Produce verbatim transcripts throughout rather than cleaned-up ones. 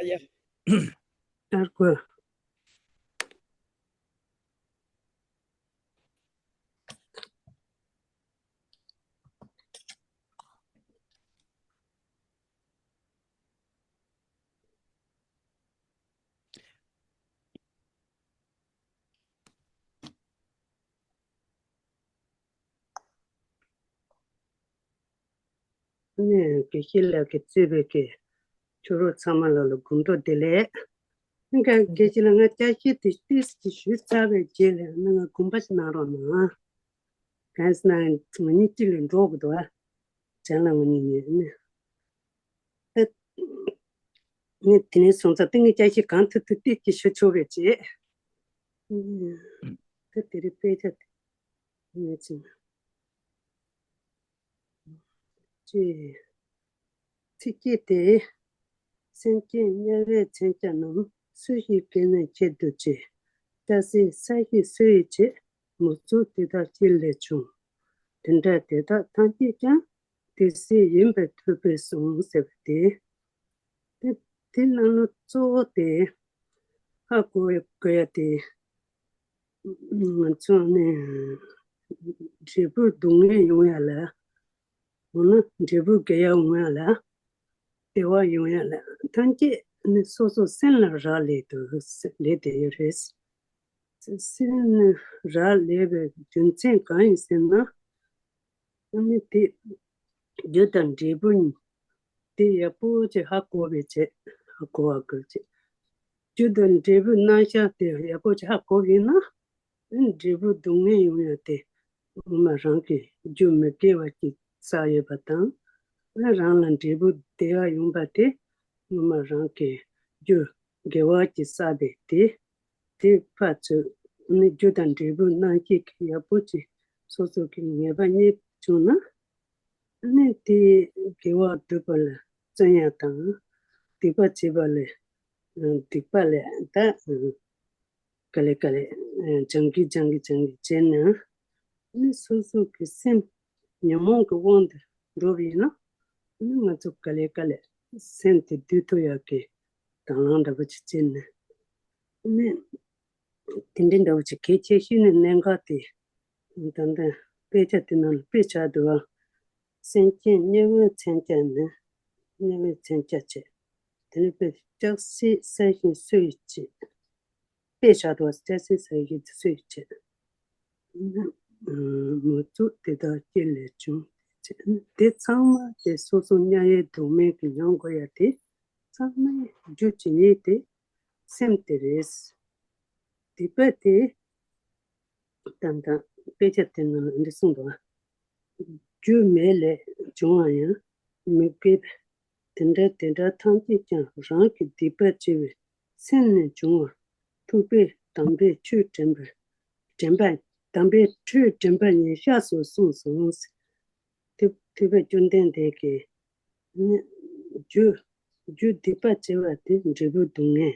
ཡ། ཨར་གོ། ནས་དགེ་བཤེས་ལགས་ཀྱིས་གཙོས་པའི་གི་ཆོས་གྲོགས་ཚང་མ་ལ་ལ་དགོང་དྲོ་བདེ་ལེགས། ང་དགེ་བཤེས་ལགས་ང་བསྐྱར་ཞུ་དེ་ཏིས་ཀྱི་ཞུས་ཚར་བའི་རྗེས་ལ་ང་ལ་དགོངས་པ་ཞིག་གནང་རོགས་གནང་། གང་ཟེར་ན་ང་གཉིས་གཅིག་ལས་འགྲོ་དགོས་འདུག་ཨ། ཅན་ལ་ང་གཉིས་ནས་ནས། ད་ངས་དེ་ནས་སོང་ཙང་ཏིང་ངེ་བསྐྱར་ཞུ་གང་ཐུབ་ཐུབ་ཏིས་ཀྱི་ཞུ་ཆོག་པའི་རྗེས། ད་དེ་རིང་དཔེ་ཆ་དེ་ངས་ཅི་ན། ཅེས། ཚིགས་བཅད་དེ། སེམས་ཅན་དམྱལ་བའི་མཚོན་ཆ་རྣམས། སུ་ཞིག་གིས་ནི་ཁྱེར་དུ་བྱེད། སྐྱ་སེར་ས་གཞི་སུ་ཡིས་བྱེད། མི་ཚུགས་དེ་དག་ཅི་ལས་བྱུང་། དེ་འདྲ་དེ་དག་ཐམས་ཅད་ཀྱང་། དེ་སྲིད་ཡིན་པར་ཐོས་པས་གསུངས་ཟེར་བ་དེ། དེ་དེ་ནང་ལ་གཙོ་བོ་དེ་ཧ་གོ་དགོས་ཡ་དེ། ང་ཚོ་ནི་འབྲས་བུ་སྡུག་བསྔལ་ཡོང་ཡ་ལ། འོ་ན་འབྲས་བུ་དགེ་བ་འོང་ཡ་ལ། བདེ་བ་ཡོང་ཡ་ལ་ཐམས་ཅད་ནི་སོ་སོ་སེམས་ལ་རག་ལས་དུ་ལས་དེ་ཡོད་རེད། སེམས་ནི་རག་ལས་པའི་རྒྱུ་མཚན་གང་ཡིན་ཟེར་ན། ཨ་ནི་དེ་རྒྱུ་དང་འབྲས་བུ་གཉིས་དེ་ཡག་པོ་ཅིག་ཧ་གོ་བའི་ཆེད་ཧ་གོ་བ་དགོས་ཆེད། རྒྱུ་དང་འབྲས་བུ་རྣམ་གཞག་དེ་ཡག་པོ་ཅིག་ཧ་གོ་བ་ཡིན་ན། འབྲས་བུ་སྡུག་བསྔལ་ཡོང་ཡ་དེ་ངོ་མ་རང་གི་རྒྱུ་མི་དགེ་བ་ཅིག་བསགས་ཡོད་པ་དང་། རང་ལ་འབྲས་བུ་བདེ་བ་ཡོང་པ་དེ་ངོ་མ་རང་གི་རྒྱུ་དགེ་བ་ཅིག་བསགས་པས་དེ། དེ་ཕར་ཚུར་ནི་རྒྱུ་དང་འབྲས་བུ་རྣམ་ཤེས་ཀྱི་ཡག་པོ་ཅིག་སོ་སོ་གི་ངེས་པ་རྙེད་བྱུང་ན། ནི་དེ་དགེ་བ་སྒྲུབ་པ་ལ་བརྩོན་ཡ་དང་། སྡིག་པ་བྱེད་པ་ལས་སྡིག་པ་ལས་ད་ག་ལེ་ག་ལེ་སྦྱང་གི་སྦྱང་གི་སྦྱང་གི་བྱས་ན། ནི་སོ་སོ་གི་སེམས་ཉོན་མོངས་ཀྱི་དབང་དུ་འགྲོ་བ་ཡིན་ན། ནི་ང་ཚོ་ག་ལེ་ག་ལེ་སེམས་དེ་འདུལ་ཐུབ་ཡག་གི་དང་བླངས་འདྲ་པོ་ཅིག་བྱས་ནས། ནི་དེ་འདྲའི་འདྲ་པོ་ཅིག་གལ་ཆེ་ཤོས་ནི་གནད་འགག་དེ། ད་ལྟ་དཔེ་ཆ་དེ་ནང་ལ་དཔེ་ཆ་འདུག་བ། སེམས་ཅན་དམྱལ་བའི་མཚོན་ཆ་ནི། དམྱལ་བའི་མཚོན་ཆ་བྱས། དེ་ནི་དཔེ་སྐྱ་སེར་ས་གཞི་སུ་ཡིས་བྱེད། དཔེ་བཞག་འདུག་བ། སྐྱ་སེར་ས་གཞི་དེ་སུ་ཡིས་བྱེད། མི་ཚུགས་དེ་དག་ཅི་ལས་བྱུང་། དེ་ཚང་མ་དེ་སོ་སོ་དམྱལ་བའི་སྡུག་བསྔལ་གྱི་མྱོང་དགོས་ཡ་དེ་ཚང་མའི་རྒྱུ་ཇི་སྙེད་དེ་སེམས་དེ་རེད། སྡིག་པ་དེ་ད་ལྟ་དཔེ་ཆ་དེ་ནང་ལ་འདི་གསུངས་འདུག་བ། རྒྱུ་མེད་ལས་བྱུང་བ་ཡང་མི་དགེ་བ། དེ་འདྲ་དེ་འདྲ་ཐམས་ཅད་ཀྱང་རང་གི་སྡིག་པ་བྱས་པའི་སེམས་ནས་བྱུང་བ། ཐུབ་པས་དམ་པའི་ཆོས་དྲན་པར། དྲན་པ། དམ་པའི་ཆོས་དྲན་པ་ཉེར་བཞག་སོགས་གསུངས་སོ། ཐུབ་ཐུབ་པས་བཅོམ་ལྡན་འདས་ཀྱིས་ནི། རྒྱུ་རྒྱུ་སྡིག་པ་བྱས་པ་དེ་འབྲས་བུ་སྡུག་བསྔལ།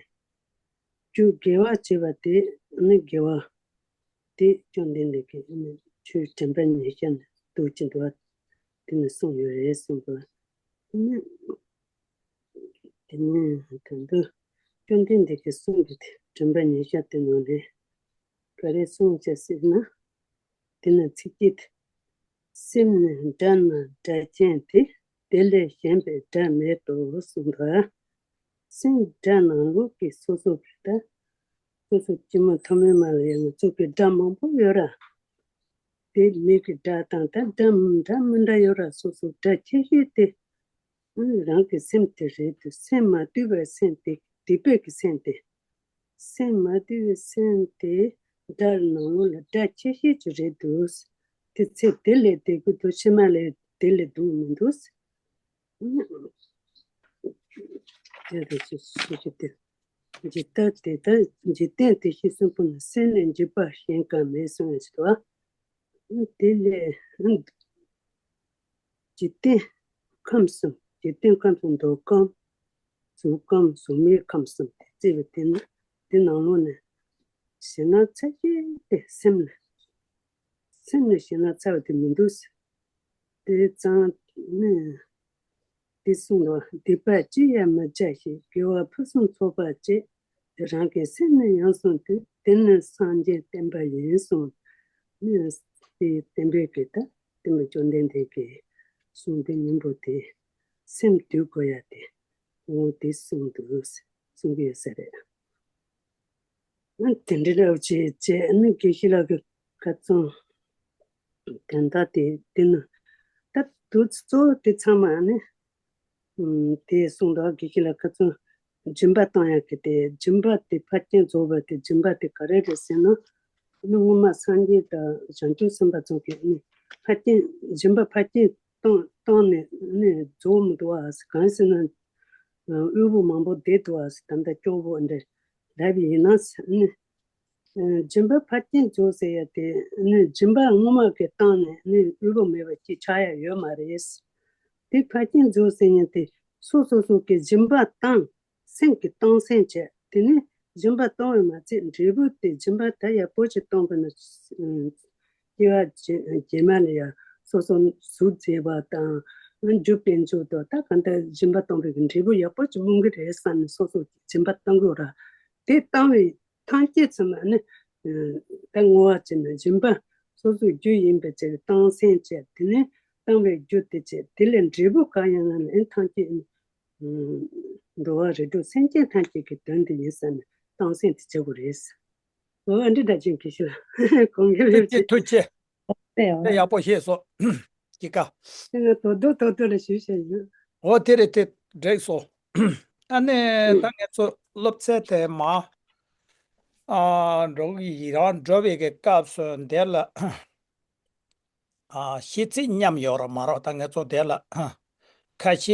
རྒྱུ་དགེ་བ་བྱས་པ་དེ་ནི་དགེ་བ། དེ་བཅོམ་ལྡན་འདས་ཀྱིས་ནི་ཆོས་དྲན་པ་ཉེར་བཞག་ནས་འདུལ་གྱི་འདུག་བ། དེ་ནི་གསུངས་ཡོད་རེད་གསུངས་འདུག་བ། ནི། དེ་ནས་ད་དུང་བཅོམ་ལྡན་འདས་ཀྱིས་གསུངས་པའི་དྲན་པ་ཉེར་བཞག་དེ་ནང་ལས་ག་རེ་གསུངས་བྱས་ཟེར་ན། དེ་ནས་ཚིགས་བཅད་དེ། སེམས་ནི་དགྲ་ན་དགྲ་ཆེན་ཏེ། དེ་ལས་གཞན་པའི་དགྲ་མེད་དོ་གསུངས་པ། སེམས་དགྲ་ནང་ལོགས་ཀྱི་སོ་སོ་གི་ད། སོ་སོ་སྐྱེས་མ་ཐོག་མའི་མ་ལ་ཡང་ང་ཚོ་གི་དགྲ་མང་པོ་ཡོད་ར། དེ་མི་གི་དགྲ་དང་ད་དགྲ་མི་འདྲ་མི་འདྲ་ཡོད་ར། སོ་སོ་དགྲ་ཆེ་ཤོས་དེ། རང་གི་སེམས་དེ་རེད་དེ། སེམས་མ་དུལ་བའི་སེམས་དེ་སྡིག་པའི་གི་སེམས་དེ། སེམས་མ་དུལ་བའི་སེམས་དེ་དགྲ་ནང་ལོགས་ལ་དགྲ་ཆེ་ཤོས་ཅིག་རེད་འདུག་དེ་ཚེ་དེ་ལས་བདེ་གི་འདུག་ཕྱི་མ་ལས་དེ་ལས་སྡུག་མི་འདུག་དེ་རེད་ཅེས་ཞུ་རྒྱུ་དེ། ཇི་ལྟར་དེ་ལྟར་འཇིག་རྟེན་དེ་བཞིན་གསུམ་པོ་ན། སེམས་ལས་འཇིགས་པ་གཞན་གང་མེད་གསུངས་ཡོད་ཅེས་དོ། དེ་ལས་འཇིག་རྟེན་ཁམས་གསུམ། འཇིག་རྟེན་ཁམས་གསུམ་མདོ་ཁམས། གཟུགས་ཁམས། གཟུགས་མེད་ཁམས་གསུམ་དེ་བརྩིས་པ་དེ་ན། དེ་ནང་ལོགས་ནས་ཞེ་སྡང་ཚ་ཞིག་དེ་སེམས་ལ། སེམས་ལ་ཞེ་སྡང་ཚ་བ་དེ་མི་འདུག་དེ་ཙང་ནས། དེ་གསུངས་ལ། སྡིག་པ་ཅི་ཡང་མི་བྱ་ཞིག་དགེ་བ་ཕུན་སུམ་ཚོགས་པར་བྱེད། རང་གི་སེམས་ནི་ཡང་གསུངས་ཏེ། དེ་ནི་སངས་རྒྱས་བསྟན་པ་ཡིན་གསུངས། ནི་དེ་བསྟན་པའི་གི་ད་བསྟན་པ་བཅོམ་ལྡན་འདས་ཀྱི་གསུང་དེ་སྙིང་པོ་དེ་སེམས་དུལ་དགོས་ཡ་དེ་འོ་དེ་གསུངས་འདུག་གསུང་གི་ཡོད་ས་རེད། ཨ་དེ་འདྲ་རེད་བྱས་བྱས་ཨ་ནི་དགེ་བཤེས་ལགས་ཀྱི་ཁ་ཚོན་དོན་དག་དེ་དེ་ནི་ད་དུས་གཙོ་བོ་དེ་ཚང་མ་ཨ་ནི་ཨུམ་དེ་གསུངས་འདུག་དགེ་བཤེས་ལགས་ཁ་ཚོན་སྦྱིན་པ་བཏང་ཡག་གི་དེ་སྦྱིན་པ་དེ་ཕར་རྐྱེན་རྫོགས་པ་དེ་སྦྱིན་པ་དེ་ག་རེ་རེད་ཟེར་ན་ཨ་ནི་སྔོན་མ་སངས་རྒྱས་དང་བྱང་ཆུབ་སེམས་དཔའ་ཚོ་གི་ཨ་ནི་ཕར་རྐྱེན་སྦྱིན་པ་ཕར་རྐྱེན་བཏང་བཏང་ནས་ཨ་ནི་རྫོགས་མི་འདུག་ཨ་ཟེར། གང་ཟེར་ན། དབུལ་པོ་མང་པོ་བསྡད་འདུག་ཨ་ཟེར། ད་ལྟ་སྐྱོ་བོ་འདྲ་ལབ་པ་ཡིན་ན་ཟེར་ནི། སྦྱིན་པ་ཕར་རྐྱེན་རྫོགས་ཟེར་ཡ་དེ་ནི་སྦྱིན་པ་སྔོན་མ་གི་བཏང་ནས་ནི་དབུལ་པོ་མེད་པ་ཅིག་ཆགས་ཡ་ཡོད་མ་རེད། དེ་ཕར་རྐྱེན་རྫོགས་ཟེར་ཡ་དེ་སོ་སོ་སོ་གི་སྦྱིན་པ་བཏང་སེམས་ཀྱི་བཏང་སེམས་བྱས་དེ་ནི་སྦྱིན་པ་བཏང་བས་མ་ཚད་འབྲས་བུ་དེ་སྦྱིན་པ་ད་ཡག་པོ་ཅིག་བཏང་པ་ན། སྐྱེ་བ་རྗེས་མ་ལ་ཡང་སོ་སོ་གཟུགས་མཛེས་པ་དང་རྒྱུ་དཔལ་འབྱོར་དང་ད་གང་ལྟར་སྦྱིན་པ་བཏང་བའི་འབྲས་བུ་ཡག་པོ་ཅིག་སྨོན་གྱི་རེད་བསམ་ནས་སོ་སོ་སྦྱིན་པ་བཏང་དགོས་ར། དེ་བཏང་བའི་ཐམས་ཅད་ཚང་མ་ནི་ད་བསྔོ་བ་བྱས་ནས་སྦྱིན་པ་སོ་སོའི་རྒྱུ་ཡིན་པའི་ཕྱིར་བཏང་སེམས་བྱས། དེ་ནས་བཏང་བའི་རྒྱུ་དེ་བྱས། དེ་ལས་འབྲས་བུ་གང་ཡིན་ན་ནི་ཐམས་ཅད་ནི་འགྲོ་བ་རིགས་དྲུག་སེམས་ཅན་ཐམས་ཅད་ཀྱི་དོན་དེ་ཡིན་བསམ་ནས་བཏང་སེམས་དེ་བྱེད་དགོས་རེད། འོ་འདི་འདྲ་ཅན་གྱི་ཞིག་ལ་གོང་གི་ཐུགས་རྗེ་ཆེ། ཐུགས་རྗེ་ཆེ། དཔེ་ཡག་པོ་ཤེས་སོ། ཀྱི་ཀ་དེ་ང་དོ་དོ་དོ་དོ་ལ་ཞུ་བྱས་ཡོད། འོ་དེ་རེད། དེ་འགྲིག་སོ། ཨ་ནི་ད་ངེད་ཚོ་སློབ་ཚན་དེ་མ་ཨ་འགྲོ་གི་ཡི་རང་འགྲོ་བའི་གི་སྐབས་སུ་འདི་ལ་ཨ་ཤེས་ཚིག་མཉམ་ཡོད་ར་མ་རོ། ད་ངེད་ཚོ་དེ་ལ་ཁ་ཤས་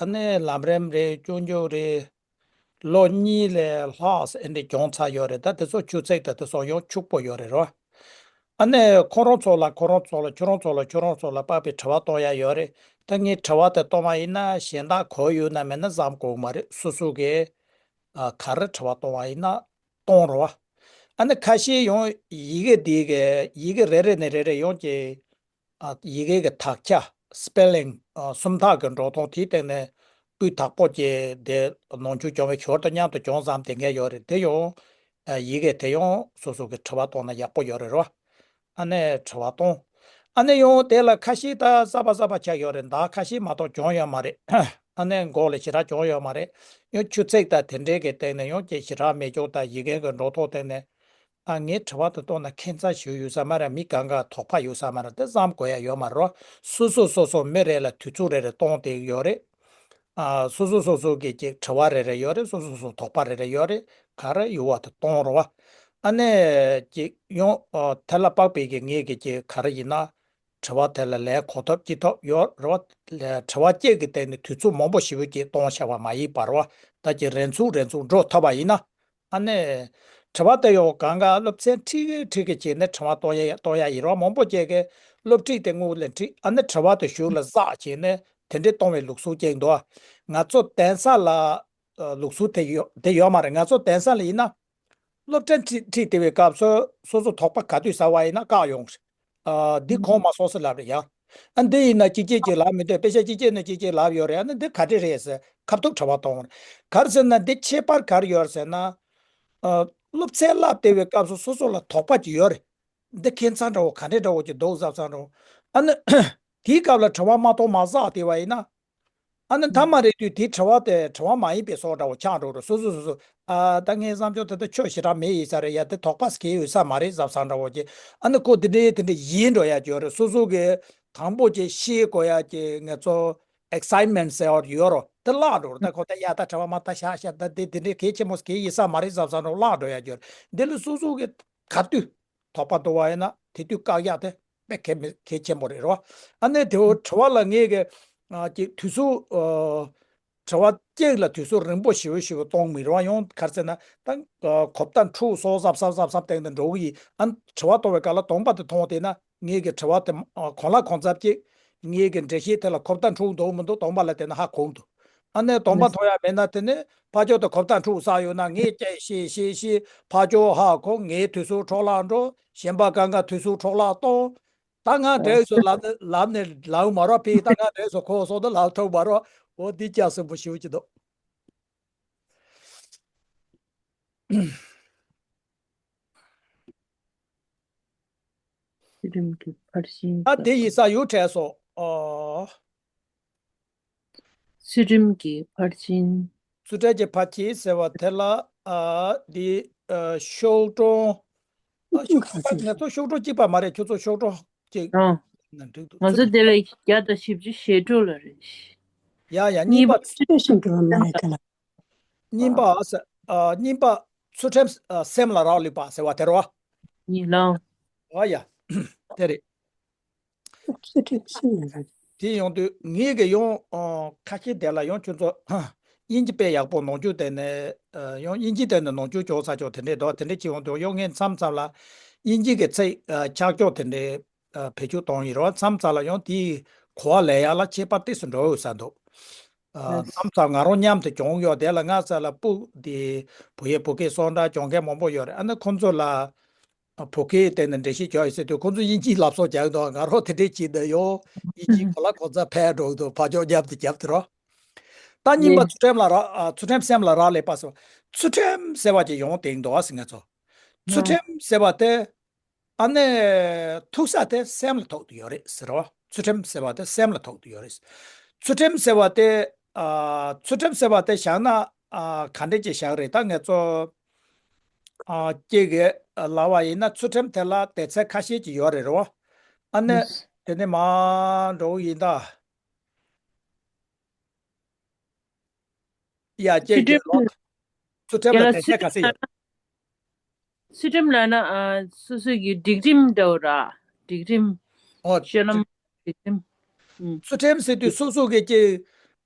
ཨ་ནི་ལམ་རིམ་རེད། སྐྱོན་བརྗོད་རེད། ལོ་གཉིས་ལས་ལྷག་ཙམ་འདི་སྦྱོང་ཚར་ཡོད་རེད། ད་དེ་ཚོ་ཆུ་ཚད་ད་དེ་ཚོ་ཡང་ཕྱུག་པོ་ཡོད་རེད་རོ། ཨ་ནི་ཁོ་རང་ཚོ་ལ་ཁོ་རང་ཚོ་ལ་ཁྱོད་རང་ཚོ་ལ་ཁྱོད་རང་ཚོ་ལ་དཔག་པའི་དྲི་བ་གཏོང་ཡ་ཡོད་རེད། ད་ངས་དྲི་བ་དེ་གཏོང་བ་ཡིན་ན་གཞན་དག་གོ་ཡོད་ན་མེད་ན་བསམ་དགོས་མ་རེད། སོ་སོ་གིས་ཨ་ག་རེ་དྲི་བ་གཏོང་བ་ཡིན་ན་གཏོང་རོགས། ཨ་ནི་ཁ་ཤས་ཡང་ཡི་གེ་འདི་གི་ཡི་གེ་རེ་རེ་ནས་རེ་རེ་ཡང་གི་ཨ་ཡི་གེ་གི་དག་ཆ་སི་པེ་ལིང་ཨ་སུམ་རྟགས་ཀྱི་འགྲོ་སྟངས་དེའི་སྟེང་ནས་སྤུས་དག་པོ་ཅིག་དེ་ནོར་འཁྲུལ་བྱུང་བའི་ཞོར་དུ་མཉམ་དུ་བྱུང་ཙམ་དེ་འགའ་ཡོད་རེད། དེ་ཡང་ཨ་ཡི་གེ་དེ་ཡང་སོ་སོ་གི་དྲི་བ་གཏོང་ན་ཡག་པོ་ཡོད་རེད་རོ། ཨ་ནི་དྲི་བ་གཏོང་། ཨ་ནི་ཡང་དེ་ལ་ཁ་ཤས་ད་གསར་པ་གསར་པ་ཆགས་ཡོད་རེད། ད་ཁ་ཤས་མ་གཏོགས་བྱུང་ཡོད་མ་རེད། ཨ་ནི་མགོ་ལ་ཞེ་དྲག་བྱུང་ཡོད་མ་རེད། ཡང་ཆུ་ཚད་ད་དེ་འདྲའི་གི་སྟེང་ནས་ཡང་ཅིག་ཞེ་དྲག་མེད་ཀྱང་ད་ཡི་གེ་གི་འགྲོ་སྟངས་སྟེང་ནས། ཨ་ངས་དྲི་བ་དེ་གཏོང་ན་ཁྱད་མཚར་ཞིག་ཡོད་ས་མ་རེད། མི་གང་ག་དོགས་པ་ཡོད་ས་མ་རེད། དེ་བསམ་དགོས་ཡ་ཡོད་མ་རེད། སོ་སོ་སོ་སོ་མི་རེ་ལ་དུས་ཚོད་རེ་རེ་གཏོང་བསྡད་ཡོད་རེད། ཨ་སོ་སོ་སོ་སོ་གི་ཅིག་དྲི་བ་རེ་རེ་ཡོད་རེད། སོ་སོ་སོ་དོགས་པ་རེ་རེ་ཡོད་རེད། ག་རེ་ཡོད་པ་དེ་གཏོང་རོགས། ཨ་ནི་ཅིག་ཡང་ཨ་དེ་ལ་དཔག་པའི་གི་ངས་གི་ཅིག་ག་རེ་ཡིན་ན། དྲི་བ་དེ་ལ་ལན་གོ་ཐུབ་ཅི་ཐུབ་ཡོད་རེད་བ། དྲི་བ་གཅིག་གི་སྟེང་ནས་དུས་ཚོད་མང་པོ་ཞེ་པོ་ཅིག་གཏོང་བྱ་བ་མ་ཡིན་པ་རེད་བ། ད་ཅིག་རེ་ཚུགས་རེ་ཚུགས་འགྲོ་ཐུབ་པ་ཡིན་ན། ཨ་ནི། དྲི་བ་དེ་ཡང་གང་ག་སློབ་ཚན་ཁྲིད་གི་ཁྲིད་གི་བྱས་ནས་དྲི་བ་གཏོང་ཡ་གཏོང་ཡ་ཡིན་རོགས། མང་པོ་བྱས་གི་སློབ་ཁྲིད་དེ་དངུལ་ལེན་ཁྲིད། ཨ་ནི་དྲི་བ་དེ་གཞུག་ལ་བསགས་བྱས་ནས་དེ་འདྲས་གཏོང་བའི་ལུགས་སྲོལ་ཅིག་འདུག་ང་ཚོ་གདན་ས་ལ་ལུགས་སྲོལ་དེ་ཡོད་དེ་ཡོད་མ་རེད། ང་ཚོ་གདན་ས་ལ་ཡིན་ན་སློབ་ཚན་ཁྲིད་ཁྲིད་བསྡད་པའི་སྐབས་སུ་སོ་སོ་དོགས་པ་ག་དུས་ཟ་བ་ཡིན་ན་བཀག་ཡོང་གི་རེད། ཨ་འདི་གོང་མ་སོང་ཟེར་ལབ་རེད་ཡ། ཨ་འདི་ཡིན་ན་གཅིག་གཅིག་གཅིག་ལབ་མི་འདུག་དཔེ་ཆ་གཅིག་གཅིག་ནས་གཅིག་གཅིག་ལབ་ཡོད་རེད། ཨ་ནི་འདི་ག་འདྲས་རེད་ཟེར་ཁ་ཐུག་དྲི་བ་གཏོང་བ་རེད། ག་རེ་ཟེར་ན་འདི་ཁྱད་པར་ག་རེ་ཡོད་རེད་ཟེར་ན། ཨ་སློབ་ཚན་བསླབ་བསྡད་པའི་སྐབས་སུ་སོ་སོ་ལ་དོགས་པ་ཅིག་ཡོད་རེད། འདི་ཁྱད་མཚར་འདྲ་བོ་ག་འདྲས་འདྲ་བོ་ཅིག་འདུག་བསམ་བསམ་འདྲ་བོ། ཨ་ནི་དེའི་སྐབས་ལ་དྲི་བ་མ་གཏོང་མ་བསགས་བསྡད་པ་ཡིན་ན། ཨ་ནི་མཐའ་མ་རེད་དུས་དེའི་དྲི་བ་དེ་དྲི་བ་མ་ཡིན་པའི་བཟོ་འདྲ་བོ་ཆགས་འགྲོ་རེད། སོ་སོ་སོ་སོ། ཨ་ད་ངའི་བསམ་ཚུལ་དེ་ད་ཆོས་ཞེ་དྲག་མེད་ཡིན་ས་རེད་ཡ། དེ་དོགས་པ་སྐྱེ་ཡོད་ས་མ་རེད་བསམ་བསམ་འདྲ་བོ་ཅིག་ཨ་ནི་ཁོ་དེ་འདྲའི་དེ་འདྲ་ཡིན་འགྲོ་ཡ་ཅིག་ཡོད་རེད། སོ་སོ་གི་དང་པོ་ཅིག་ཤེས་དགོས་ཡ་ཅིག་ང་ཚོ་ཨེག་སའིཊ་མེན་ཊི་ཟེར་བ་ཡོད་རོ། དེ་བརླག་འགྲོ་རེད། ད་ཁོ་ད་ཡ་ད་དྲི་བ་མ་ད་ཤ་ཤ་ད་དེ་དེ་འདྲའི་གལ་ཆེན་པོ་གལ་ཡིན་ས་མ་རེད་བསམ་བསམ་འདྲ་བོ་བརླག་འགྲོ་ཡ་ཅིག་ཡོད་རེད། འདི་ལ་སོ་སོ་གི་ག་དུས་དོགས་པ་འདུག་བ་ཡིན་ན་དེ་དུས་བཀག་ཡག་དེ་དཔེ་གལ་མི་གལ་ཆེན་པོ་རེད་རོ། ཨ་ནི་དེ་འོ་དྲི་བ་ལ་ངས་གི་ཨ་ཅིག་དུས་ཚོད་ཨ་དྲི་བ་གཅིག་ལ་དུས་ཚོད་རིང་པོ་ཞེ་པོ་ཞེ་པོ་གཏོང་མི་རོགས། ཡང་ག་རེ་ཟེར་ན་ད་ཨ་གོ་བརྡ་འཕྲོད་སོང་བསམ་བསམ་བསམ་བསམ་སྟེང་དུ་འགྲོ་གི་ཡིན། ཨ་ནི་དྲི་བ་གཏོང་བའི་སྐབས་ལ་གདོང་པ་དེ་མཐོང་བ་དེ་ན་ངས་གི་དྲི་བ་དེ་ཨ་གང་ལ་གང་འཚམ་ཅིག་ངས་གི་འགྲེལ་བཤད་དེ་ལ་གོ་བརྡ་འཕྲོད་འདུག་མི་འདུག་གདོང་པ་ལ་བལྟས་ན་ཧ་གོ་འདུག་ཨ་ནི་གདོང་པ་མཐོང་ཡ་མེད་ན་དེ་ནི་ཕར་ཕྱོགས་དུ་གོ་བརྡ་འཕྲོད་བསགས་ཡོད་ན་ངས་ཀྱང་ཤེས་ཤེས་ཤེས། ཕར་ཕྱོགས་ཧ་གོ། ངའི་དུས་ཚོད་འཕྲོ་བརླག་འགྲོ། གཞན་པ་གང་ག་དུས་ཚོད་འཕྲོ་བརླག་གཏོང་། ད་ང་འདྲ་བོ་ལབ་ནས་ལབ་ནས་ལབ་མ་རོགས། ཕི་ད་ང་འདྲ་བོ་ཁོ་སོགས་ད་ལབ་ཐུབ་མ་རོགས། འོ་འདི་སྐྱག་སོན་པོ་ཞེ་པོ་ཅིག་འདུག་ཚུལ་ཁྲིམས་ཀྱི་ཕར་ཕྱིན། ཨ་དེ་ཡིན་ས་ཡོད་དྲན་སོང་། ཨོ། ཚུལ་ཁྲིམས་ཀྱི་ཕར་ཕྱིན། ཚུལ་ཁྲིམས་ཀྱི་ཕར་ཕྱིན་ཟེར་བ་དེ་ལ་ཨ་འདི་ཨ་ཤོག་གྲངས། ཨ་ཤོག་གྲངས་ང་ཚོ་ཤོག་གྲངས་གཅིག་པ་མ་རེད། ཁྱོད་ཚོ་ཤོག་གྲངས་གཅིག་ཨང་། ན་འགྲིག་འདུག་ང་ཚོ་དེ་བས་བརྒྱ་དང་བཞི་བཅུ་ཞེ་དྲུག་ལ་རེད། ཡ་ཡ་གཉིས་པ། ཚུལ་ཁྲིམས་ཞིག་འགྲོ་བ་མ་རེད་དེ་ལ། གཉིས་པ་ཨ་ས་ཨ་གཉིས་པ་ཚུལ་ཁྲིམས་ཨ་སེམས་ལ་རག་ལུས་པ་ཟེར་བ་དེ་རེད་བ། ཡིན་ལགས། ཨ་ཡ། དེ་རེད། ཚུལ་ཁྲིམས་སེམས་ལ་རག་དེ་ཡོང་དུས་ངེད་ཀྱི་ཡང་ཨ་ཁ་ཤས་དེ་ལ་ཡང་ཁྱོད་ཚོ་དབྱིན་ཇི་དཔེ་ཡག་པོ་ནོར་འཁྲུལ་དེ་ནས་ཨ་ཡང་དབྱིན་ཇི་དེ་ནས་ནོར་འཁྲུལ་བྱུང་ས་ཅོག་དེ་འདྲས་འདུག་དེ་འདྲས་ཅིག་ཡོང་དུས་ཡང་ངས་མཚམས་མཚམས་ལ་དབྱིན་ཇི་གི་ཚིག་ཨ་ཆག་ཆོག་དེ་འདྲས་ཨ་བེད་སྤྱོད་གཏོང་ཡིན་རོགས། མཚམས་མཚམས་ལ་ཡང་དེའི་གོ་བ་ལེན་ཡག་ལ་ཁྱད་པར་ཏོག་ཙམ་འགྲོ་འོས་ས་འདུག་ཨ་ལགས། མཚམས་མཚམས་ང་རང་མཉམ་དུ་གྱོང་ཡོད་དེ་ལ། ང་ས་ལ་སྤུ་དེ་བུ་ཡས་བུ་སྐལ་སོགས་འདྲ་གྱོང་མཁན་མང་པོ་ཡོད་རེད། ཨ་ནི་ཁོང་ཚོ་ལ་ཨ་བོད་སྐད་སྟེང་ནས་འགྲེལ་བཤད་རྒྱག་ཡོད་ཟེར་དུས་ཁོང་ཚོ་དབྱིན་ཇིའི་ལབ་གསོག་རྒྱག་འདུག་ང་རང་དེ་འདྲས་བྱས་ནས་ཡོང་དབྱིན་ཇིའི་གོ་ལ་གོ་ཚ་ཕལ་འགྲོ་འདུག་ཕར་ཕྱོགས་རྒྱབ་དེ་རྒྱབ་དེ་རོ། ད་གཉིས་པ་ཡེ། ཚུལ་ཁྲིམས་ལ་རག་ཨ་ཚུལ་ཁྲིམས་སེམས་ལ་རག་ལས་པ་ཟེར་བ། ཚུལ་ཁྲིམས་ཟེར་བ་ཅིག་ཡོང་དེང་འདུག་ཨ་ཟེར་ང་ཚོ། ཚུལ་ཁྲིམས་ཟེར་བ་དེ་ཨ་ནི་ཐུག་ས་དེ་སེམས་ལ་ཐུག་ཏུ་ཡོད་རེད་ཟེར་བ། ཚུལ་ཁྲིམས་ཟེར་བ་དེ་སེམས་ལ་ཐུག་ཏུ་ཡོད་རེད། ཚུལ་ཁྲིམས་ཟེར་བ་དེ་ཨ་ཚུལ་ཁྲིམས་ཟེར་བ་དེ་བཞག་ན་ཨ་ག་འདྲས་ཅིག་བཞག་རེད། ད་ང་ཚོ་ཨ་སྐྱེ་གི་ལབ་པ་ཡིན་ན་ཚུལ་ཁྲིམས་དེ་ལ་སྡེ་ཚན་ཁ་ཤས་ཅིག་ཡོད་རེད་རོ། ཨ་ནི་དེ་ནས་མར་འགྲོ་གི་ཡིན་ད། ཡ་ཅེ་ཅེ་ལོ། ཚུལ་ཁྲིམས་ལ་དེ་ཚད་ག་ཚད་ཡོད། ཚུལ་ཁྲིམས་ལ་ན་ཨ་སོ་སོ་གི་སྒྲིག་ཁྲིམས་འདྲ་བོ་ར། སྒྲིག་ཁྲིམས། ཨོ། སྤྱོད་ལམ་སྒྲིག་ཁྲིམས། ཨུམ། ཚུལ་ཁྲིམས་ཟེར་དུས་སོ་སོ་གི་ཅེ་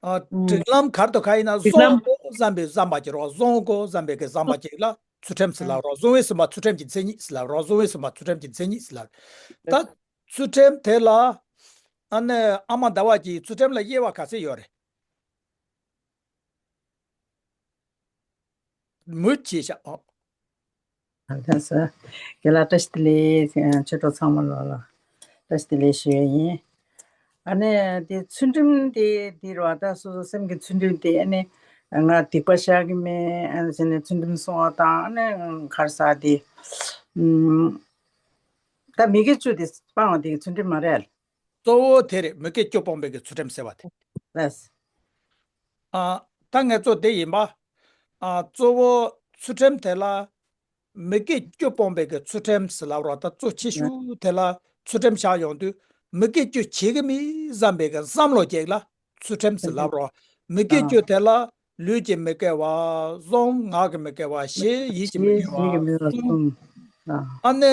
ཨ་ཨུམ། སྒྲིག་ལམ་གར་དུ་ག་ཡིན་ན་སྒྲིག་ལམ། བཟང་པོ་བསམ་པའི་བསམ་པ་ཅིག་རོ། བཟང་པོ་བསམ་པའི་གི་བསམ་པ་ཅིག་ལ་ཚུལ་ཁྲིམས་ཟེར་ལབ་རོ། བཟང་བའི་སེམས་པ་ཚུལ་ཁྲིམས་ཀྱི་མཚན་ཉིད་ཟེར་ལབ་རོ། བཟང་བའི་སེམས་པ་ཚུལ་ཁྲིམས་ཀྱི་མཚན་ཉིད་ཟེར་ལབ། ད་ཚུལ་ཁྲིམས་དེ་ལ་ཨ་ནི་ཨ་མ་ཟླ་བ་གི་ཚུལ་ཁྲིམས་ལ་དབྱེ་བ་ག་ཚད་ཡོད་རེད། མུ་ཆེ་ཤ་ཨོ། ཨ་ལགས་སོ། རྒན་ལགས་བཀྲ་ཤིས་བདེ་ལེགས། ཆོས་གྲོགས་ཚང་མ་ལོ་ལ་བཀྲ་ཤིས་བདེ་ལེགས་ཞུ་ཡས་ཡིན། ཨ་ནི་དེ་ཚུལ་ཁྲིམས་དེ་འདི་རུ་བ་ད་སོ་སོ་སེམས་ཀྱི་ཚུལ་ཁྲིམས་དེ་ཨ་ནི་ང་སྡིག་པ་བཤགས་ཀྱི་མེད་ཨ་ནི་ཟེར་ནས་ཚུལ་ཁྲིམས་སྲུང་བ་དང་ཨ་ནི་ག་རེ་ཟེར་དེ་ཨུམ། ད་མི་དགེ་བཅུ་དེ་སྤང་བ་དེ་གི་ཚུལ་ཁྲིམས་མ་རེད། གཙོ་བོ་དེ་རེད། མི་དགེ་བཅུ་སྤོང་བའི་གི་ཚུལ་ཁྲིམས་ཟེར་བ་དེ། ལགས། ཨ། ད་ངེད་ཚོ་དེ་ཡིན་པ། ཨ། གཙོ་བོ་ཚུལ་ཁྲིམས་དེ་ལ་མི་དགེ་བཅུ་སྤོང་བའི་གི་ཚུལ་ཁྲིམས་ཟེར་ལབ་རོགས། ད་གཙོ་ཆེ་ཤོས་དེ་ལ་ཚུལ་ཁྲིམས་བཞག་ཡོང་དུས་མི་དགེ་བཅུ་བྱེད་གི་མིན་བསམ་པའི་གི་བསམ་བློ་ཅིག་ལ་ཚུལ་ཁྲིམས་ཟེར་ལབ་རོགས། མི་དགེ་བཅུ་དེ་ལ་ལུས་ཀྱི་མི་དགེ་བ་གསུམ། ངག་གི་མི་དགེ་བ་བཞི། ཡིད་ཀྱི་མི་དགེ་བ་གསུམ། ཨ་ནི་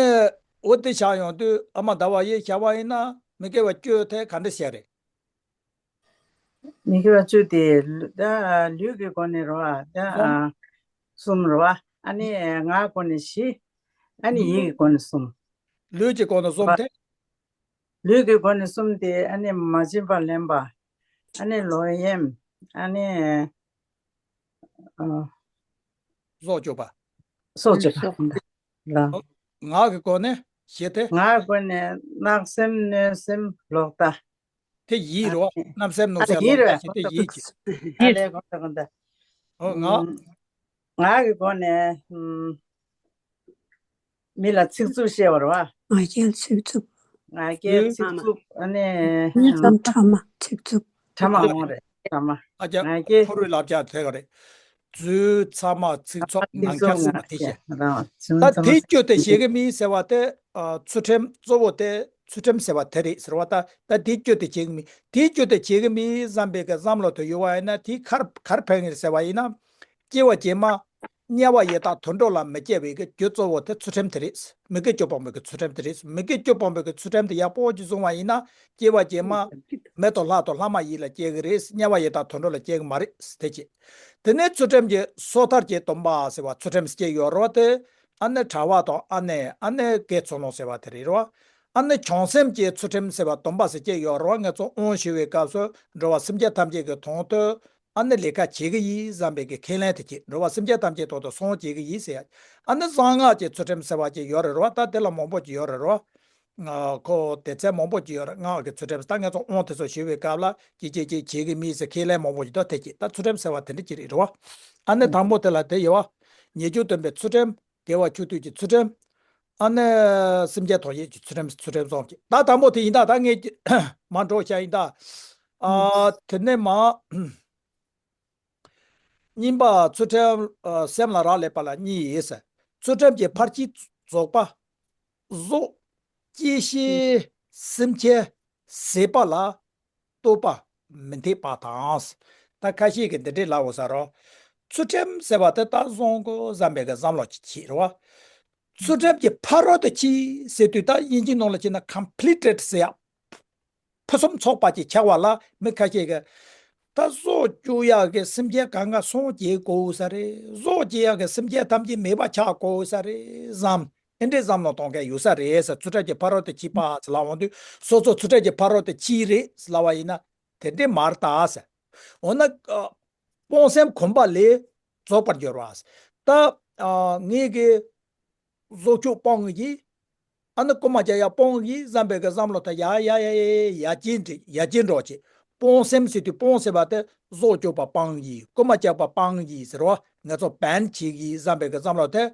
འོ་དེ་བཞག་ཡོང་དུས་ཨ་མ་ཟླ་བ་ཡིས་བྱ་བ་ཡིན་ན་མི་དགེ་བ་བཅུ་དེ་ག་འདྲ་བྱས་རེད། མི་དགེ་བ་བཅུ་དེ་ལུ་ད་ལུས་ཀྱི་སྒོ་ནས་རེད་བ། ད་གསུམ། གསུམ་རེད་བ། ཨ་ནི་ངག་སྒོ་ནས་བཞི། ཨ་ནི་ཡིད་ཀྱི་སྒོ་ནས་གསུམ། ལུས་ཀྱི་སྒོ་ནས་གསུམ་དེ། ལུས་ཀྱི་སྒོ་ནས་གསུམ་དེ་ཨ་ནི་མ་བྱིན་པར་ལེན་པ། ཨ་ནི་ལོག་གཡེམ། ཨ་ནི་ཨ། སྲོག་གཅོད་པ། སྲོག་གཅོད་པ། ལ། ངག་གི་སྒོ་ནས་བཞི་སྟེ། ངག་གི་སྒོ་ནས་བརྣབ་སེམས་གནོད་སེམས་ལོག་ལྟ། དེ་ཡིད་རོ། བརྣབ་སེམས་གནོད་ཨ་སེམས་ཡིད་ལོག་ལྟ་རེད། ཞེས་དེ་ཡིད་ཀྱི། ཨ་ལས་གོ་ད་གོ་ད། ཨོ་ངག་ངག་གི་སྒོ་ནས་ཨུམ། མི་ལ་ཚིག་རྩུབ་བཤད་པ་རེད་བ། ང་རྒྱལ་ཚིག་རྩུབ། ང་རྒྱལ་ཚིག་རྩུབ། ཨ་ནི་ཨུམ། ཕྲ་མ་ཚིག་རྩུབ། ཕྲ་མ་འོང་རེད། ཕྲ་མ། ཨ་ཅག་ང་རྒྱལ། ཁོ་རོའི་ལབ་ཅག་དེ་ག་རེད། རྫུས་ཚ་མ་ཚིག་རྩུབ། ངག་འཁྱལ་ཟེར་བ་དེ་བཤད། ད་དེ་བཅུ་དེ་བྱེད་གི་མིན་ཟེར་བ་དེ་ཨ་ཚུལ་ཁྲིམས་གཙོ་བོ་དེ་ཚུལ་ཁྲིམས་ཟེར་བ་དེ་རེད་ཟེར་བ། ད་ད་དེ་བཅུ་དེ་བྱེད་གི་མིན། དེ་བཅུ་དེ་བྱེད་གི་མིན་བསམ་པའི་གི་བསམ་བློ་དེ་ཡོད་པ་ཡིན་ན་དེ་ག་རེ་ག་རེ་ཕན་གི་རེད་ཟེར་བ་ཡིན་ན། སྐྱེ་བ་རྗེས་མ་དམྱལ་བ་ཡི་དྭགས་དུད་འགྲོ་ལ་མི་སྐྱེ་བའི་གི་རྒྱུ་གཙོ་བོ་དེ་ཚུལ་ཁྲིམས་དེ་རེད། མི་དགེ་བཅུ་སྤོང་བའི་གི་ཚུལ་ཁྲིམས་དེ་རེད། མི་དགེ་བཅུ་སྤོང་བའི་གི་ཚུལ་ཁྲིམས་དེ་ཡག་པོ་ཅིག་བཟུང་བ་ཡིན་ན་སྐྱེ་བ་རྗེས་མ་མི་དང་ལྷ་དང་ལྷ་མ་ཡིན་ལ་སྐྱེ་གི་རེད། དམྱལ་བ་ཡི་དྭགས་དུད་འགྲོ་ལ་སྐྱེ་གི་མ་རེད། དེ་བྱས། དེ་ནས་ཚུལ་ཁྲིམས་ཀྱི་སོ་ཐར་གྱི་སྡོམ་པ་ཟེར་བ་ཚུལ་ཁྲིམས་སྐྱེ་ཡོད་རེད་བ། དེ་ཨ་ནི་གྲྭ་པ་དང་ཨ་ནེ་ཨ་ནི་དགེ་ཚུལ་སློང་ཟེར་བ་དེ་རེད་རོ། ཨ་ནི་བྱང་སེམས་ཀྱི་ཚུལ་ཁྲིམས་ཟེར་བ་སྡོམ་པ་ཟེར་སྐྱེ་ཡོད་རེད་བ། ང་ཚོ་དབང་ཞུ་བའི་སྐབས་སུ་འགྲོ་བ་སེམས་ཅན་ཐམས་ཅད་ཀྱི་དོན་དུ་ཨ་ནི་ལས་ཀ་བྱེད་ཀྱི་ཡིན་བསམ་པའི་གི་ཁས་ལེན་དེ་བྱེད། འགྲོ་བ་སེམས་ཅན་ཐམས་ཅད་དོན་དུ་སྲུང་བྱེད་ཀྱི་ཡིན་ཟེར་ཡ། ཨ་ནི་གསང་སྔགས་ཀྱི་ཚུལ་ཁྲིམས་ཟེར་བ་ཅིག་ཡོད་རེད་རོ། ད་དེ་ལ་མང་པོ་ཅིག་ཡོད་རེད་རོ། ཨ་ཁོ་སྡེ་ཚན་མང་པོ་ཅིག་ཡོད་རེད། སྔགས་ཀྱི་ཚུལ་ཁྲིམས། ད་ངས་ཚོ་དབང་དེ་ཚོ་ཞུ་བའི་སྐབས་ལ་ཅི་བྱེད་ཅི་བྱེད་ཀྱི་མིན་ཟེར་ཁས་ལེན་མང་པོ་ཅིག་འདུག་དེ་ཅི་ད་ཚུལ་ཁྲིམས་ཟེར་བ་དེ་འདྲ་ཅིག་རེད་རེད་བ། ཨ་ནི་དང་པོ་དེ་ལ་དེ་ཡོད་བ། ཉེས་སྤྱོད་སྟོན་པའི་ཚུལ་ཁྲིམས། དགེ་བ་ཆོས་སྡུད་ཀྱི་ཚུལ་ཁྲིམས། ཨ་ནི་སེམས་ཅན་ཐོག་ཡེ་གི་ཚུལ་ཁྲིམས། ཚུལ་ཁྲིམས་གསུམ་གྱི་ད་དང་པོ་དེ་ཡིན་ད། ད་ངས་མ་འགྲོ་བྱ་ཡིན་ད། ཨ་དེ་ནས་མ། གཉིས་པ་ཚུལ་ཁྲིམས། ཨ་སེམས་ལ་རག་ལས་པ་ལ་གཉིས་ཡིན་ཟེར། ཚུལ་ཁྲིམས་ཀྱི་ཕར་ཕྱིན་རྫོགས་པ། གཟུགས། སྐྱེ་ཤི། སེམས་ཅན། ཟད་པ་ལ་རྟོག་པ་མི་འཐད་པ་དང་། ད་ཁ་ཤས་ཀྱིས་འདི་འདྲའི་ལབ་ཡོད་ས་རེད། ཚུལ་ཁྲིམས་ཟེར་བ་དེ་ད་བཟང་གོ་བསམ་པའི་གི་བསམ་བློ་ཅིག་བྱེད་རེད་བ། ཚུལ་ཁྲིམས་ཀྱི་ཕ་རོལ་ཏུ་ཕྱིན་ཟེར་དུས་ད་དབྱིན་ཇིའི་ནང་ལ་བྱས་ན་completed ཟེར་ཡ། ཕུན་སུམ་ཚོགས་པ་ཅིག་ཆགས་པ་ལ་མི་ཁ་ཤས་ཀྱིས། ད་སྲོག་གཅོད་ཡག་གི་སེམས་ཅན་གང་ག་སངས་རྒྱས་དགོས་ས་རེད། སྲོག་གཅོད་ཡག་གི་སེམས་ཅན་ཐམས་ཅད་མེད་པ་ཆགས་དགོས་ས་རེད་བསམ། ཨེ་འདྲའི་བསམ་བློ་གཏོང་མཁན་ཡོད་ས་རེད་ཟེར། ཚུལ་ཁྲིམས་ཀྱི་ཕ་རོལ་ཏུ་ཕྱིན་པ་ཟེར་ལབ་འོང་དུས་སོ་སོ་ཚུལ་ཁྲིམས་ཀྱི་ཕ་རོལ་ཏུ་ཕྱིན་རེད་ཟེར་ལབ་པ་ཡིན་ན་དེ་འདྲའི་མ་རེད་ད་ཟེར། འོ་ན། ཨ། སྤོང་སེམས་གོམས་པ་ལས་རྫོགས་པར་འགྱུར་བ། ད། ཨ། ངེད་ཀྱིས་སྲོག་གཅོད་སྤོང་གི་ཡིན། ཨ་ནི་རྐུན་མ་རྒྱག་ཡག་སྤོང་གི་ཡིན་བསམ་པའི་གི་བསམ་བློ་དང་ཡ་ཡ་ཡ་ཡ་ཡ་ཡ་ཅན་འདྲ་ཡ་ཅན་འདྲ་བྱེད། སྤོང་སེམས་ཟེར་དུས་སྤོང་ཟེར་བ་དེ་སྲོག་གཅོད་པ་སྤང་གི་ཡིན། རྐུན་མ་རྒྱག་པ་སྤང་གི་ཡིན་ཟེར་བ། ང་ཚོ་བན་བྱེད་ཀྱི་ཡིན་བསམ་པའི་གི་བསམ་བློ་དེ།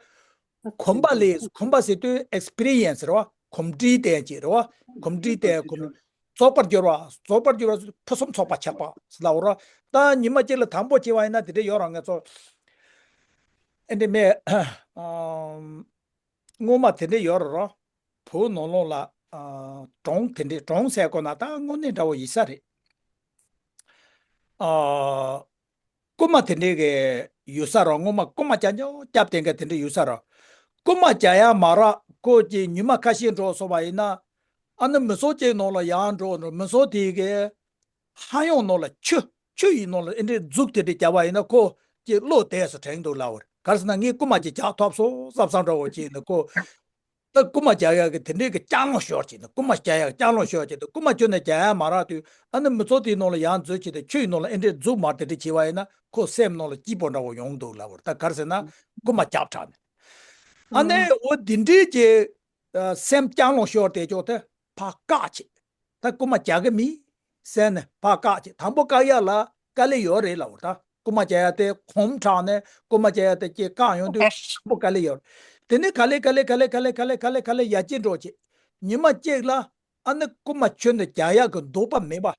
གོམས་པ་ལས། གོམས་པ་ཟེར་དུས་ཨེགས་སི་པི་རི་ཡན་སི་རེད་བ། གོམས་འདྲིས་ལྡན་ཅིག་རེད་བ། གོམས་འདྲིས་ལྡན། གོམས། རྫོགས་པར་འགྱུར་བ། རྫོགས་པར་འགྱུར་བ་ཕུན་སུམ་ཚོགས་པ་ཆགས་པ་ཟེར་ལབ་རེད་བ། ད་ཉི་མ་གཅིག་ལ་དང་པོ་བྱས་པ་ཡིན་ན་དེ་འདྲ་ཡོད་རེད། ང་ཚོ་ཨེ་འདྲ་མེད། ཨམ། སྔོན་མ་དེ་འདྲ་ཡོད་རེད་བ། བོད་ནང་ལོགས་ལ། ཨ། གྲོང་དེ་འདྲ། གྲོང་ཟེར་དགོས་ན་ད་དངོས་གནས་འདྲ་བོ་ཡིན་ས་རེད། ཨ། རྐུན་མ་དེ་འདྲའི་གི་ཡོད་ས་རེད། སྔོན་མ་རྐུན་མ་རྐྱང་རྐྱང་རྒྱབ་བསྡད་མཁན་དེ་འདྲ་ཡོད་ས་རེད། རྐུན་མ་རྒྱག་ཡ་མ་རག་ཁོ་ཀྱི་ཉི་མ་ཁ་ཤས་འགྲོ་སོང་བ་ཡིན་ན། ཨ་ནི་མི་ཚོགས་ཅིག་ནང་ལ་ཡར་འགྲོ་འགྲོ། མི་ཚོགས་དེ་གི་ཧ་ཡང་ནང་ལ་ཆུ། ཆུ་ཡི་ནང་ལ་ཨེ་འདྲའི་འཛུགས་དེ་འདྲ་བརྒྱབ་པ་ཡིན་ན་ཁོ་ཀྱི་བློ་གཏད་སོ་དྲན་འདུག་ལབ་པ་རེད། ག་རེ་ཟེར་ན་ངས་རྐུན་མ་ཅིག་རྒྱག་ཐུབ་སོང་བསམ་བསམ་འདྲ་བོ་ཅིག་ནི་ཁོ། ད་རྐུན་མ་རྒྱག་ཡག་གི་དེ་འདྲའི་གི་ལྕགས་ལོང་ཤོར་བྱས་ནས། རྐུན་མ་རྒྱག་ཡག་ལྕགས་ལོང་ཤོར་བྱས་ཏེ་རྐུན་མ་ཁྱོན་ནས་རྒྱག་ཡག་མ་རག་དུས་ཨ་ནི་མི་ཚོགས་དེའི་ནང་ལ་ཡར་འཛུལ་བྱས་ཏེ་ཆུ་ཡི་ནང་ལ་ཨེ་འདྲའི་འཛུགས་མར་དེ་འདྲ་བྱས་པ་ཡིན་ན་ཁོ་སེམས་ནང་ལ་སྐྱིད་པོ་འདྲ་བོ་ཡོང་འདུག་ལབ་པ་རེད། ད་ག་རེ་ཟེར་ན་རྐུན་མ་རྒྱབ་དྲགས་ནས། ཨ་ནི་འོ་དེ་འདྲའི་གི་ཨ་སེམས་ལྕགས་ལོང་ཤོར་དེ་ཅོག་དེ་ཕར་བཀག་བྱས། ད་རྐུན་མ་རྒྱག་གི་མིན་ཟེར་ནས་ཕར་བཀག་བྱས། དང་པོ་བཀག་ཡག་ལ་དཀའ་ལས་ཡོད་རེད་ལབ་པ་རེད། ད་རྐུན་མ་རྒྱག་ཡག་དེ་གོམས་དྲགས་ནས་རྐུན་མ་རྒྱག་ཡག་དེ་ཅིག་བཀག་ཡོང་དུས་དང་པོ་དཀའ་ལས་ཡོད་རེད། དེ་ནས་ག་ལེ་ག་ལེ་ག་ལེ་ག་ལེ་ག་ལེ་ག་ལེ་ག་ལེ་ཡར་རྒྱས་འགྲོ་བྱས། ཉི་མ་གཅིག་ལ་ཨ་ནི་རྐུན་མ་ཁྱོན་ནས་རྒྱག་ཡག་གི་འདོད་པ་མེད་པ་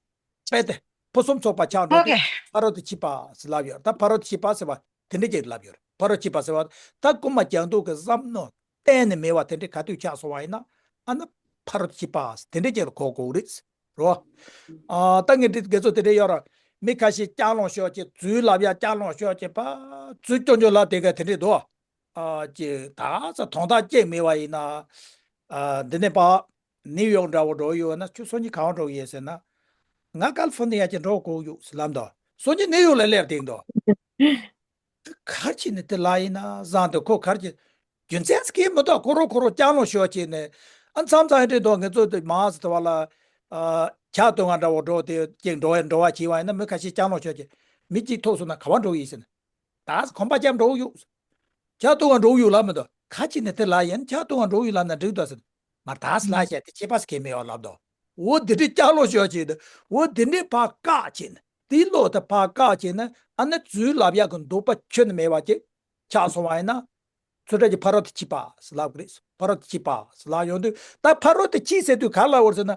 ཆགས་ཏེ་ཕུན་སུམ་ཚོགས་པ་ཆགས་འགྲོ་དུས་ཕ་རོལ་ཏུ་ཕྱིན་པ་ཟེར་ལབ་ཡོད་རེད། ད་ཕ་རོལ་ཏུ་ཕྱིན་པ་ཟེར་བ་དེ་འདྲ་ཅིག་ལབ་ཡོད་རེད། ཕ་རོལ་ཕྱིན་པ་ཟེར་བ་ད་རྐུན་མ་རྒྱག་འདོད་ཀྱི་བསམ་མནོ་གཏན་ནས་མེད་པ་དེ་འདྲ་ག་དུས་ཆགས་སོང་བ་ཡིན་ན་ཨ་ནི་ཕ་རོལ་ཏུ་ཕྱིན་པ་དེ་འདྲ་ཅིག་ལ་གོ་དགོས་རེད། རོ། ཨ་ད་ངས་འདི་དགེ་ཚོ་དེ་འདྲ་ཡོད་ར། མི་ཁ་ཤས་ལྕགས་ལོང་ཤོར་བྱས། རྫུན་ལབ་ཡག་ལྕགས་ལོང་ཤོར་བྱས། ཕར་རྫུན་སྐྱོན་སྐྱོན་ལབ་བསྡད་མཁན་དེ་འདྲ་འདུག་ཨ་ཅེ་ད་ས་དོན་དག་ཅིག་མེད་པ་ཡིན་ན། ཨ་འདི་ནས་ཕར་ནིའུ་ཡོག་འདྲ་བོ་འགྲོ་ཡོད་ན་ཁྱོད་སང་ཉིན་ག་པར་འགྲོ་གི་ཡོད་ཟེར་ན། ང་ཀ་ལི་ཧྥོར་ནི་ཡ་ཅིག་འགྲོ་དགོས་ཡོད་ཟེར་ལབ་འདུག་སང་ཉིན་ནིའུ་ཡོག་ལ་སླེབས་བསྡད་འདུག་ག་རེ་བྱས་ནས་དེ་ལབ་ཡིན་ན་བཟང་འདུག་ཁོ་ག་རེ་བྱས། རྒྱུ་མཚན་ཟེར་མཁན་མི་འདུག་ཁོ་རང་ཁོ་རང་ལྕགས་ལོང་ཤོར་བྱས་ནས། ཨ་མཚམས་མཚམས་ཨེ་འདྲ་འདུག་ངེད་ཚོ་དེ་མང་ཟེར་དུ་བ་ལ། ཨ་ཇ་བཏུང་ག་འདྲ་བོ་འགྲོ་དེ་ཅིག་འགྲོ་བ་འགྲོ་བ་བྱས་པ་ཡིན་ན་མི་ཁ་ཤས་ལྕགས་ལོང་ཤོར་བྱས། མི་གཅིག་ཐུག་སོང་ན་ག་པར་འགྲོ་གི་ཡིན་ཟེར་ན། ད་གོམ་པ་རྒྱབ་འགྲོ་གི་ཡོད། ཇ་བཏུང་ག་འགྲོ་གི་ཡོད་ལབ་མི་འདུག་ག་རེ་བྱས་ནས་དེ་ལབ་ཡིན། ཇ་བཏུང་ག་འགྲོ་གི་ཡོད་ལབ་ན་འགྲིག་འདུག་ཟེར། མར་ད་སླ་བཤད་དེ་ཁྱད་པར་གང་ཡང་མེད་པ་ལབ་དོ། འོ་དེ་འདྲའི་ལྕགས་ལོག་ཤོར་བྱས་ཏེ། འོ་དེ་འདྲའི་ཕར་བཀག་བྱས་ནས། དེའི་བློ་དེ་ཕར་བཀག་བྱས་ནས་ཨ་ནི་རྫུན་ལབ་ཡག་གི་འདོད་པ་ཁྱོན་ནས་མེད་པ་ཅིག་ཆགས་སོང་བ་ཡིན་ན། ཚུལ་ཁྲིམས་ཀྱི་ཕ་རོལ་ཏུ་ཕྱིན་པ་ཟེར་ལབ་ཀྱི་རེད། ཕ་རོལ་ཏུ་ཕྱིན་པ་ཟེར་ལབ་ཡོང་དུས་ད་ཕ་རོལ་ཏུ་ཕྱིན་ཟེར་དུས་ག་རེ་ལབ་པ་རེད་ཟེར་ན།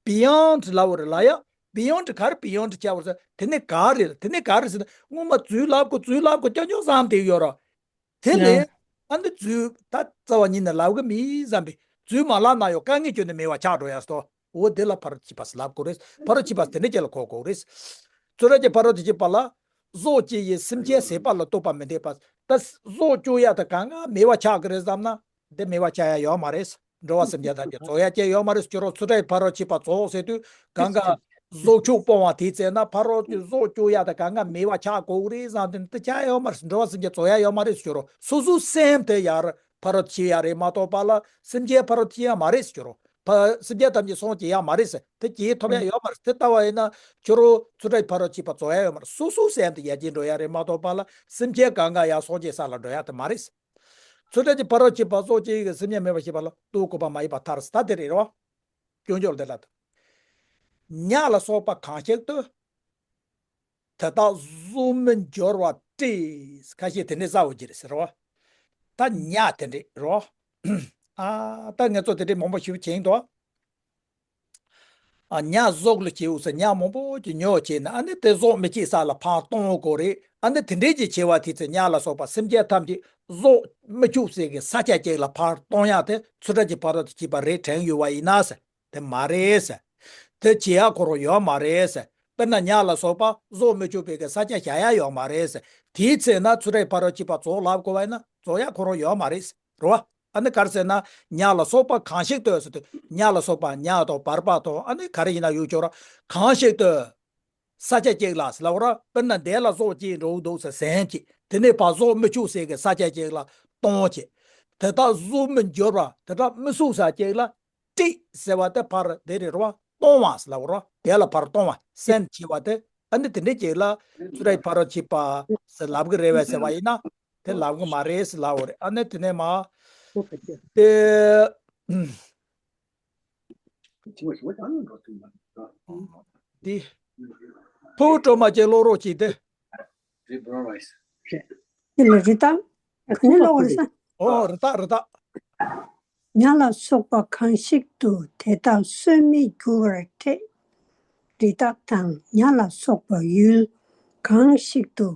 བི་ཡོན་ཌི་ལབ་པ་རེད་ལ་ཡ། བི་ཡོན་ཌི་ག་རེ་བི་ཡོན་ཌི་བྱས་པ་རེད་ཟེར། དེ་ནས་ག་རེ་རེད། དེ་ནས་ག་རེ་ཟེར་ན་སྔོན་མ་རྫུན་ལབ་དགོས་རྫུན་ལབ་དགོས་རྐྱང་རྐྱང་བསམ་བསྡད་ཡོད་ར། དེ་ལས་ཨ་ནི་རྫུན་ད་རྩ་བ་ཉིད་ནས་ལབ་གི་མིན་བསམ་པའི་རྫུན་མ་ལབ་ན་ཡང་དཀའ་ངལ་ཁྱོན་ནས་མེད་པ་ཆགས་འགྲོ་ཡ་སོ། འོ་དེ་ལ་ཕ་རོལ་ཏུ་ཕྱིན་པ་ཟེར་ལབ་དགོས་རེད། ཕ་རོལ་ཏུ་ཕྱིན་པ་དེ་འདྲ་ཅིག་ལ་གོ་དགོས་རེད། ཚུལ་ཁྲིམས་ཀྱི་ཕ་རོལ་ཏུ་ཕྱིན་པ་ལ། སྲོག་གཅོད་ཡིས་སེམས་ཅན་ཟད་པ་ལ་རྟོག་པ་མི་འཐད་པ། ད་སྲོག་གཅོད་ཡ་ད་གང་ག་མེད་པ་ཆགས་ཀྱི་རེད་བསམ་ན། འདི་མེད་པ་ཆགས་ཡ་ཡོད་མ་རེད། འགྲོ་བ་སེམས་ཅན་ཐམས་ཅད་རྫོགས་ཡ་ཅིག་ཡོད་མ་རེད་ཟེར་རོ། ཚུལ་ཁྲིམས་ཕ་རོལ་ཕྱིན་པ་རྫོགས་ཟེར་དུས་གང་ག་སྲོག་གཅོད་སྤོང་བ་དེའི་ཚེ་ན་ཕ་རོལ་གྱི་སྲོག་གཅོད་ཡ་ད་གང་ག་མེད་པ་ཆགས་དགོས་རེད་བསམ་དུས་དེ་ཆགས་ཡ་ཡོད་མ་རེད། འགྲོ་བ་སེམས་ཅན་རྫོགས་ཡ་ཡོད་མ་རེད་ཟེར་རོ། སོ་སོའི་སེམས་དེ་ཡར་ཕ་རོལ་ཕྱིན་ཡ་རེད་མ་གཏོགས་པ་ལ་སེམས་ཅན་ཕ་རོལ་ཕྱིན་ཡ་མ་རེད་ཟེར་རོ། ཕ་སེམས་ཅན་ཐམས་ཅད་སངས་རྒྱས་ཡ་མ་རེད་ཟེར། དེ་སྐྱེ་ཐུབ་ཡ་ཡོད་མ་རེད། དེ་ལྟ་བ་ཡིན་ན་ཁྱོད་རང་ཚུལ་ཁྲིམས་ཕ་རོལ་ཕྱིན་པ་རྫོགས་ཡ་ཡོད་མ་རེད། སོ་སོའི་སེམས་དེ་ཡར་རྒྱས་འགྲོ་ཡ་རེད་མ་གཏོགས་པ་ལ་སེམས་ཅན་གང་ག་ཡར་སངས་རྒྱས་ས་ལ་འགྲོ་ཡ་དེ་མ་རེད། ཚུལ་ཁྲིམས་ཀྱི་ཕ་རོལ་ཕྱིན་པ་སྲོག་གཅོད་ཡིས་སེམས་ཅན་མེད་པར་བྱེད་པ་ལ་ལྟོ་གོས་པ་མ་ཡིན་པར་ཐར་ཟེར་ད་དེ་རེད་རོ། སྐྱོན་སྦྱོར་འདི་ལ། ཉ་ལ་སོགས་པ་གང་ཞིག་ཏུ། དེ་དག་གཟུགས་མི་འགྱུར་བར་བཀྲི། ཁ་ཤས་དེ་འདྲའི་ས་འོ་གྱིར་ཟེར་བ། ད་ཉ་དེ་འདྲའི་རོ། ཨ་ད་ངེད་ཚོ་དེ་འདྲའི་མང་པོ་ཞིག་བྱེད་འདུག་ཨ་ཉ་གཟུགས་ལ་སྐྱེའུ་ཟེར་ཉ་མང་པོ་ཅིག་ཉོ་བྱས་ན་ཨ་ནི་དེ་གཟུགས་མི་སྐྱེ་ས་ལ་ཕར་གཏོང་དགོས་རེད། ཨ་ནི་དེ་འདྲའི་ཅིག་བྱས་པ་དེ་ཚེ་ཉ་ལ་སོགས་པ་སེམས་ཅན་ཐམས་ཅད་གཟུགས་མི་སྐྱེ་སའི་གི་ས་ཆ་ཅིག་ལ་ཕར་གཏོང་ཡག་དེ་ཚུལ་ཁྲིམས་ཀྱི་ཕ་རོལ་ཏུ་ཕྱིན་པ་རེད་དྲན་ཡོད་པ་ཡིན་ན་ཟེར། དེ་མ་རེད་ཟེར། དེ་བྱེད་ཡག་ཁོ་རང་ཡོད་མ་རེད་ཟེར། དཔེར་ན་ཉ་ལ་སོགས་པ་གཟུགས་མི་སྐྱེ་བའི་གི་ས་ཆ་བཞག་ཡག་ཡོད་མ་རེད་ཟེར། དེའི་ཚེ་ན་ཚུལ་ཁྲིམས་ཕ་རོལ་ཕྱིན་པ་རྫོགས་ལབ་དགོས་པ་ཡིན་ན་རྫོགས་ཡག་ཁོ་རང་ཡོད་མ་རེད་ཟེར་རོ། ཨ་ནི་ག་རེ་ཟེར་ན་ཉ་ལ་སོགས་པ་གང་ཞིག་ཏུ་ཟེར་དུས་ཉ་ལ་སོགས་པ་ཉ་དང་བར་པ་དང་ཨ་ནི་ག་རེ་ཡིན་ན་ཡོད་ཆོག་ར། གང་ཞིག་ཏུ་ས་ཆ་གཅིག་ལ་ཟེར་ལབ་ར། དཔེར་ན་འདས་ལ་གཟུགས་སྐྱེས་འགྲོ་འདུག་ཟེར་ཟན་གྱིས་དེ་ནས་ཕར་གཟུགས་མི་སྐྱེ་སའི་གི་ས་ཆ་གཅིག་ལ་གཏོང་བྱེད། དེ་དག་གཟུགས་མི་འགྱུར་བ་དེ་དག་མི་གསོ་ས་གཅིག་ལ་བཀྲི་ཟེར་བ་དེ་ཕར་དེ་རེད་རོ། གཏོང་བ་ཟེར་ལབ་རོ། དེ་ལ་ཕར་གཏོང་བ་སེན་བྱེད་བ་དེ་ཨ་ནི་དེ་འདྲའི་ཅིག་ལ་ཚུལ་ཁྲིམས་ཕ་རོལ་ཕྱིན་པ་ཟེར་ལབ་གི་རེད་བས་ཟེར་བ་ཡིན་ན་དེ་ལབ་གི་མ་རེད་ཟེར་ལབ་རེད། ཨ་ནི་དེ་ནས་མ་དེ་འདི་ཕུ་བོ་སྒྲོལ་མ་ཅིག་ཀློག་རོགས་གྱིས་ཏེ། དེ་ལ་རི་དྭགས་ག་ནས་ཀློག་རེད་ས། ཨོ་རི་དྭགས་རི་དྭགས། ཉ་ལ་སོགས་པ་གང་ཞིག་ཏུ་དེ་དག་གསོད་མི་འགྱུར་བར་བཀྲི། རི་དྭགས་དང་ཉ་ལ་སོགས་པ་ཡུལ་གང་ཞིག་ཏུ་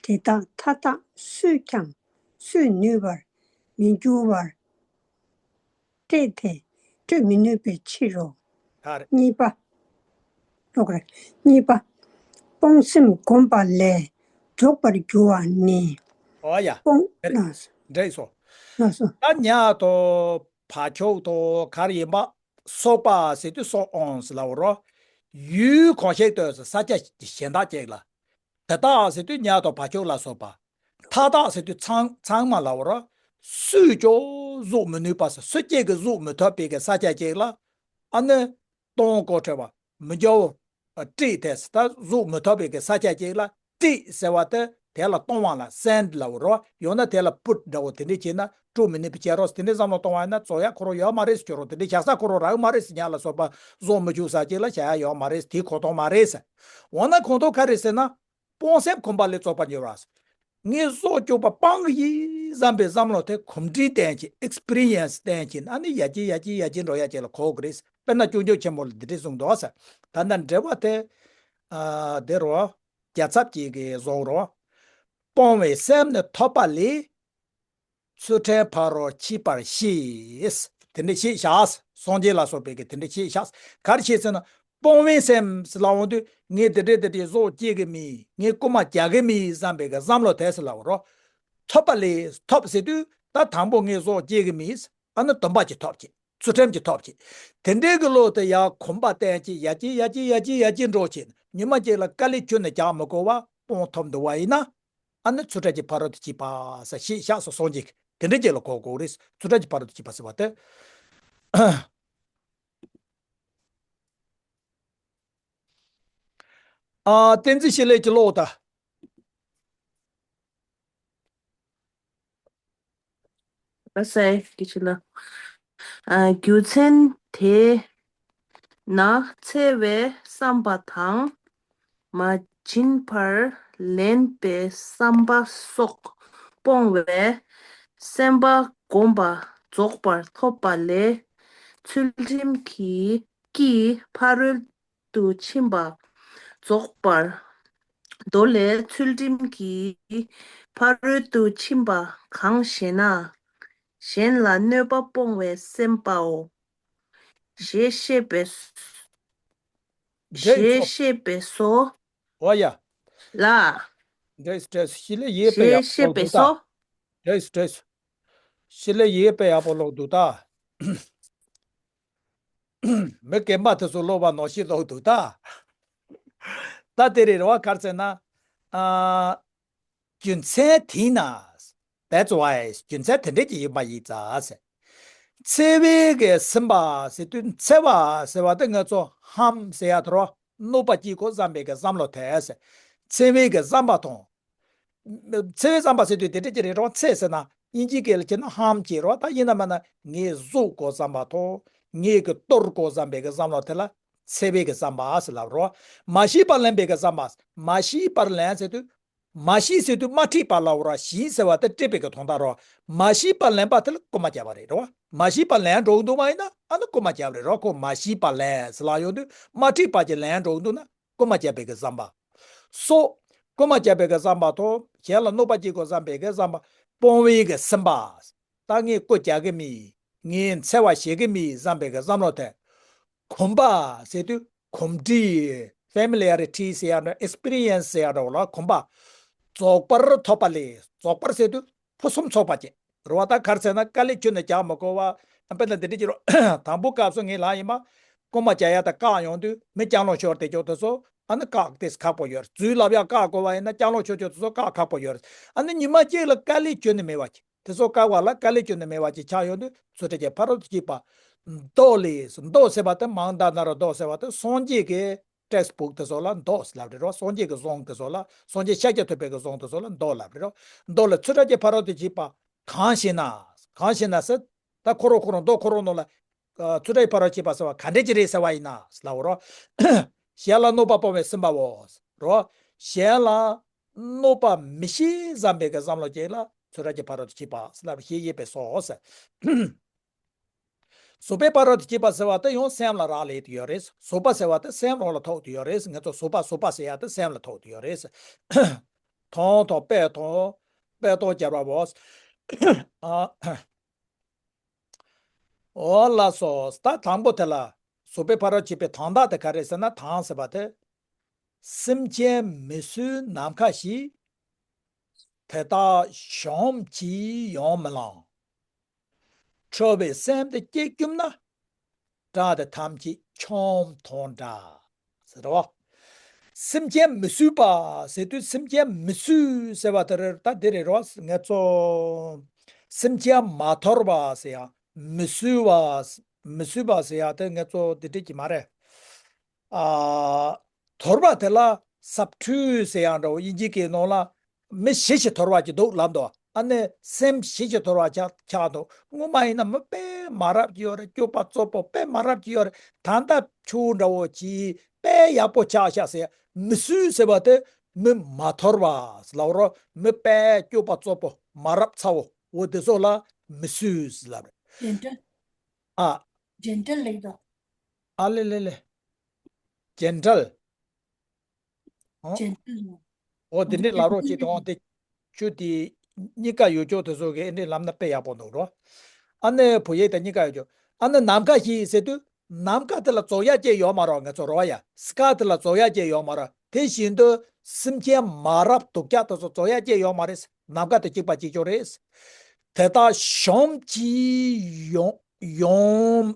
དེ་དག་མཐའ་དག་གསོད་ཀྱང་གསོད་ནུས་པར་མི་འགྱུར་བར་བཀྲི་སྟེ་སྤྲོད་མི་ནུས་པའི་ཕྱིར་རོ། ད་རེད། གཉིས་པ། ཀློག་རེད། གཉིས་པ། སྤོང་སེམས་བསྒོམས་པ་ལས་རྫོགས་པར་འགྱུར་བ་ནི། ཨོ་ཡ། སྤོང་། འདྲ་ཡིན་སོ། ལགས་སོ། ད་ཉ་དང་བ་ཕྱུགས་དང་ག་རེ་ཡིན་པ་སོགས་པ་ཟེར་དུས་སོགས་ཨོང་ཟེར་ལབ་རོ། ཡུལ་གང་ཞིག་ཏུ་ས་ཆ་གཞན་དག་ཅིག་ལ། དེ་དག་ཟེར་དུས་ཉ་དང་བ་ཕྱུགས་ལ་སོགས་པ། མཐའ་དག་ཟེར་དུས་ཚང་ཚང་མ་ལབ་རོ། སུས་ཀྱང་གཟུགས་མི་ནུས་པ་ཟེར་སུ་གཅིག་གིས་གཟུགས་མི་ཐུབ་པའི་གི་ས་ཆ་ཅིག་ལ། ཨ་ནི་གཏོང་དགོས་བྲལ་བ་མི་འགྱུར་བ་བཀྲི་སྟེ་ད་གཟུགས་མི་ཐུབ་པའི་གི་ས་ཆ་ཅིག་ལ་བཀྲི་ཟེར་བ་དེ་དེ་ལ་གཏོང་བ་ལ་སེན་ལབ་རོ། ཡང་ན་དེ་ལ་པུཊ་འདྲ་བོ་དེ་འདྲ་བྱས་ན་སྤྲོད་མི་ནུས་པའི་ཕྱིར་རོ། དེ་འདྲའི་བསམ་བློ་གཏོང་བ་ཡིན་ན་རྫོགས་ཡག་ཁོ་རང་ཡོད་མ་རེད་ཟེར་རྒྱུ་རོ། དེ་འདྲའི་བཞག་ས་ཁོ་རང་རག་མ་རེད་ཟེར། ཉ་ལ་སོགས་པ་གཟུགས་མི་སྐྱེ་ས་ཅིག་ལ་བཞག་ཡག་ཡོད་མ་རེད། དེ་གོ་དོན་མ་རེད་ཟེར། འོ་ན་གོ་དོན་ག་རེད་ཟེར་ན། སྤོང་སེམས་གོམས་པ་ལས་རྫོགས་པར་འགྱུར་བ། ངས་གཟུགས་སྐྱོབ་པ་སྤང་གི་ཡིན་བསམ་པའི་བསམ་བློ་དེ་གོམས་འདྲིས་བསྟན་གྱི་ཨེག་སི་པི་རི་ཡན་སི་བསྟན་གྱི་ཨ་ནི་ཡར་རྒྱས་ཡར་རྒྱས་ཡར་རྒྱས་འགྲོ་ཡག་ཅིག་ལ་གོ་གི་རེད། དཔེར་ན་སྐྱོན་བརྗོད་ཆེན་མོ་ལ་འདི་འདྲས་གསུངས་འདུག་ཟེར། ད་ལྟ་འགྲེལ་པ་དེ་ཨ་དེ་རོ། རྒྱལ་ཚབ་ཀྱི་གི་བཟོ་རོ། སྤོང་བའི་སེམས་ནི་ཐོབ་པ་ལས། ཚུལ་ཁྲིམས་ཕ་རོལ་ཕྱིན་པར་ཤེས། དེ་འདྲ་ཤེས་བཞག་སངས་རྒྱས་ལ་སོགས་པའི་གི་དེ་འདྲ་ཤེས་བཞག་ག་རེ་བྱས་ཟེར་ན། སྤོང་བའི་སེམས་ཟེར་ལབ་འོང་དུས་ངས་དེ་འདྲས་དེ་འདྲས་གཟུགས་སྐྱེ་གི་མེད། ངས་རྐུན་མ་རྒྱག་གི་མེད་བསམ་པའི་གི་བསམ་བློ་དེ་ཟེར་ལབ་རོ། ཐོབ་པ་ལས་ཐོབ་ཟེར་དུས་ད་དང་པོ་ངས་གཟུགས་སྐྱེ་གི་མེད། ཨ་ནི་སྡོམ་པ་ཅིག་ཐོབ་ཅིག་ཚུལ་ཁྲིམས་ཅིག་ཐོབ་ཅིག་དེ་འདྲས་གི་བློ་དེ་ཡར་གོམས་པ་བསྟན་ཅིག་ཡར་རྒྱས་ཡར་རྒྱས་ཡར་རྒྱས་ཡར་རྒྱས་འགྲོ་ཅིག་ཉི་མ་གཅིག་ལ་དཀའ་ལས་ཁྱོན་ནས་རྒྱག་མི་དགོས་པ་སྤོང་ཐུབ་འདུག་བ་ཡིན་ན། ཨ་ནི་ཚུལ་ཁྲིམས་ཀྱི་ཕ་རོལ་ཏུ་ཕྱིན་པ་ཟེར་ཤེས་བཞག་སོ་སོང་ཅིག་དེ་འདྲའི་རྗེས་ལ་གོ་དགོས་རེད། ཚུལ་ཁྲིམས་ཀྱི་ཕ་རོལ་ཏུ་ཕྱིན་པ་ཟེར་བ་དེ། ཨ་བསྟན་འཛིན་བྱེད་ལས་ཀྱི་ཀློག་ད། ཨ་སའི་སྐད་ཆ་ལ། ཨ་རྒྱུ་མཚན་དེས་ན་འཚེ་བའི་བསམ་པ་དང་། མ་བྱིན་པར་ལེན་པའི་བསམ་པ་སོགས་སྤོང་བའི་སེམས་པ་བསྒོམ་པ་རྫོགས་པར་ཐོབ་པ་ལས་ཚུལ་ཁྲིམས་ཀྱི་ཀྱི་ཕ་རོལ་ཏུ་ཕྱིན་པ་རྫོགས་པར། མདོ་ལས་ཚུལ་ཁྲིམས་ཀྱི་ཕ་རོལ་ཏུ་ཕྱིན་པ་གང་ཞེ་ན། གཞན་ལ་གནོད་པ་སྤོང་བའི་སེམས་པའོ། ཞེས་བཤད་པས། འདྲེ་ཞེས་སོ། བཤད་པས་སོ། འོ་ཡ། ལ། འདྲེ་སོ་འདྲེ་སོ་ཤི་ལེ་ཡེ་པེ་ཡ་ཞེས་བཤད་པས་སོ། འདྲེ་སོ་འདྲེ་སོ། ཤི་ལེ་ཡེ་པེ་ཡག་པོ་ཀློག་འདུག་ད། མི་རྒན་པ་དེ་ཚོ་ཀློག་པ་ནང་བཞིན་ཀློག་འདུག་ད། ད་དེ་རེད་རེད་བ་ག་རེ་ཟེར་ན། ཨ། རྒྱུ་མཚན་དེས་ན། That's why རྒྱུ་མཚན་དེ་འདྲས་ཀྱི་ཡིན་པ་ཡིན་ཙང་ཟེར། འཚེ་བའི་གི་སེམས་པ་ཟེར་དུས་འཚེ་བ་ཟེར་བ་དེ་ང་ཚོ་ཧམ་ཟེར་ཡ་དོ་རོ་གནོད་པ་སྐྱེལ་དགོས་བསམ་པའི་གི་བསམ་བློ་དེ་ཟེར། འཚེ་བའི་གི་བསམ་པ་དང་། འཚེ་བའི་བསམ་པ་ཟེར་དུས་དེ་འདྲ་ཅིག་རེད་རོ། འཚེ་ཟེར་ན་དབྱིན་ཇིའི་སྐད་ལ་བྱས་ན་ཧམ་ཅིག་རོ། ད་ཡིན་ན་མིན་ན་ངས་གཟུགས་དགོས་བསམ་པ་དང་ ངེད་ཀྱི་གཏོར་དགོས་བསམ་པའི་གི་བསམ་བློ་དེ་ལ་འཚེ་བའི་གི་བསམ་པ་ཟེར་ལབ་རོ། མ་ཤེས་པར་ལེན་པའི་གི་བསམ་པ། མ་ཤེས་པར་ལེན་ཟེར་དུས། མ་ཤེས་ཟེར་དུས་མ་ཁྲིད་པ་ལབ་རོ། ཤེས་ཟེར་བ་དེ་ཁྲིད་པའི་གི་དོན་དག་རོ། མ་ཤེས་པར་ལེན་པ་དེ་ལ་རྐུན་མ་བརྒྱབ་པ་རེད་རོ། མ་ཤེས་པར་ལེན་འགྲོ་གི་འདུག་མ་ཡིན་ན་ཨ་ནི་རྐུན་མ་བརྒྱབ་རེད་རོ། ཁོ་མ་ཤེས་པར་ལེན་ཟེར་ལབ་ཡོང་དུས་མ་ཁྲིད་པ་ཅིག་ལེན་འགྲོ་གི་འདུག་ན། རྐུན་མ་བརྒྱབ་པའི་གི་བསམ་པ། སོ། རྐུན་མ་བརྒྱབ་པའི་གི་བསམ་པ་དང་གཞན་ལ་གནོད་པ་བྱེད་དགོས་བསམ་པའི་གི་བསམ་པ། སྤོང་བའི་གི་སེམས་པ། ད་ངས་རྐུ་རྒྱག་གི་མེད། ངས་འཚེ་བ་བྱེད་གི་མེད་བསམ་པའི་གི་བསམ་བློ་དེ། གོམས་པ་ཟེར་དུས་གོམས་འདྲིས། ཕེ་མི་ལི་ཡ་རི་ཊི་ཟེར་ཡ་འདྲ། ཨེག་སི་པི་རི་ཡན་སི་ཟེར་ཡ་འདྲ་བོ་ལ་གོམས་པ། རྫོགས་པར་ཐོབ་པ་ལས། རྫོགས་པར་ཟེར་དུས་ཕུན་སུམ་ཚོགས་པ་ཅིག་རེད་བ། ད་ག་རེ་ཟེར་ན་དཀའ་ལས་ཁྱོན་ནས་རྒྱག་མི་དགོས་པ། དཔེར་ན་འདི་འདྲ་ཅིག་རོ། དང་པོ་སྐབས་སུ་ངའི་ལག་ཡིན་པ། རྐུན་མ་རྒྱག་ཡ་དང་བཀག་ཡོང་དུས་མི་རྐྱང་ལོག་ཤོར་བསྡད་ཀྱོག་དེ་ཚོ་ཨ་ནི་བཀག་དེ་ཁག་པོ་ཡོད་རེད། ཚུར་ལབ་ཡ་བཀག་དགོས་པ་ཡིན་ན་རྐྱང་ལོག་ཤོར་ཀྱོག་དེ་ཚོ་བཀག་ཁག་པོ་ཡོད་རེད། ཨ་ནི་ཉི་མ་གཅིག་ལ་དཀའ་ལས་ཁྱོན་ནས་མེད་པ་ཅིག་དེ་ཚོ་བཀག་པ་ལ་དཀའ་ལས་ཁྱོན་ནས་མེད་པ་ཅིག་ཆགས་ཡོང་དུས་ཚུལ་ཁྲིམས་ཀྱི་ཕ་རོལ་ཏུ་ཕྱིན་པ། མདོ་ལས། མདོ་ཟེར་བ་དེ་མང་དག་ན་རོ། མདོ་ཟེར་བ་དེ་སངས་རྒྱས་ཀྱི་ཊེག་སི་བུག་དེ་ཚོ་ལ་མདོ་ཟེར་ལབ་རེད་རོ། སངས་རྒྱས་ཀྱི་གསུང་དེ་ཚོ་ལ། སངས་རྒྱས་ཤཱཀྱ་ཐུབ་པའི་གི་གསུང་དེ་ཚོ་ལ་མདོ་ལབ་རེད་རོ། མདོ་ལ་ཚུལ་ཁྲིམས་ཀྱི་ཕ་རོལ་ཏུ་ཕྱིན་པ། གང་ཞེ་ན། གང་ཞེ་ན་ཟེར། ད་ཁོ་རང་ཁོ་རང་མདོ་ཁོ་རང་ནང་ལ། ཨ། ཚུལ་ཁྲིམས་ཀྱི་ཕ་རོལ་ཕྱིན་པ་ཟེར་བ་ག་འདྲས་ཅིག་རེད་ཟེར་བ་ཡིན་ན་ཟེར་ལབ་རོ། གཞན་ལ་གནོད་པ་སྤོང་བའི་སེམས་པའོ། རོ། གཞན་ལ་གནོད་པ་མི་བྱེད་བསམ་པའི་གི་བསམ་བློ་ཅིག་ལ་ཚུལ་ཁྲིམས་ཀྱི་ཕ་རོལ་ཏུ་ཕྱིན་པ་ཟེར་ལབ་ཞེས་ཡོད་པས་སོ་ཟེར། གཟུགས་པོའི་ཕ་རོལ་ཏུ་ཕྱིན་པ་ཟེར་བ་དེ་ཡང་སེམས་ལ་རག་ལས་དུ་ཡོད་རེད། གཟུགས་པ་ཟེར་བ་དེ་སེམས་རང་ལ་ཐུག་དུ་ཡོད་རེད། ང་ཚོ་གཟུགས་པ་གཟུགས་པ་ཟེར་ཡ་དེ་སེམས་ལ་ཐུག་དུ་ཡོད་རེད། མཐོང་དང་དཔེ་དང་། དཔེ་དང་སྦྱར་བ་བོ། ཨ། འོ་ལགས་སོ། ད་དང་པོ་དེ་ལ་གཟུགས་པོའི་ཕ་རོལ་ཕྱིན་པའི་དོན་དག་དེ་ག་རེ་ཟེར་ན། དོན་ཟེར་བ་དེ། སེམས་ཅན་མི་སུའི་ནམ་མཁའ་བཞིན། དེ་དག་གཞོམ་གྱིས་ཡོང་མི་ལང་། ཁྲོ་བའི་སེམས་དེ་སྐྱེས་བཅུག་ན། དགྲ་དེ་ཐམས་ཅད་ཆོམ་དང་འདྲ། ཟེར་རོ། སེམས་ཅན་མི་སུ་པ་ཟེར་དུས་སེམས་ཅན་མི་སུ་ཟེར་བ་དེ་རེད། ད་དེ་རེད་རོ། ང་ཚོ་སེམས་ཅན་མ་དོར་བ་ཟེར་ཡ། མི་སུ་བ། མི་སུ་བ་ཟེར་ཡ་དེ་ང་ཚོ་དེ་འདྲ་ཅིག་མ་རེད། ཨ། དོར་བ་དེ་ལ་སབ་ཊི་ཊུ་ཊི་ཟེར་ཡང་འདྲ་བོ། དབྱིན་ཇི་གི་ནང་ལ་མི་བཞི་ཞིག་དོར་བ་ཅིག་འདུག་ལབ་འདུག་ཨ་ནི་སེམས་བཞི་ཞིག་དོར་བ་ཆགས་ཆགས་འདུག་སྔོན་མ་ཡིན་ན་མི་དཔེ་མ་རབས་ཅིག་ཡོད་རེད། སྐྱོ་པ་བཙོག་པོ་དཔེ་མ་རབས་ཅིག་ཡོད་རེད། ད་ལྟ་ཁྱོད་འདྲ་བོ་ཅིག་དཔེ་ཡག་པོ་ཆགས་ཤག་ཟེར། མི་སུ་ཟེར་བ་དེ་མི་མ་དོར་བ་ལབ་རོ། མི་དཔེ་སྐྱོ་པ་བཙོག་པོ་མ་རབས་ཚ་བོ། འོ་དེ་ཚོ་ལ་མི་སུ་ཟེར་ལབ་རེད། ཇེན་ཊལ། ཨ། ཇེན་ཊལ་ལེགས་དོ། ཨ་ལེ་ལེ་ལེ། ཇེན་ཊལ། ཨོ། ཇེན་ཊལ་ནོ། འོ་དེ་འདྲའི་ལབ་རོགས་བྱེད་དང་། དེ་ཆུ་དེ་གཉིས་ཀ་ཡོད་ཅོག་དེ་ཚོ་གི་ཨེ་འདྲའི་ལབ་ན་དཔེ་ཡག་པོ་འདུག་རོ། ཨ་ནི་བུ་ཡིག་དང་གཉིས་ཀ་ཡོད་ཅོག་ཨ་ནི་ནམ་མཁའ་བཞིན་ཟེར་དུས་ནམ་མཁའ་དེ་ལ་རྫོགས་ཡ་ཅིག་ཡོད་མ་རེད། ང་ཚོ་རོ་ཡ། སི་ཀའི་དེ་ལ་རྫོགས་ཡ་ཅིག་ཡོད་མ་རེད། དེ་བཞིན་དུ་སེམས་ཅན་མ་རབས་སྡུག་ཅག་དེ་ཚོ་རྫོགས་ཡ་ཅིག་ཡོད་མ་རེད། ནམ་མཁའ་དེ་གཅིག་པ་གཅིག་རྐྱང་རེད། དེ་དག་གཞོམ་གྱིས་ཡོང་ཡོང་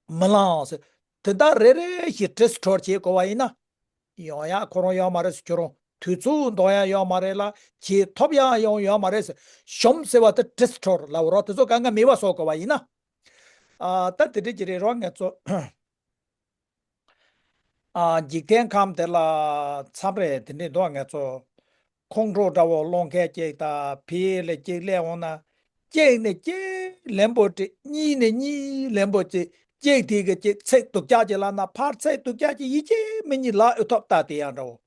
མི་ལང་ཟེར། དེ་དག་རེ་རེ་བཞིན་བྲིས་འཕྲོར་བྱེད་དགོས་པ་ཡིན་ན། ཡོང་ཡག་ཁོ་རང་ཡོད་མ་རེད་ཟེར། ཁྱོད་རང་དུས་ཚོད་འདང་ཡག་ཡོད་མ་རེད་ལ། ཁྱེད་ཐོབ་ཡག་ཡང་ཡོད་མ་རེད་ཟེར། གཞོམ་ཟེར་བ་དེ་བྲིས་འཕྲོར་ལབ་རོགས། དེ་ཚོ་གང་ག་མེད་པ་བཟོ་དགོས་པ་ཡིན་ན། ཨ། ད་དེ་འདྲ་ཅིག་རེད་རོགས། ང་ཚོ། ཨ། འཇིག་རྟེན་ཁམས་དེ་ལ་མཚམས་རེ་དེ་འདྲ་འདུག་ང་ཚོ། ཁོང་ཁྲོ་འདྲ་བོ་སློང་མཁན་གཅིག་དང་། ཕི་ལ་གཅིག་སླེབས་འོང་ན། གཅིག་ནས་གཅིག་ལན་པོ་དྲི། གཉིས་ནས་གཉིས་ལན་པོ་དྲི། གཅིག་དེ་གི་གཅིག་ཚིག་སྡུག་ཅག་ཅིག་ལབ་ན། ཕར་ཚིག་སྡུག་ཅག་ཅིག་ཡིད་ཆེས་མེད་ཉིད་ལབ་ཨེ་ཐོབ་ལྟ་དེ་ཡང་འདྲ་བོ།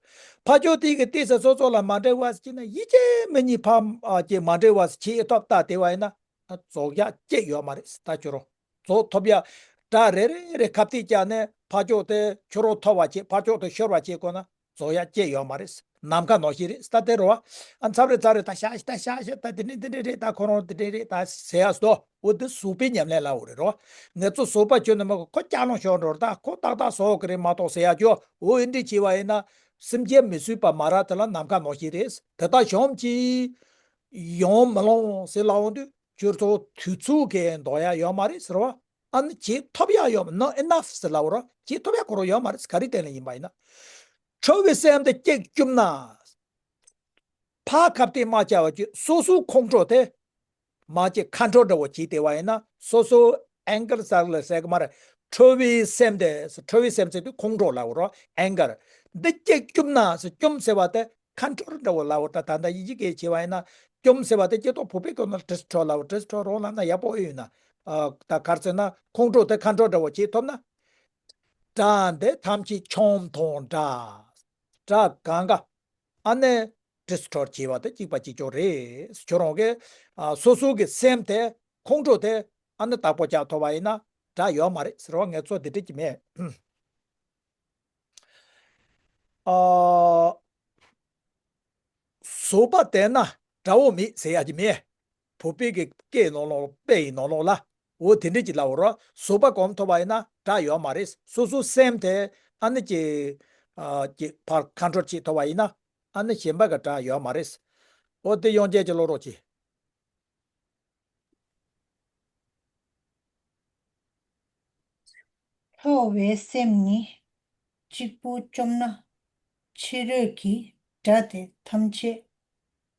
ཕར་ཕྱོགས་དེ་གི་ཏོག་ཙམ་སོ་སོ་ལ་མ་འགྲིག་པ་ཞིག་བྱས་ན་ཡིད་ཆེས་མེད་ཉིད་ཕར་ཨ་ཅིག་མ་འགྲིག་པ་ཞིག་བྱེད་ཨེ་ཐོབ་ལྟ་དེ་བ་ཡིན་ན། རྫོགས་ཡག་ཅིག་ཡོད་མ་རེད། ད་ཁྱོད་རང་རྫོགས་ཐོབ་ཡག་དགྲ་རེ་རེ་རེ་ཁ་གཏད་བཅག་ནས་ཕར་ཕྱོགས་དེ་ཁྱོད་རང་ཐོབ་པ་བྱེད། ཕར་ཕྱོགས་དེ་ཤོར་བ་བྱེད་དགོས་ན། རྫོགས་ཡག་ཅིག་ཡོད་མ་རེད། ནམ་མཁའ་ནང་བཞིན་རེད། ད་དེ་རེད་བ། ཨ། མཚམས་རེ་མཚམས་རེ་ད་ཤག་ཤག་ད་ཤག་ཤག་ད་དེ་འདྲ་དེ་འདྲ་རེད། ད་ཁོ་རང་དེ་འདྲ་རེད་ད་ཟེར་ཡག་སོ། འོ་དེ་གཟུགས་པོའི་ཉམས་ལེན་ལབ་དགོས་རེད་རོ། ང་ཚོ་གཟུགས་པོ་ཁྱོན་ནས་མ་གོ། ཁོ་སྐྱག་ལང་ཤོར་འགྲོ་རེད། ད་ཁོ་ཏག་ཏག་བཟོ་གི་རེད་མ་གཏོགས་ཟེར་ཡག་ཅོ། འོ་འདི་བྱས་པ་ཡིན་ན། སེམས་ཅན་མི་སུ་པ་མ་རབས་དེ་ལ་ནམ་མཁའ་ནང་བཞིན་རེད། དེ་དག་གཞོམ་གྱིས་ཡོང་མི་ལང་ཟེར་ལབ་འོང་དུས། ཁྱོད་ཚོ་དུས་ཚོད་ཀྱི་འདང་ཡག་ཡོད་མ་རེད་ཟེར་བ། ཨ་ནི་བྱེད་ཐོབ་ཡག་ཡོད། Not enough ཟེར་ལབ་རོ། བྱེད་ཐོབ་ཡག་ཁོ་རང་ཡོད་མ་རེད། ག་རེ་བརྟེན་ནས་ཡིན་པ་ཡིན་ན། ཁྲོ་བའི་སེམས་དེ་སྐྱེས་བཅུག་ན། ཕར་ཁ་གཏད་མ་བཅག་པ་བྱས། སོ་སོའི་ཁོང་ཁྲོ་དེ་མ་བྱེད། ཁ་འཕྲོ་འདྲ་བོ་བྱས་བསྡད་པ་ཡིན་ན། སོ་སོའི་ཨེང་གར་ཟེར་ལ་ཟེར་གི་མ་རེད། ཁྲོ་བའི་སེམས་དེ། ཁྲོ་བའི་སེམས་ཟེར་དུས་ཁོང་ཁྲོ་ལབ་རོ། ཨེང་གར། འདི་སྐྱེས་བཅུག་ན་ཟེར། བཅུག་ཟེར་བ་དེ་ཁ་འཕྲོ་འདྲ་བོ་ལབ་རོ། ད་ད་ལྟ་དབྱིན་ཇི་སྐད་བྱས་པ་ཡིན་ན། བཅུག་ཟེར་བ་དེ་སྐྱེ་ཐོག་བོད་པའི་སྐད་ནང་བྲིས་འཕྲོ་ལབ་རོ། བྲིས་འཕྲོ་རོ་ལབ་ན་ཡག་པོ་ཨེ་ཡོད་ན། ཨ་ད་ག་རེ་ཟེར་ན་ཁོང་ཁྲོ་དེ་ཁ་འགྲོ་འདྲ་བོ་བྱེད་ཐུབ་ན། དགྲ་འདི་ཐམས་ཅད་ཆོམ་དང་འདྲ། དགྲ་གང་ག་ཨ་ནི་destroy བྱེད་པ་དེ་གཅིག་པ་གཅིག་རྐྱང་རེད། ཁྱོད་རང་གི་ཨ་སོ་སོ་གི་སེམས་དེ་ཁོང་ཁྲོ་དེ་ཨ་ནི་བདག་པོ་རྒྱག་ཐུབ་པ་ཡིན་ན་དགྲ་ཡོད་མ་རེད་ཟེར་བ་ངས་ཚོ་འདི་འདྲ་གི་མེད། ཨ། བཟོད་པ་ལྡན་ན་དགྲ་བོ་མེད་ཟེར་ཡ་གི་མེད། བོད་པའི་གི་སྐད་ནང་ལོགས་དཔེ་ཡི་ནང་ལོགས་ལ། འོ་དེ་འདྲ་ཅིག་ལབ་རོ། བཟོད་པ་སྒོམ་ཐུབ་པ་ཡིན་ན་དགྲ་ཡོད་མ་རེད། སོ་སོ་སེམས་དེ་ཨ་ནི་ཀྱི་ཨ་ཀྱི་ཕར་ཁ་འགྲོ་བྱེད་ཐུབ་པ་ཡིན་ན་ཨ་ནི་གཞན་པ་གི་དགྲ་ཡོད་མ་རེད། འོ་དེ་ཡོང་རྒྱལ་གྱི་བློ་རོགས་ཀྱི། ལྷོ་བའི་སེམས་ནི། གཅིག་པུ་བཅོམ་ན། ཕྱི་རོལ་གྱི་དགྲ་དེ་ཐམས་ཅད་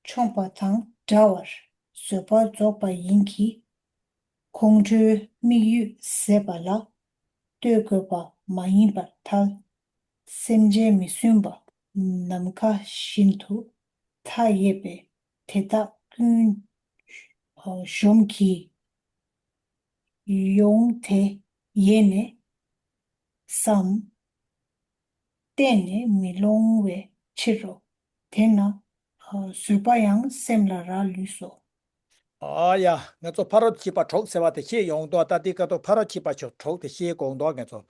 ཆོམས་པ་དང་འདྲ་བར་བཟོད་པ་རྫོགས་པ་ཡིན་གྱི། ཁོང་ཁྲོའི་དམིགས་ཡུལ་ཟད་པ་ལ་ལྟོས་དགོས་པ་མ་ཡིན་པར་ཐལ། སེམས་ཅན་མི་སྲུན་པ་ནམ་མཁའ་བཞིན་དུ་མཐའ་ཡས་པས་དེ་དག་ཀུན་གཞོམ་གྱི། ཡོངས་དེ་ཡེ་ནས་སམ། གཏན་ནས་མི་ལོང་བའི་ཕྱིར་རོ། དེས་ན་བཟོད་པ་ཡང་སེམས་ལ་རག་ལུས་སོ། ཨ་ཡ། ང་ཚོ་ཕ་རོལ་ཏུ་ཕྱིན་པ་དྲུག་ཟེར་བ་དེ་ཤེས་ཡོང་དོ། ད་དེ་ཀ་ཏོ་ཕ་རོལ་ཏུ་ཕྱིན་པ་ཆོ་དྲུག་དེ་ཤེས་དགོས་འདུག་ང་ཚོ།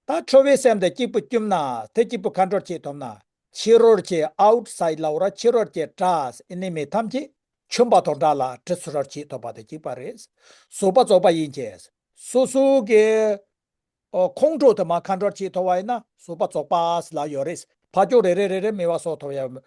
ད་ཁྲོ་བའི་སེམས་དེ་གཅིག་པུ་བཅོམ་ན་དེ་གཅིག་པུ་ཁ་འགྲོར་བྱེད་ཐུབ་ན། ཕྱི་རོལ་གྱི་outside ལབ་ར་ཕྱི་རོལ་གྱི་དགྲ་enemy ཐམས་ཅད་ཆོམས་པ་དང་འདྲ་ལ་དྲི་ཚུར་བྱེད་ཐུབ་པ་དེ་གཅིག་པ་རེད། བཟོད་པ་རྫོགས་པ་ཡིན་གྱི། སོ་སོ་གི་ཨོ་ཁོང་ཁྲོ་དེ་མ་ཁ་འགྲོར་བྱེད་ཐུབ་པ་ཡིན་ན་བཟོད་པ་རྫོགས་པ་ཟེར་ལ་ཡོད་རེད། ཕ་ཅོག་རེ་རེ་རེ་རེ་མེད་པ་བཟོ་ཐུབ་ཡ།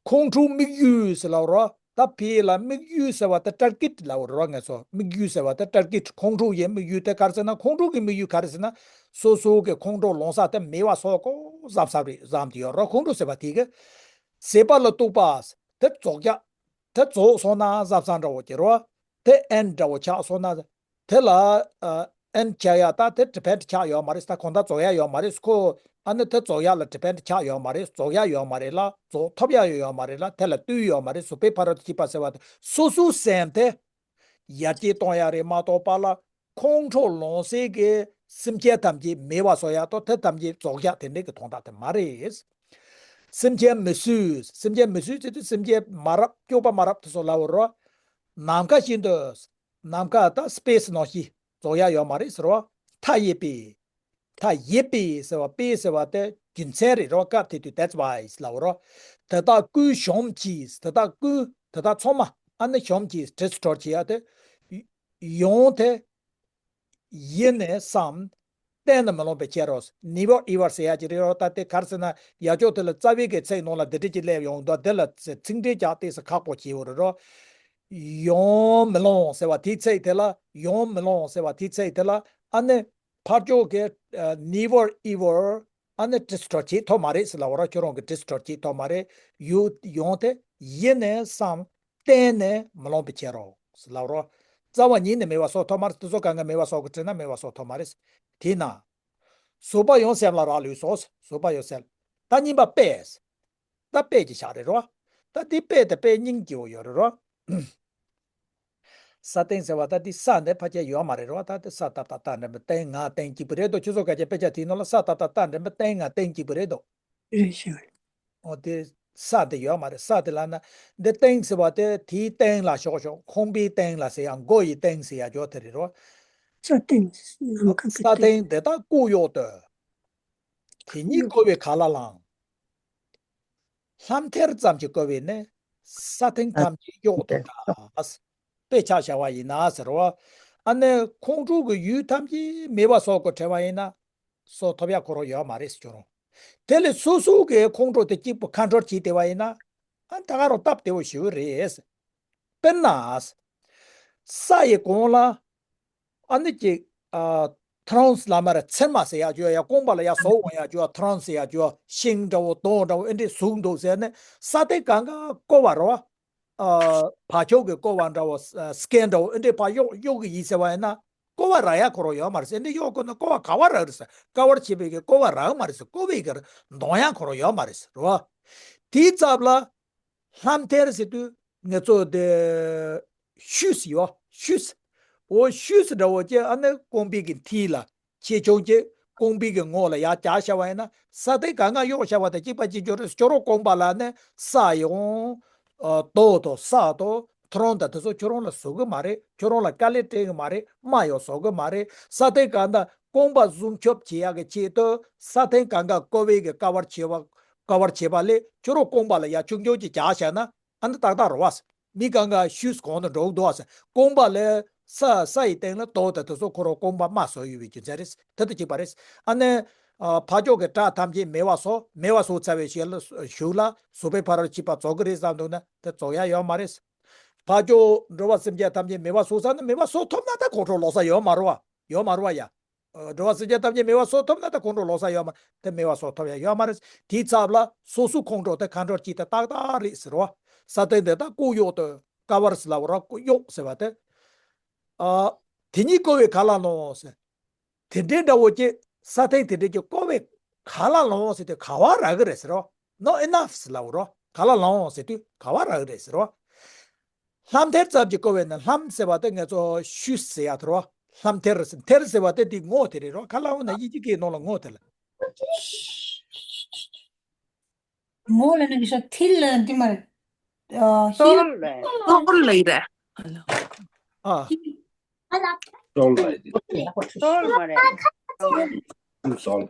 ཁོང་ཁྲོ་དམིགས་ཡུལ་ཟེར་ལབ་ར། ད་ཕི་ལ་དམིགས་ཡུལ་ཟེར་བ་དེ་target ལབ་ར་ང་ཚོ། དམིགས་ཡུལ་ཟེར་བ་དེ་target ཁོང་ཁྲོ་ཡི་དམིགས་ཡུལ་དེ་ག་རེ་ཟེར་ན། ཁོང་ཁྲོ་གི་དམིགས་ཡུལ་ག་རེ་ཟེར་ན། སོ་སོ་གི་ཁོང་ཁྲོ་ལོང་ས་དེ་མེད་པ་བཟོ་དགོས་བསམ་བསམ་རེད་བསམ་དེ་ཡོད་ར། ཁོང་ཁྲོ་ཟེར་བ་དེ་གི་ཟད་པ་ལ་གཏུག་པ་དེ་རྫོགས་ཡ། དེ་རྫོགས་སོང་ན་བསམ་བསམ་འདྲ་བོ་གི་ར། དེ་end འདྲ་བོ་ཆགས་སོང་ན། དེ་ལ་ཨ་end ཆགས་ཡ་ད་དེ་prevent ཆགས་ཡོད་མ་རེད། ད་གང་ལྟར་རྫོགས་ཡ་ཡོད་མ་རེད། ཁོ་ཨ་ནི་དེ་རྫོགས་ཡ་ལ་prevent ཆགས་ཡོད་མ་རེད། རྫོགས་ཡ་ཡོད་མ་རེད་ལ་རྫོགས་ཐུབ་ཡ་ཡོད་མ་རེད་ལ་དེ་ལ་ལྟོས་ཡོད་མ་རེད། བཟོད་པའི་ཕ་རོལ་ཏུ་ཕྱིན་པ་ཟེར་བ་དེ་སོ་སོའི་སེམས་དེ་ཡར་རྒྱས་གཏོང་ཡ་རེད་མ་གཏོགས་པ་ལ་ཁོང་ཁྲོ་ལོང་སའི་གི་སེམས་ཅན་ཐམས་ཅད་མེད་པ་བཟོ་ཡ་དང་དེ་ཐམས་ཅད་རྫོགས་ཡ་དེ་འདྲའི་གི་དོན་དག་དེ་མ་རེད། སེམས་ཅན་མི་སྲུན། སེམས་ཅན་མི་སྲུན་ཟེར་དུས་སེམས་ཅན་མ་རབས་སྐྱོ་པ་མ་རབས་དེ་ཚོ་ལབ་རོ། ནམ་མཁའ་བཞིན་དུ། ནམ་མཁའ་ད་space ནང་བཞིན་རྫོགས་ཡ་ཡོད་མ་རེད་ཟེར་བ། མཐའ་ཡས་པའི། མཐའ་ཡས་པའི་ཟེར་བ་པའི་ཟེར་བ་དེ་རྒྱུ་མཚན་རེད་རོ། སྐབས་དེ་དུས་that's why ལབ་རོ། དེ་དག་ཀུན་གཞོམ་གྱིས། དེ་དག་ཀུན་དེ་དག་ཚང་མ་ཨ་ནི་གཞོམ་གྱིས་destroy བྱེད་ཡ་དེ། ཡོངས་དེ་ཡེ་ནས་སམ། གཏན་ནས་མི་ལོང་བའི་ཕྱིར་རོ། never ever ཟེར་ཡ་ཅིག་རེད་རོ། ད་དེ་ག་རེ་ཟེར་ན་ཡ་ཅོག་དེ་ལ་རྩ་བའི་གི་ཚིག་ནང་ལ་འདི་འདྲ་ཅིག་སླེབས་ཡོང་འདུག་དེ་ལ་ཚིག་འགྲེལ་རྒྱག་ཏེ་སུ་ཁག་པོ་བྱེད་འོ་རེད་རོ། ཡོང་མི་ལོང་ཟེར་བ་དེའི་ཚིག་དེ་ལ་ཡོང་མི་ལོང་ཟེར་བ་དེའི་ཚིག་དེ་ལ་ཨ་ནི་ཕར་ཕྱོགས་ཀྱི་never ever ཨ་ནི་destroy བྱེད་ཐུབ་མ་རེད་ཟེར་ལབ་རོ། ཁྱོད་རང་གི་destroy བྱེད་ཐུབ་མ་རེད། ཡུ་ཡོངས་དེ་ཡེ་ནས་སམ། གཏན་ནས་མི་ལོང་བའི་ཕྱིར་རོ་ཟེར་ལབ་རོ། རྩ་བ་ཉིད་ནས་མེད་པ་བཟོ་ཐུབ་མ་རེད། དེ་ཚོ་གང་ག་མེད་པ་བཟོ་དགོས་དྲན་ན་མེད་པ་བཟོ་ཐུབ་མ་རེད། དེས་ན། བཟོད་པ་ཡང་སེམས་ལ་རག་ལུས་སོ། བཟོད་པ་ཡང་སེམས། ད་གཉིས་པ་དཔེ། ད་དཔེ་ཅིག་བཞག་རེད་རོ། ད་དེ་དཔེ་དེ་དཔེ་སྙིང་རྗེ་བོ་ཡོད་རེད་རོ། ས་སྟེང་ཟེར་བ་ད་དེ་ས་འདི་ཕལ་ཆེར་ཡོད་མ་རེད་རོ། ད་དེ་ས་ཏ་བཏགས་སྟ་འགྲེང་བུ་སྟེང་ང་སྟེང་གཅིག་པུ་རེད་དོ། ཁྱོད་ཚོ་ག་ཅེ་དཔེ་ཆ་དེའི་ནང་ལ་ས་ཏ་བཏགས་སྟ་འགྲེང་བུ་སྟེང་ང་སྟེང་གཅིག་པུ་རེད་དོ། རེད་ཤག་འོ་དེ་ས་དེ་ཡོད་མ་རེད། ས་དེ་ལ་ན་འདི་སྟེང་ཟེར་བ་དེ་དེའི་སྟེང་ལ་ཞོག་ཞོག་ཁང་པའི་སྟེང་ལ་ཟེར་ཡ། མགོ་ཡི་སྟེང་ཟེར་ཡ་ཅོ་དེ་རེད་རོ། ས་སྟེང་ནམ་མཁའ་གི་ས་སྟེང་དེ་དག་བཀོད་གཡོག་ཏུ། དེ་ཉིད་བཀོད་པའི་ག་ལ་ལའང་། ལྷམ་མཐེར་ཙམ་གྱིས་བཀོད་པས་ནི། ས་སྟེང་ཐམས་ཅད་གཡོག་ཏུ་འདྲ། དཔེ་ཆ་བཞག་པ་ཡིན་ན་ཟེར་བ། ཨ་ནི་ཁོང་ཁྲོ་གི་ཡུལ་ཐམས་ཅད་མེད་པ་བཟོ་དགོས་དྲན་པ་ཡིན་ན། བཟོ་ཐུབ་ཡ་ཁོ་རང་ཡོད་མ་རེད་ཟེར་ཁྱོད་རང་། དེ་ལས་སོ་སོ་གི་ཁོང་ཁྲོ་དེ་གཅིག་པུ་ཁ་འཕྲོར་བྱས་བསྡད་པ་ཡིན་ན། ཨ་ད་ག་རང་སྟབས་བདེ་བོ་ཞེ་པོ་རེད། དཔེར་ན། ས་ཡི་གོང་ལ་ཨ་ནི་ཅིག་ཨ་ཐྲོན་སི་ལ་མ་ར་ཚེར་མ་ཟེར་ཡག་ཅོ་ཡ། རྐང་པ་ལ་ཡ་ཟོ་འོང་ཡག་ཅོ་ཡ། ཐྲོན་སི་ཟེར་ཡག་ཅོ་ཡ། ཤིང་འདྲ་བོ་དོང་འདྲ་བོ་ཨེ་འདྲས་ཟུག་འདུག་ཟེར་ནས་ས་སྟེང་གང་ག་བསྐོར་བ་རོ། ཨ་བ་ཕྱོགས་ཀྱི་བསྐོར་བ་འདྲ་བོ། ཨ་སྐེ་འདྲ་བོ་ཨེ་འདྲས་ཕར་གཡོག་གཡོག་གི་ཡིན་ཟེར་བ་ཡིན་ན། བསྐོར་བ་རག་ཡ་ཁོ་རང་ཡོད་མ་རེད་ཟེར། ཨེ་འདྲས་གཡོག་དགོས་ན་བསྐོར་བ་ག་བ་རག་རེད་ཟེར། བསྐོར་བ་རག་ཡ་མ་རེད་ཟེར། བསྐོར་བ་རག་ཡ་མ་རེད་ཟེར། བསྐོར་བའི་གི་འདོང་ཡ་ཁོ་རང་ཡོད་མ་རེད་ཟེར་རོ། དེའི་རྩབ་ལ། ལྷམ་མཐེར་ཟེར་དུས་ང་ཚོ་དེ་ཤུས་ཡོད། ཤུས། འོ་ཤུས་འདྲ་བོ་ཅིག་ཨ་ནི་རྐང་པའི་གི་མཐིལ་ལ་ཆེ་ཆུང་ཅིག་རྐང་པའི་གི་ངོས་ལ་ཡར་བཀྱག་བཞག་པ་ཡིན་ན་ས་སྟེང་གང་ག་གཡོགས་བཞག་པ་དང་གཅིག་པ་གཅིག་རྐྱང་རེད། ཁྱོད་རང་རྐང་པ་ལ་ནི་ས་ཡོང་། ཨ་རྡོ་དང་ས་དང་ཐོ་རངས་དང་དེ་ཚོ་ཁྱོད་རང་ལ་བཟོ་གི་མ་རེད། ཁྱོད་རང་ལ་དཀའ་ལས་སྤྲད་གི་མ་རེད། རྨ་ཡང་བཟོ་གི་མ་རེད། ས་སྟེང་གང་ད་རྐང་པ་བཟུང་སྐྱོབ་བྱེད་ཡག་གི་ཆེད་དུ་ས་སྟེང་གང་ག་ཀོ་བའི་གི་ཀ་བར་བྱེད་པ་ཀ་བར་བྱེད་པ་ལས་ཁྱོད་རང་རྐང་པ་ལ་ཡར་ཆུང་ཆུང་ཅིག་བཀྱག་བཞག་ན་ཨ་ནི་ཏག་ཏག་རེད་བ། མི་གང་ག་ཤུས་གང་དུ་འགྲོ་གི་འདུག་བ། རྐང་པ་ལས་ས་ས་ཡི་སྟེང་ལ་རྡོ་དང་དེ་ཚོ་ཁོ་རང་རྐང་པ་རྨ་བཟོས་ཡོད་པའི་རྒྱུ་མཚན་རེད། དེ་དང་གཅིག་པ་རེད། ཨ་ནི་ཨ་ཕར་ཕྱོགས་ཀྱི་བྲག་ཐམས་ཅད་མེ་བ་སོགས། མེ་བ་སོགས་ཚར་བའི་ཞིག་ལ་གཞུག་ལ་གཟུགས་པོའི་ཕ་རོལ་ཕྱིན་པ་རྫོགས་ཀྱི་རེད་བསམ་འདུག་ན་དེ་རྫོགས་ཡ་ཡོད་མ་རེད། ཕར་ཕྱོགས་འགྲོ་བ་སེམས་ཅན་ཐམས་ཅད་མེ་བ་སོགས་ཚར་ན་མེ་བ་སོགས་ཐོབ་ན་ད་ཁོང་ཁྲོ་ལོག་ས་ཡོད་མ་རེད་བ། ཡོད་མ་རེད་བ་ཡ། འགྲོ་བ་སེམས་ཅན་ཐམས་ཅད་མེ་བ་སོགས་ཐོབ་ན་ད་ཁོང་ཁྲོ་ལོག་ས་ཡོད་མ་རེད། དེ་མེ་བ་སོགས་ཐོབ་ཡ་ཡོད་མ་རེད། དེའི་ཚབ་ལ་སོ་སོ་ཁོང་ཁྲོ་དེ་མཁའ་འགྲོར་སྐྱེས་ཏེ་ཏག་ཏག་རེད་ཟེར་བ། ས་སྟེང་དེ་ད་ཀོ་གཡོག་ཏུ་ཀ་བར་ཟེར་ལབ་ར་ཀོ་གཡོག་ཟེར་བ་དེ། ཨ་དེ་ཉིད་ཀོ་བས་ག་ལ་ལོང་ཟེར། དེ་འདྲའི་འདྲ་བོ་ཅིག་ས་སྟེང་དེ་འདྲའི་ཀོ་བས་ག་ལ་ལོང་ཟེར་དུས་ག་བ་རག་གི་རེད་ཟེར་རོ། Not enough ཟེར་ལབ་རོ། ག་ལ་ལོང་ཟེར་དུས་ག་བ་རག་གི་རེད་ཟེར་རོ། ལྷམ་ཐེར་ཙམ་གྱིས་བསྐོར་བས་ན། ལྷམ་ཟེར་བ་དེ་ང་ཚོ་ཤུས་ཟེར་ཡ་དེ་རོ། ལྷམ་ཐེར་ཟེར། ཐེར་ཟེར་བ་དེ་དེའི་ངོས་དེ་རེད་རོ། ག་ལ་འོང་ན་དབྱིན་ཇི་སྐད་ནང་ལ་ངོས་དེ་ལ། ངོས་ལ་ནི་གི་ཤ་ཐིལ་ལ་འདི་མ་རེད། ཨ་ཧིལ། སོལ་ལ། སོལ་ལ་ཡི་རེད། ཨ། སོལ་ལ་ཡི། སོལ་མ་རེད། སོལ།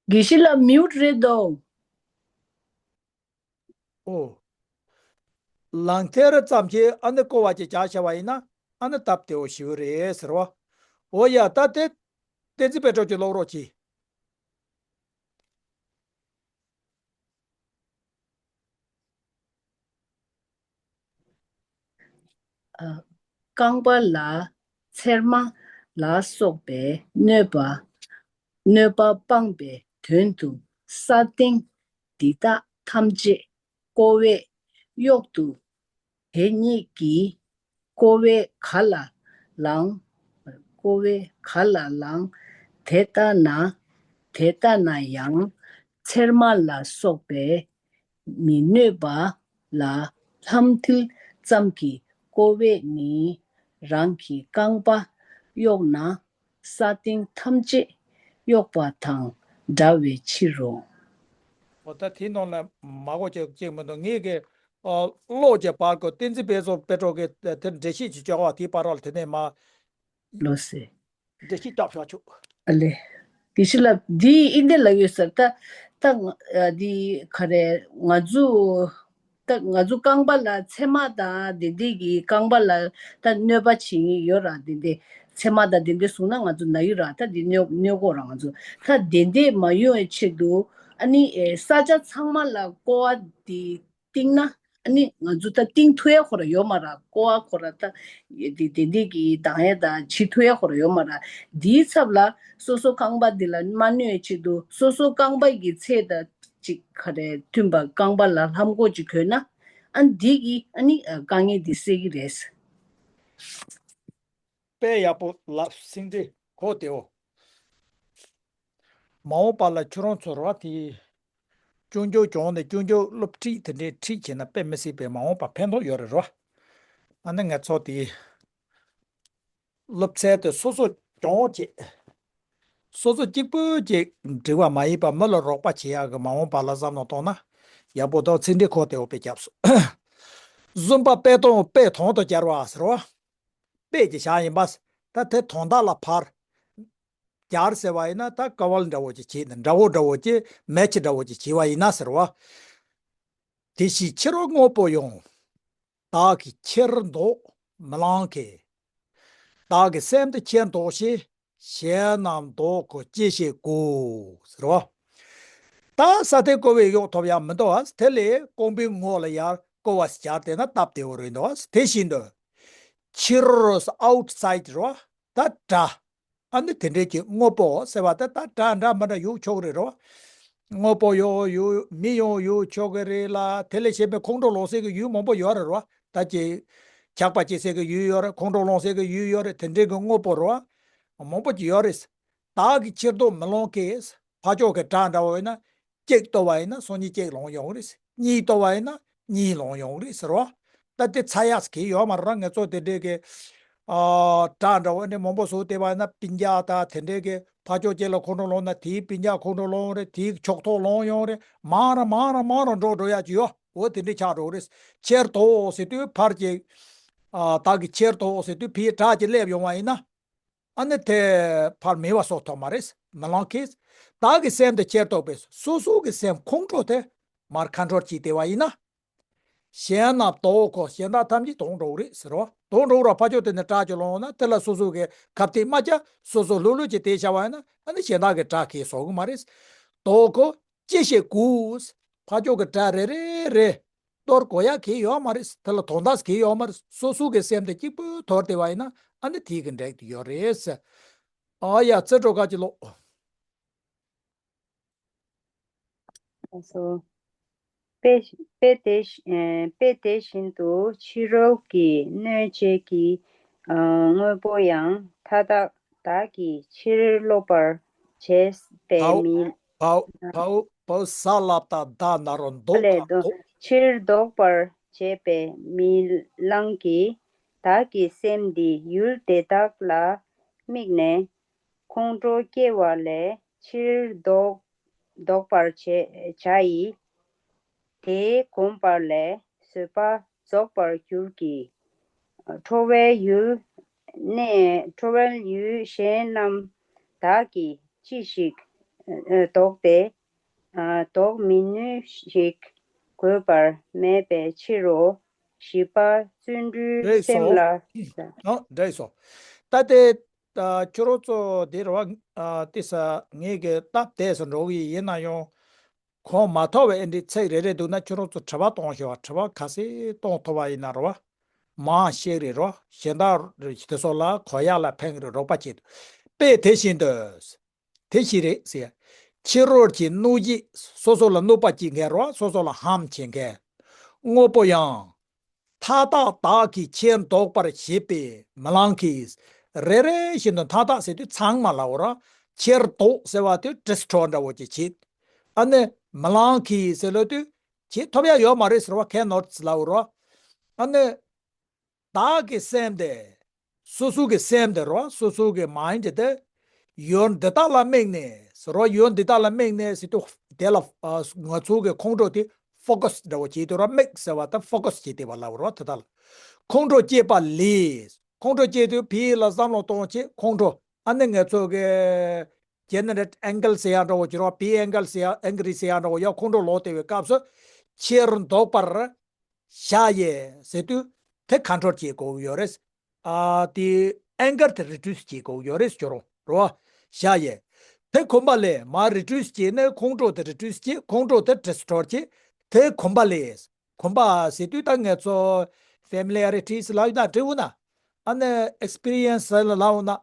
དགེ་བཤེས་ལགས་མིའུ་ཊི་རེད་དོ། ཨོ། ལྷམ་ཐེར་ཙམ་གྱིས་ཨ་ནི་ཀོ་བ་ཅིག་བཀྱག་བྱས་པ་ཡིན་ན་ཨ་ནི་སྟབས་བདེ་བོ་ཞེ་པོ་རེད་ཟེར་བ། འོ་ཡ་ད་དེ་བསྟན་འཛིན་དཔལ་སྒྲོན་གྱིས་ཀློག་རོགས་གྱིས། རྐང་པ་ལ་ཚེར་མ་ལ་སོགས་པའི་གནོད་པ་གནོད་པ་སྤངས་པའི་དོན་དུ་ས་སྟེང་འདི་དག་ཐམས་ཅད་ཀོ་བས་གཡོགས་འདུག་དེ་ཉིད་ཀྱིས་ཀོ་བས་ག་ལ་ལང་། ཀོ་བས་ག་ལ་ལང་། དེ་ལྟ་ན་དེ་ལྟ་ན་ཡང་ཚེར་མ་ལ་སོགས་པས་མི་གནོད་པ་ལ་ལྷམ་མཐིལ་ཙམ་གྱིས་ཀོ་བས་ནི་རང་གི་རྐང་པ་གཡོགས་ན་ས་སྟེང་ཐམས་ཅད་གཡོགས་པ་དང་འདྲ་བའི་ཕྱིར་རོ། འོ་ད་དེའི་ནང་ལ་མ་གོ་ཅིག་ཅིག་མི་འདུག་ངས་ཀྱི་ཨ་གློག་ཀྱི་བར་གོ་བསྟན་འཛིན་དཔལ་བཟང་དཔལ་སྒྲོན་གྱི་དེ་འགྲེལ་བཤད་ཅིག་བཅོ་བ་དེའི་བར་ལ་དེ་ནས་མ། ལོ་སེ། འགྲེལ་བཤད་རྒྱབ་ཤོག་ཆུ། ཨ་ལེ། དགེ་བཤེས་ལགས་འདི་ཨིན་དེ་ལ་ཡོད་ཟེར་ད། ད་ང་ཨ་འདི་ག་རེ་ང་ཚོ། ད་ང་ཚོ་རྐང་པ་ལ་ཚེར་མ་དང་དེ་འདྲས་ཀྱི་རྐང་པ་ལ་ད་གནོད་པ་བྱེད་ཀྱི་ཡོད་ར། དེ་འདྲས་ཚེར་མ་དང་དེ་འདྲས་བཟུང་ན་ང་ཚོ་ན་ཡོད་ར། ད་འདི་གནོད་གནོད་གོ་ར་ང་ཚོ་ད་དེ་འདྲས་མ་ཡོང་བའི་ཆེད་དུ་ཨ་ནི་ཨེ་ས་ཆ་ཚང་མ་ལ་ཀོ་བ་འདི་བཏིང་ན་ཨ་ནི་ང་ཚོ་ད་བཏིང་ཐུབ་ཡ་ཁོ་ར་ཡོད་མ་ར། ཀོ་བ་ཁོ་ར་ད་དེ་དེ་འདྲས་ཀྱི་དང་ཡ་ད་བྱེད་ཐུབ་ཡ་ཁོ་ར་ཡོད་མ་ར། འདིའི་ཚབ་ལ་སོ་སོ་རྐང་པ་འདི་ལ་མ་གནོད་ཆེད་དུ་སོ་སོ་རྐང་པ་གི་ཚད་དང་ཅིག་ག་རེ་མཐུན་པ་རྐང་པ་ལ་ལྷམ་གོག་ཅིག་གོན་ན་ཨ་འདི་གི་ཨ་ནི་དཀའ་ངལ་འདི་སེལ་གི་རེད། དཔེ་ཡག་པོ་ལབ། སེང་ཁྲི་གོ་བདེ་བོ། མ་འོངས་པ་ལ་ཁྱོད་རང་ཚོར་བ་དེ་ཅུང་ཅུང་གྱོང་ནས་ཅུང་ཅུང་སློབ་ཁྲིད་དེ་འདྲའི་ཁྲིད་བྱས་ན་དཔེ་མི་སྲིད་པའི་མ་འོངས་པ་ཕན་ཐོགས་ཡོད་རེད་རོ། ཨ་ནི་ང་ཚོ་དེ་སློབ་ཚན་དེ་སོ་སོ་གྱོང་བྱེད། སོ་སོ་གཅིག་པུ་གཅིག་འགྲིག་པ་མ་ཡིན་པ་མི་ལ་རོགས་པ་བྱེད་ཡག་གི་མ་འོངས་པ་ལ་བསམ་བློ་གཏོང་ན་ཡག་པོ་དང་ཚིག་འགྲེལ་ཁོ་དེ་འོ་དཔེ་རྒྱབ་སོང་། བཟུམ་པ་དཔེ་དང་དཔེ་དོན་དུ་སྦྱར་བ་ཟེར་བ། དཔེ་ཀྱི་བྱ་ཡིན་པ། ད་དེ་དོན་དག་ལ་ཕར་སྦྱར་ཟེར་བ་ཡིན་ན་ད་ཀ་བལ་འདྲ་བོ་ཅིག་བྱེད་ནས་འདྲ་བོ་འདྲ་བོ་ཅིག་མེ་ཆི་འདྲ་བོ་ཅིག་བྱེད་བ་ཡིན་ན་ཟེར་བ། དེ་ཕྱིར་ཕྱི་རོལ་དངོས་པོ་ཡང་། བདག་གིས་ཕྱིར་ལྡོག་མི་ལང་གི། བདག་གི་སེམས་དེ་ཕྱིར་ལྡོག་ཤིག། གཞན་རྣམས་ལྡོག་གོ་ཅི་ཞིག་གོ། ཟེར་བ། ད་ས་སྟེང་ཀོ་བས་གཡོགས་ཐོབ་ཡག་མི་འདུག་ཨ། དེ་ལས་རྐང་པའི་ངོས་ལ་ཡར་ཀོ་བ་སྦྱར་བསྡད་ན་སྟབས་བདེ་བོ་རེད་འདུག་ཨ། དེ་བཞིན་དུ། ཕྱིར་ཨའུཊ་སའིཌ་རེད་བ། ད་དགྲ། ཨ་ནི་དེ་འདྲའི་གི་དངོས་པོ་ཟེར་བ་ད་ད་དགྲ་འདྲ་མི་འདྲ་ཡོད་ཆོག་གི་རེད་རོ། དངོས་པོ་ཡོད་ཡོད་མི་ཡོད་ཡོད་ཆོག་གི་རེད་ལ། དེ་ལས་གཞན་པའི་ཁོང་ཁྲོ་ལོག་སའི་གི་ཡུལ་མང་པོ་ཡོད་རེད་རོ། ད་ཀྱི་ ཇག་པ་བྱེད་སའི་གི་ཡུལ་ཡོད་རེད། ཁོང་ཁྲོ་སློང་སའི་གི་ཡུལ་ཡོད་རེད། དེ་འདྲའི་གི་དངོས་པོ་རེད་བ། མང་པོ་ཅིག་ཡོད་རེད། བདག་གིས་ཕྱིར་ལྡོག་མི་ལང་གི། ཕར་ཕྱོགས་ཀྱི་དགྲ་འདྲ་བོ་ཡིན་ན། གཅིག་གཏོར་བ་ཡིན་ན་སང་ཉིན་གཅིག་ལང་ཡོང་གི་རེད། གཉིས་གཏོར་བ་ཡིན་ན་གཉིས་ལང་ཡོང་གི་རེད་ཟེར་བ། ད་དེ་ཚ་ཡག་གི་ཡོད་མ་རེད། ང་ཚོ་དེ་འདྲའི་གི་ཨ་དགྲ་འདྲ་བོ་འདྲ་མང་པོ་བཟོ་བསྡད་པ་ཡིན་ན། སྤུན་ཀྱག་དང་དེ་འདྲའི་གི་ཕར་ཕྱོགས་གཅིག་ལ་ཁོང་ཁྲོ་ལངས་ན་དེའི་སྤུན་ཀྱག་ཁོང་ཁྲོ་ལངས་རེད། དེའི་ཕྱོགས་གཏོགས་ལངས་ཡོང་རེད། མང་ར་མང་ར་མང་ར་འགྲོ་འགྲོ་ཡག་ཅིག་ཡོད། འོ་དེ་འདྲའི་ཆགས་འགྲོ་གི་རེད། ཕྱིར་ལྡོག་ཟེར་དུས་ཕར་གྱི་ཨ་བདག་གིས་ཕྱིར་ལྡོག་ཟེར་དུས་ཕའི་དགྲ་ཅིག་སླེབས་ཡོང་བ་ཡིན་ན། ཨ་ནི་དེ་ཕར་མི་བ་སོགས་ཐོག་མ་རེད། མི་ལང་གི། བདག་གི་སེམས་དེ་ཕྱིར་ལྡོག་པས། སོ་སོ་གི་སེམས་ཁོང་ཁྲོ་དེ་མར་ཁ་འཕྲོར་བྱས་བསྡད་པ་ཡིན་ན། གཞན་རྣམས་ལྡོག་གོ། གཞན་དག་ཐམས་ཅད་ལྡོག་འགྲོ་གི་རེད་ཟེར་རོ། ལྡོག་འགྲོ་གི་རོ། ཕར་ཕྱོགས་དེ་ནས་དགྲ་ཅིག་ལངས་ན་དེ་ལ་སོ་སོ་གི་ཁ་གཏད་མ་བཅག། སོ་སོ་ལྷོད་ལྷོད་ཅིག་བསྡད་བཞག་པ་ཡིན་ན། ཨ་ནི་གཞན་དག་གི་དགྲ་གིས་བཟོ་གི་མ་རེད། ལྡོག་གོ། ཅི་ཞིག་དགོས། ཕར་ཕྱོགས་ཀྱི་དགྲ་རེ་རེ་རེ་གཏོར་དགོས་ཡག་གི་ཡོད་མ་རེད། དེ་ལ་དོན་དག་གི་ཡོད་མ་རེད། སོ་སོ་གི་སེམས་དེ་གཅིག་པུ་དོར་བསྡད་པ་ཡིན་ན། ཨ་ནི་དེའི་གི་འགྲིག་ཡོད་རེད། ཨ་ཡ་རྩེ་སྤྲོ་དཀར་གྱི་ལོ། ལགས་སོ། དཔེ་དཔེ་དེ་བཞིན་དཔེ་དེ་བཞིན་དུ་ཕྱི་རོལ་གྱི་གནོད་བྱེད་ཀྱི་དངོས་པོ་ཡང་མཐའ་དག་བདག་གིས་ཕྱིར་ལྡོག་པར་བྱས་པས་མི། བའོ་བའོ་བའོ་བའོ། ས་ལབ་ད་ད་ན་རོ་འདོགས། ལས་དོ། ཕྱིར་ལྡོག་པར་བྱས་པས་མི་ལང་གི། བདག་གི་སེམས་འདི་ཡུལ་དེ་དག་ལ་དམིགས་ནས་ཁོང་ཁྲོ་སྐྱེ་བ་ལས་ཕྱིར་ལྡོག་ལྡོག་པར་བྱ་བྱ་ཡི། དེ་གོམས་པ་ལས་བཟོད་པ་རྫོགས་པར་འགྱུར་གྱི། ཁྲོ་བའི་ཡུལ་ནས་ཁྲོ་བའི་ཡུལ་གཞན་རྣམས་བདག་གིས་ཅི་ཞིག་ལྡོག་སྟེ་ལྡོག་མི་ནུས་ཤིག་དགོས་པ་མེད་པའི་ཕྱིར་རོ། བཞི་པ། བརྩོན་འགྲུས་རེད་སོ། སེམས་ལ། ཨ་འདྲ་སོ། ད་དེ་ད་ཁྱོད་རང་ཚོ་དེ་རེད་བ། ཨ་དེ་ས་ངེད་ཀྱི་སྟབས་བདེ་སུ་འགྲོ་གི་ཡིན་ན་ཡང་། གོང་མ་ཐོག་བའི་ཨེ་འདྲའི་ཚིག་རེ་རེ་འདུག་ན་ཁྱོད་རང་ཚོ་དྲི་བ་གཏོང་ཤེས་པ། དྲི་བ་ག་ཚོད་གཏོང་ཐུབ་པ་ཡིན་ན་རེད་བ། མང་ཤེས་རེད་རོ། གཞན་དག་དེ་ཚོ་ལ་གོ་ཡག་ལ་ཕན་གི་རེད། རོགས་པ་བྱེད། དཔེ་དེ་བཞིན་དུ། དེ་བཞིན་རེད་ཟེར། ཕྱི་རོལ་གྱི་གནོད་བྱེད། སོ་སོ་ལ་གནོད་པ་བྱེད་མཁན་རོ། སོ་སོ་ལ་ཧམ་བྱེད་མཁན་དངོས་པོ་ཡང་མཐའ་དག་བདག་གིས་ཕྱིར་ལྡོག་པར་བྱེད་པས་མི་ལང་གི། རེ་རེ་བཞིན་དུ། མཐའ་དག་ཟེར་དུས་ཚང་མ་ལབ་པ་རོ། ཕྱིར་ལྡོག་ཟེར་བ་དེ་ཌི་སི་ཊོར་འདྲ་བོ་ཅིག་བྱེད། ཨ་ནི་མི་ལང་གི་ཟེར་ལབ་དུས་བྱེད་ཐུབ་ཡག་ཡོད་མ་རེད་ཟེར་བ། ཁེ་ནོ་ཊི་ལབ་པ་རོ། ཨ་ནི་བདག་གི་སེམས་དེ། སོ་སོ་གི་སེམས་དེ་རོ། སོ་སོ་གི་མའིན་ཌི་དེ་ཡུལ་འདི་དག་ལ་དམིགས་ནས་ཟེར་རོ། ཡུལ་འདི་དག་ལ་དམིགས་ནས་ཟེར་དུས་དེ་ལ་ཨ་ང་ཚོ་གི་ཁོང་ཁྲོ་དེ་ཕོ་ཀ་སི་འདྲ་བོ་བྱེད་དུས་རོ། དམིགས་ཟེར་བ་དང་ཕོ་ཀ་སི་བྱེད་དེ་བ་ལབ་རོ། དེ་དག་ལ་ཁོང་ཁྲོ་སྐྱེས་པ་ལས། ཁོང་ཁྲོ་སྐྱེས་དུས་ཕི་ལ་བསམ་བློ་གཏོང་བྱེད་ཁོང་ཁྲོ། ཨ་ནི་ང་ཚོ་གི་ཇེ་ནེ་རེ་ཊི་ཨེང་གར་ཟེར་ཡག་འདྲ་བོ་བྱེད་རོ། ཕི་ཨེང་གར་ཟེར་ཡག་ཨེང་གི་རི་ཟེར་ཡག་འདྲ་བོ་ཡ། ཁོང་ཁྲོ་ལོག་དེ་བའི་སྐབས་སུ་ཕྱིར་ལྡོག་པར་བྱ་ཡི་ཟེར་དུས་དེ་ཁོན་ཊོལ་བྱེད་དགོས་ཀྱི་ཡོད་རེད། ཨ་དེ་ཨེང་གར་དེ་རི་ཌུས་བྱེད་དགོས་ཀྱི་ཡོད་རེད་ཟེར་རོ། རོ། བྱ་ཡི། དེ་གོམས་པ་ལས་མར་རི་ཌུས་བྱས་ནས་ཁོང་ཁྲོ་དེ་རི་ཌུས་བྱེད། ཁོང་ཁྲོ་དེ་ཌི་སི་ཊོར་བྱེད། དེ་གོམས་པ་ལས། གོམས་པ་ཟེར་དུས་ད་ང་ཚོ་ཕེ་མི་ལི་ཡ་རི་ཊི་ཟེར་ལབ་ཡོད་ན་འགྲིག་འོ་ན། ཨ་ནི་ཨེག་སི་པི་རི་ཡན་སི་ཟེར་ལབ་འོ་ན།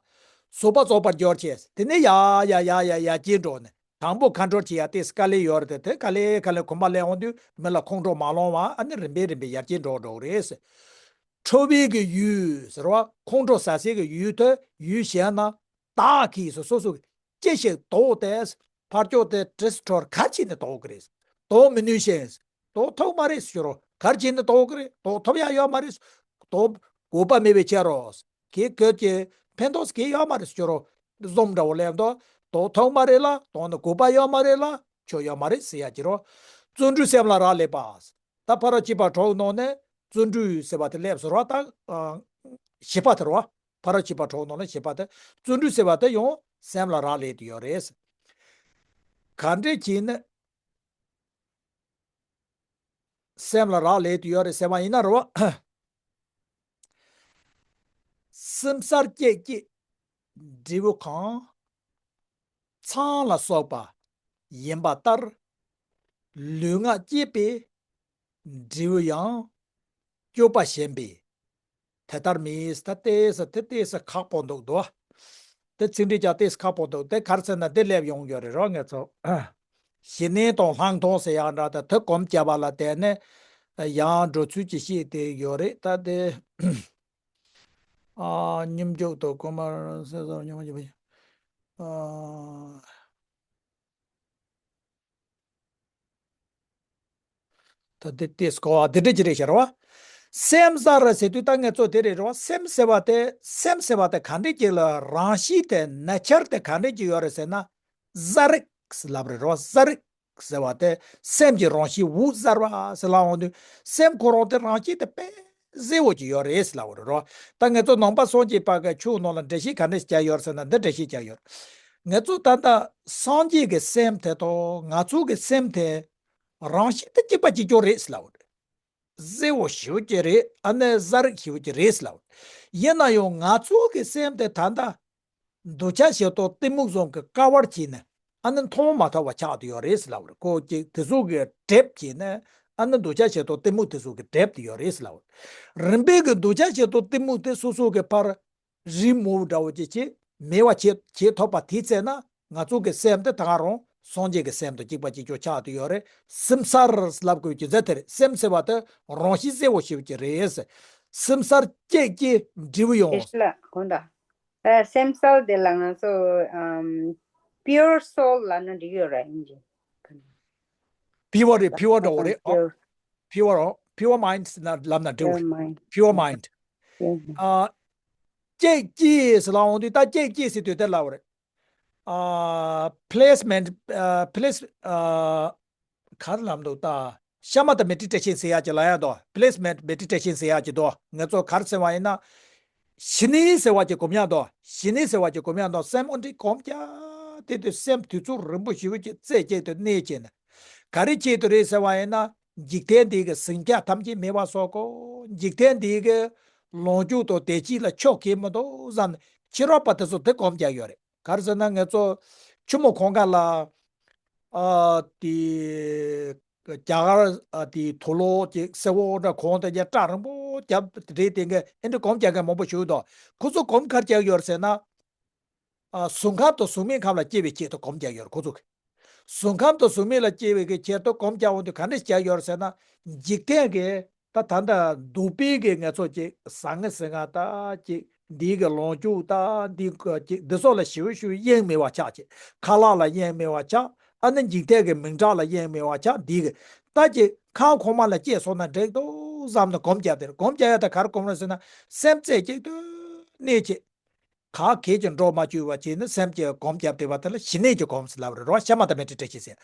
ཟོག་པ་རྫོགས་པར་འགྱུར་བྱས། དེ་ནས་ཡར་ཡར་ཡར་ཡར་ཡར་རྒྱས་འགྲོ་ནས། དང་པོ་ཁོན་ཊོལ་བྱེད་ཡག་ཏོག་ཙམ་དཀའ་ལས་ཡོད་རེད་དེ། དེ་ག་ལེ་ག་ལེ་གོམས་པ་ལེན་འོང་དུས་མི་ལ་ཁོང་ཁྲོ་མ་ལངས་པ། ཨ་ནི་རིམ་པས་རིམ་པས་ཡར་རྒྱས་འགྲོ་འགྲོ་གི་རེད། ཁྲོ་བའི་གི་ཡུལ་ཟེར་བ། ཁོང་ཁྲོ་ཟ་སའི་གི་ཡུལ་དེ་ཡུལ་གཞན་ན་བདག་གིས་སོ་སོ་སོ་གིས་ཅི་ཞིག་ལྡོག་སྟེ། ཕར་ཕྱོགས་དེ་ཌི་སི་ཊོར་ག་རེ་བྱས་ནས་ལྡོག་གི་རེད། ལྡོག་མི་ནུས་ཤིང་། ལྡོག་ཐུབ་མ་རེད་ཟེར་རོ། ག་རེ་བྱས་ནས་ལྡོག་གི་རེད། ལྡོག་ཐུབ་ཡག་ཡོད་མ་རེད། ལྡོག་དགོས་པ་མེད་པའི་ཕྱིར་རོ། གལ་སྲིད་ཀྱི་ཕན་ཐོགས་གལ་ཡོད་མ་རེད་ཟེར་རོ། རྫོང་འདྲ་བོ་ལབ་འདུག་ལྡོག་ཐུབ་མ་རེད་ལ། ལྡོག་ན་དགོས་པ་ཡོད་མ་རེད་ལ། ཆོ་ཡོད་མ་རེད་ཟེར་ཡག་ཅིག་རོ། བརྩོན་འགྲུས་སེམས་ལ་རག་ལས་པ། ད་ཕ་རོལ་ཕྱིན་པ་དྲུག་ནང་ནས་བརྩོན་འགྲུས་ཟེར་བ་དེ་སླེབས་སོང་ར། ད་ཨ་བཞི་པ་དེ་རོ། ཕ་རོལ་ཕྱིན་པ་དྲུག་ནང་ནས་བཞི་པ་དེ། བརྩོན་འགྲུས་ཟེར་བ་དེ་ཡང་སེམས་ལ་རག་ལས་དེ་ཡོད་རེད། ག་འདྲས་བྱས་ནས་སེམས་ལ་རག་ལས་དེ་ཡོད་རེད་ཟེར་བ་ཡིན་ན་རོ། སེམས་སྲེད་བཅས་ཀྱི་འབྲས་བུ་གང་། ཚངས་ལ་སོགས་པ་ཡིན་པ་ལྟར། ལུས་ངག་བཅས་པའི་འབྲས་བུ་ཡང་། སྤྱོད་པ་ཞན་པས་དེ་ལྟར་མེད། ད་ཏོག་ཙམ་དེ་ཏོག་ཙམ་ཁག་པོ་འདུག་དོ། དེ་ཚིག་འགྲེལ་ཀྱང་ཏོག་ཙམ་ཁག་པོ་འདུག་དེ་ག་རེ་ཟེར་ན་འདི་སླེབས་ཡོང་གི་ཡོད་རེད་རོ། ང་ཚོ་ཞི་གནས་དང་ལྷག་མཐོང་ཟེར་ཡག་འདྲ། ད་དེ་གོམས་བྱས་པ་ལ་བརྟེན་ནས། ཡང་འགྲོ་ཚུལ་གྱི་བཤད་དེ་ཡོད་རེད། ད་དེ་ཨ་སྙོམས་འཇུག་དང་གོང་མར་སེམས་སོགས་སྙོམས་འཇུག་པ། ཨ། ད་དེ་ཏེས་གོ་བ་འདི་འདྲ་ཅིག་རེད་ཤག་རེད་བ། སེམས་གསར་ཟེར་དུས་ད་ངས་ཚོ་དེ་རེད་རེད་བ། སེམས་ཟེར་བ་དེ་སེམས་ཟེར་བ་དེ་ག་འདྲས་ཅིག་ལ་རང་བཞིན་དེ་ན་ཆར་དེ་ག་འདྲས་ཅིག་ཡོད་རེད་ཟེར་ན། གསར་རིག་ལབ་རེད་རེད་བ། གསར་རིག་ཟེར་བ་དེ་སེམས་ཀྱི་རང་བཞིན་འུ་གསར་བ་ཟེར་ལབ་འོང་དུས་སེམས་ཁོ་རང་དེ་རང་བཞིན་དེ་དཔེ་གསལ་བོ་ཅིག་ཡོད་རེད་ཟེར་ལབ་རེད་རེད་བ། ད་ངས་ཚོ་ནང་པ་སངས་རྒྱས་པ་གི་ཆོས་ནང་ལ་འགྲེལ་བཤད་ག་འདྲས་ཅིག་བྱས་ཡོད་རེད་ཟེར་ན་འདི་འགྲེལ་བཤད་བྱས་ཡོད་རེད། ངས་ཚོ་ད་ལྟ་སངས་རྒྱས་ཀྱི་སེམས་དེ་དང་ང་ཚོ་གི་སེམས་དེ་རང་བཞིན་དེ་གཅིག་པ་གཅིག་རྐྱང་རེད་ཟེར་ལབ་པ་རེད། གསལ་བོ་ཞེ་པོ་ཅིག་རེད། ཨ་ནི་གསར་རིག་ཞེ་པོ་ཅིག་རེད་ཟེར་ལབ་པ་རེད། ཡིན་ན་ཡང་ང་ཚོ་གི་སེམས་དེ་ད་ལྟ་འདོད་ཆགས་ཞེ་སྡང་གཏི་མུག་གསུམ་གྱི་ཀ་བར་གྱིས་ནས་ཨ་ནི་མཐོང་མ་ཐུབ་པ་ཆགས་བསྡད་ཡོད་རེད་ཟེར་ལབ་པ་རེད། ཁོ་ཅིག་དེ་ཚོ་གི་སྒྲིབ་བྱས་ནས་ཨ་ནི་འདོད་ཆགས་ཞེ་སྡང་གཏི་མུག་དེ་ཚོ་གི་སྒྲིབ་བསྡད་ཡོད་རེད་ཟེར་ལབ་པ་རེད། རིམ་པས་ཀྱི་འདོད་ཆགས་ཞེ་སྡང་གཏི་མུག་དེ་སོ་སོ་གི་ཕར་རི་མོ་འདྲ་བོ་ཅིག་བྱས་མེད་པ་བྱེད་བྱེད་ཐུབ་པ་དེའི་ཚེ་ན་ང་ཚོ་གི་སེམས་དེ་ད་ག་རང་སངས་རྒྱས་ཀྱི་སེམས་དང་གཅིག་པ་གཅིག་རྐྱང་ཆགས་བསྡད་ཡོད་རེད། སེམས་གསར་ལབ་དགོས་རྒྱུ་མཚན་དེ་རེད། སེམས་ཟེར་བ་དེ་རང་བཞིན་གསལ་བོ་ཞེ་པོ་ཅིག་རེད། སེམས་གསར་སྐྱེ་སྐྱེ་འབྲས་བུ་ཡོང་། ཞེས་ལ་གོ་འདྲ། ཨ་སེམས་གསར་དེ་ལ་ང་ཚོ་ཨམ་pure soul ལབ་ན་འགྲིག་ཡོད་རེད། ཨིན་ཇི། pure རེད། pure འདྲ་བོ་རེད། ཨ་pure pure pure mind ལབ་ན་འགྲིག་pure རེད། mind pure mind ཨ་སྐྱེ་སྐྱེ་ཟེར་ལབ་འོང་དུས་ད་སྐྱེ་སྐྱེ་ཟེར་དུས་དེ་ལབ་པ་རེད། ཨ་placement ཨ་place ཨ་ག་རེ་ལབ་འདུག་ད་ཤ་མ་ད་meditation ཟེར་ཡག་ཅིག་ལབ་ཡག་འདུག placement meditation ཟེར་ཡག་ཅིག་འདུག་ང་ཚོ་ག་རེ་ཟེར་བ་ཡིན་ན། ཞི་གནས་ཟེར་བ་ཅིག་སྒོམ་ཡག་འདུག་ཞི་གནས་ཟེར་བ་ཅིག་སྒོམ་ཡག་འདུག་སེམས་འོ་འདི་སྒོམ་རྒྱག་དེ་དུས་སེམས་དུས་ཚོད་རིང་པོ་ཞེ་པོ་ཅིག་རྩེ་གཅིག་ཏུ་གནས་བྱས་ནས་ག་རེ་བྱེད་དུ་རེད་ཟེར་བ་ཡིན་ན། འཇིག་རྟེན་འདི་གི་ཟིང་ཆ་ཐམས་ཅད་མེད་པ་བཟོ་དགོས། འཇིག་རྟེན་འདི་གི་ལོངས་སྤྱོད་དང་བདེ་སྐྱིད་ལ་ཆོ་ག་མི་འདུག་བསམ་ནས་ཕྱི་རོལ་པ་དེ་ཚོ་དེ་སྒོམ་རྒྱག་ཡོད་རེད། ག་རེ་ཟེར་ན་ང་ཚོ་ཆུ་མོ་གང་ག་ལ་ཨ་དེ་རྒྱ་གར་ཨ་དེ་དུག་ལོག་ཅིག་སེར་པོ་འདྲ་གོན་དེ་རྒྱ་སྐྲ་རིང་པོ་རྒྱབ་རེད། དེ་གི་ཨེ་འདྲ་སྒོམ་རྒྱག་མཁན་མང་པོ་ཞིག་འདུག་ཁོ་ཚོ་སྒོམ་ག་རེ་རྒྱག་ཡོད་རེད་ཟེར་ན། ཨ་གཟུགས་ཁམས་དང་གཟུགས་མེད་ཁམས་ལ་སྐྱེ་བའི་ཆེད་དུ་སྒོམ་རྒྱག་ཡོད་རེད་ཁོ་ཚོ་གིས། གཟུགས་ཁམས་དང་གཟུགས་མེད་ལ་སྐྱེ་བའི་གི་ཆེད་དུ་སྒོམ་རྒྱག་འོང་དུས་ག་འདྲ་རྒྱག་ཡོད་རེད་ཟེར་ན། འཇིག་རྟེན་གྱི་ད་ད་ལྟ་འདུག་པའི་གི་ང་ཚོ་ཅིག་ཟང་ངེ་ཟིང་ངེ་ད་ཅིག་འདིའི་གི་ལོངས་སྤྱོད་ད་འདི་གི་ཅིག་འདི་ཚོ་ལ་ཞེ་པོ་ཞེ་པོ་གཡེང་མེད་པ་ཆགས་ཅིག་ཁ་ལག་ལ་གཡེང་མེད་པ་ཆགས། ཨ་ནི་འཇིག་རྟེན་གྱི་མིང་གྲགས་ལ་གཡེང་མེད་པ་ཆགས། འདི་གི་ད་ཅིག་ཁམས་གོང་མ་ལ་སྐྱེས་སོང་ན་འགྲིག་འདུག་བསམ་ནས་སྒོམ་རྒྱག་དེ་རེད། སྒོམ་རྒྱག་ཡ་ད་ག་རེ་སྒོམ་རེད་ཟེར་ན་སེམས་རྩེ་གཅིག་ཏུ་གནས་བྱས། ག་གེ་ཅིག་འགྲོ་མ་བཅུག་པ་བྱས་ནས་སེམས་ཀྱི་སྒོམ་རྒྱབ་བསྡད་པ་དེ་ལ་ཞི་གནས་ཀྱི་སྒོམ་ཟེར་ལབ་རེད་རོ། ཤ་མ་ད་མེ་ཏྲི་བཀྲ་ཤིས་ཟེར།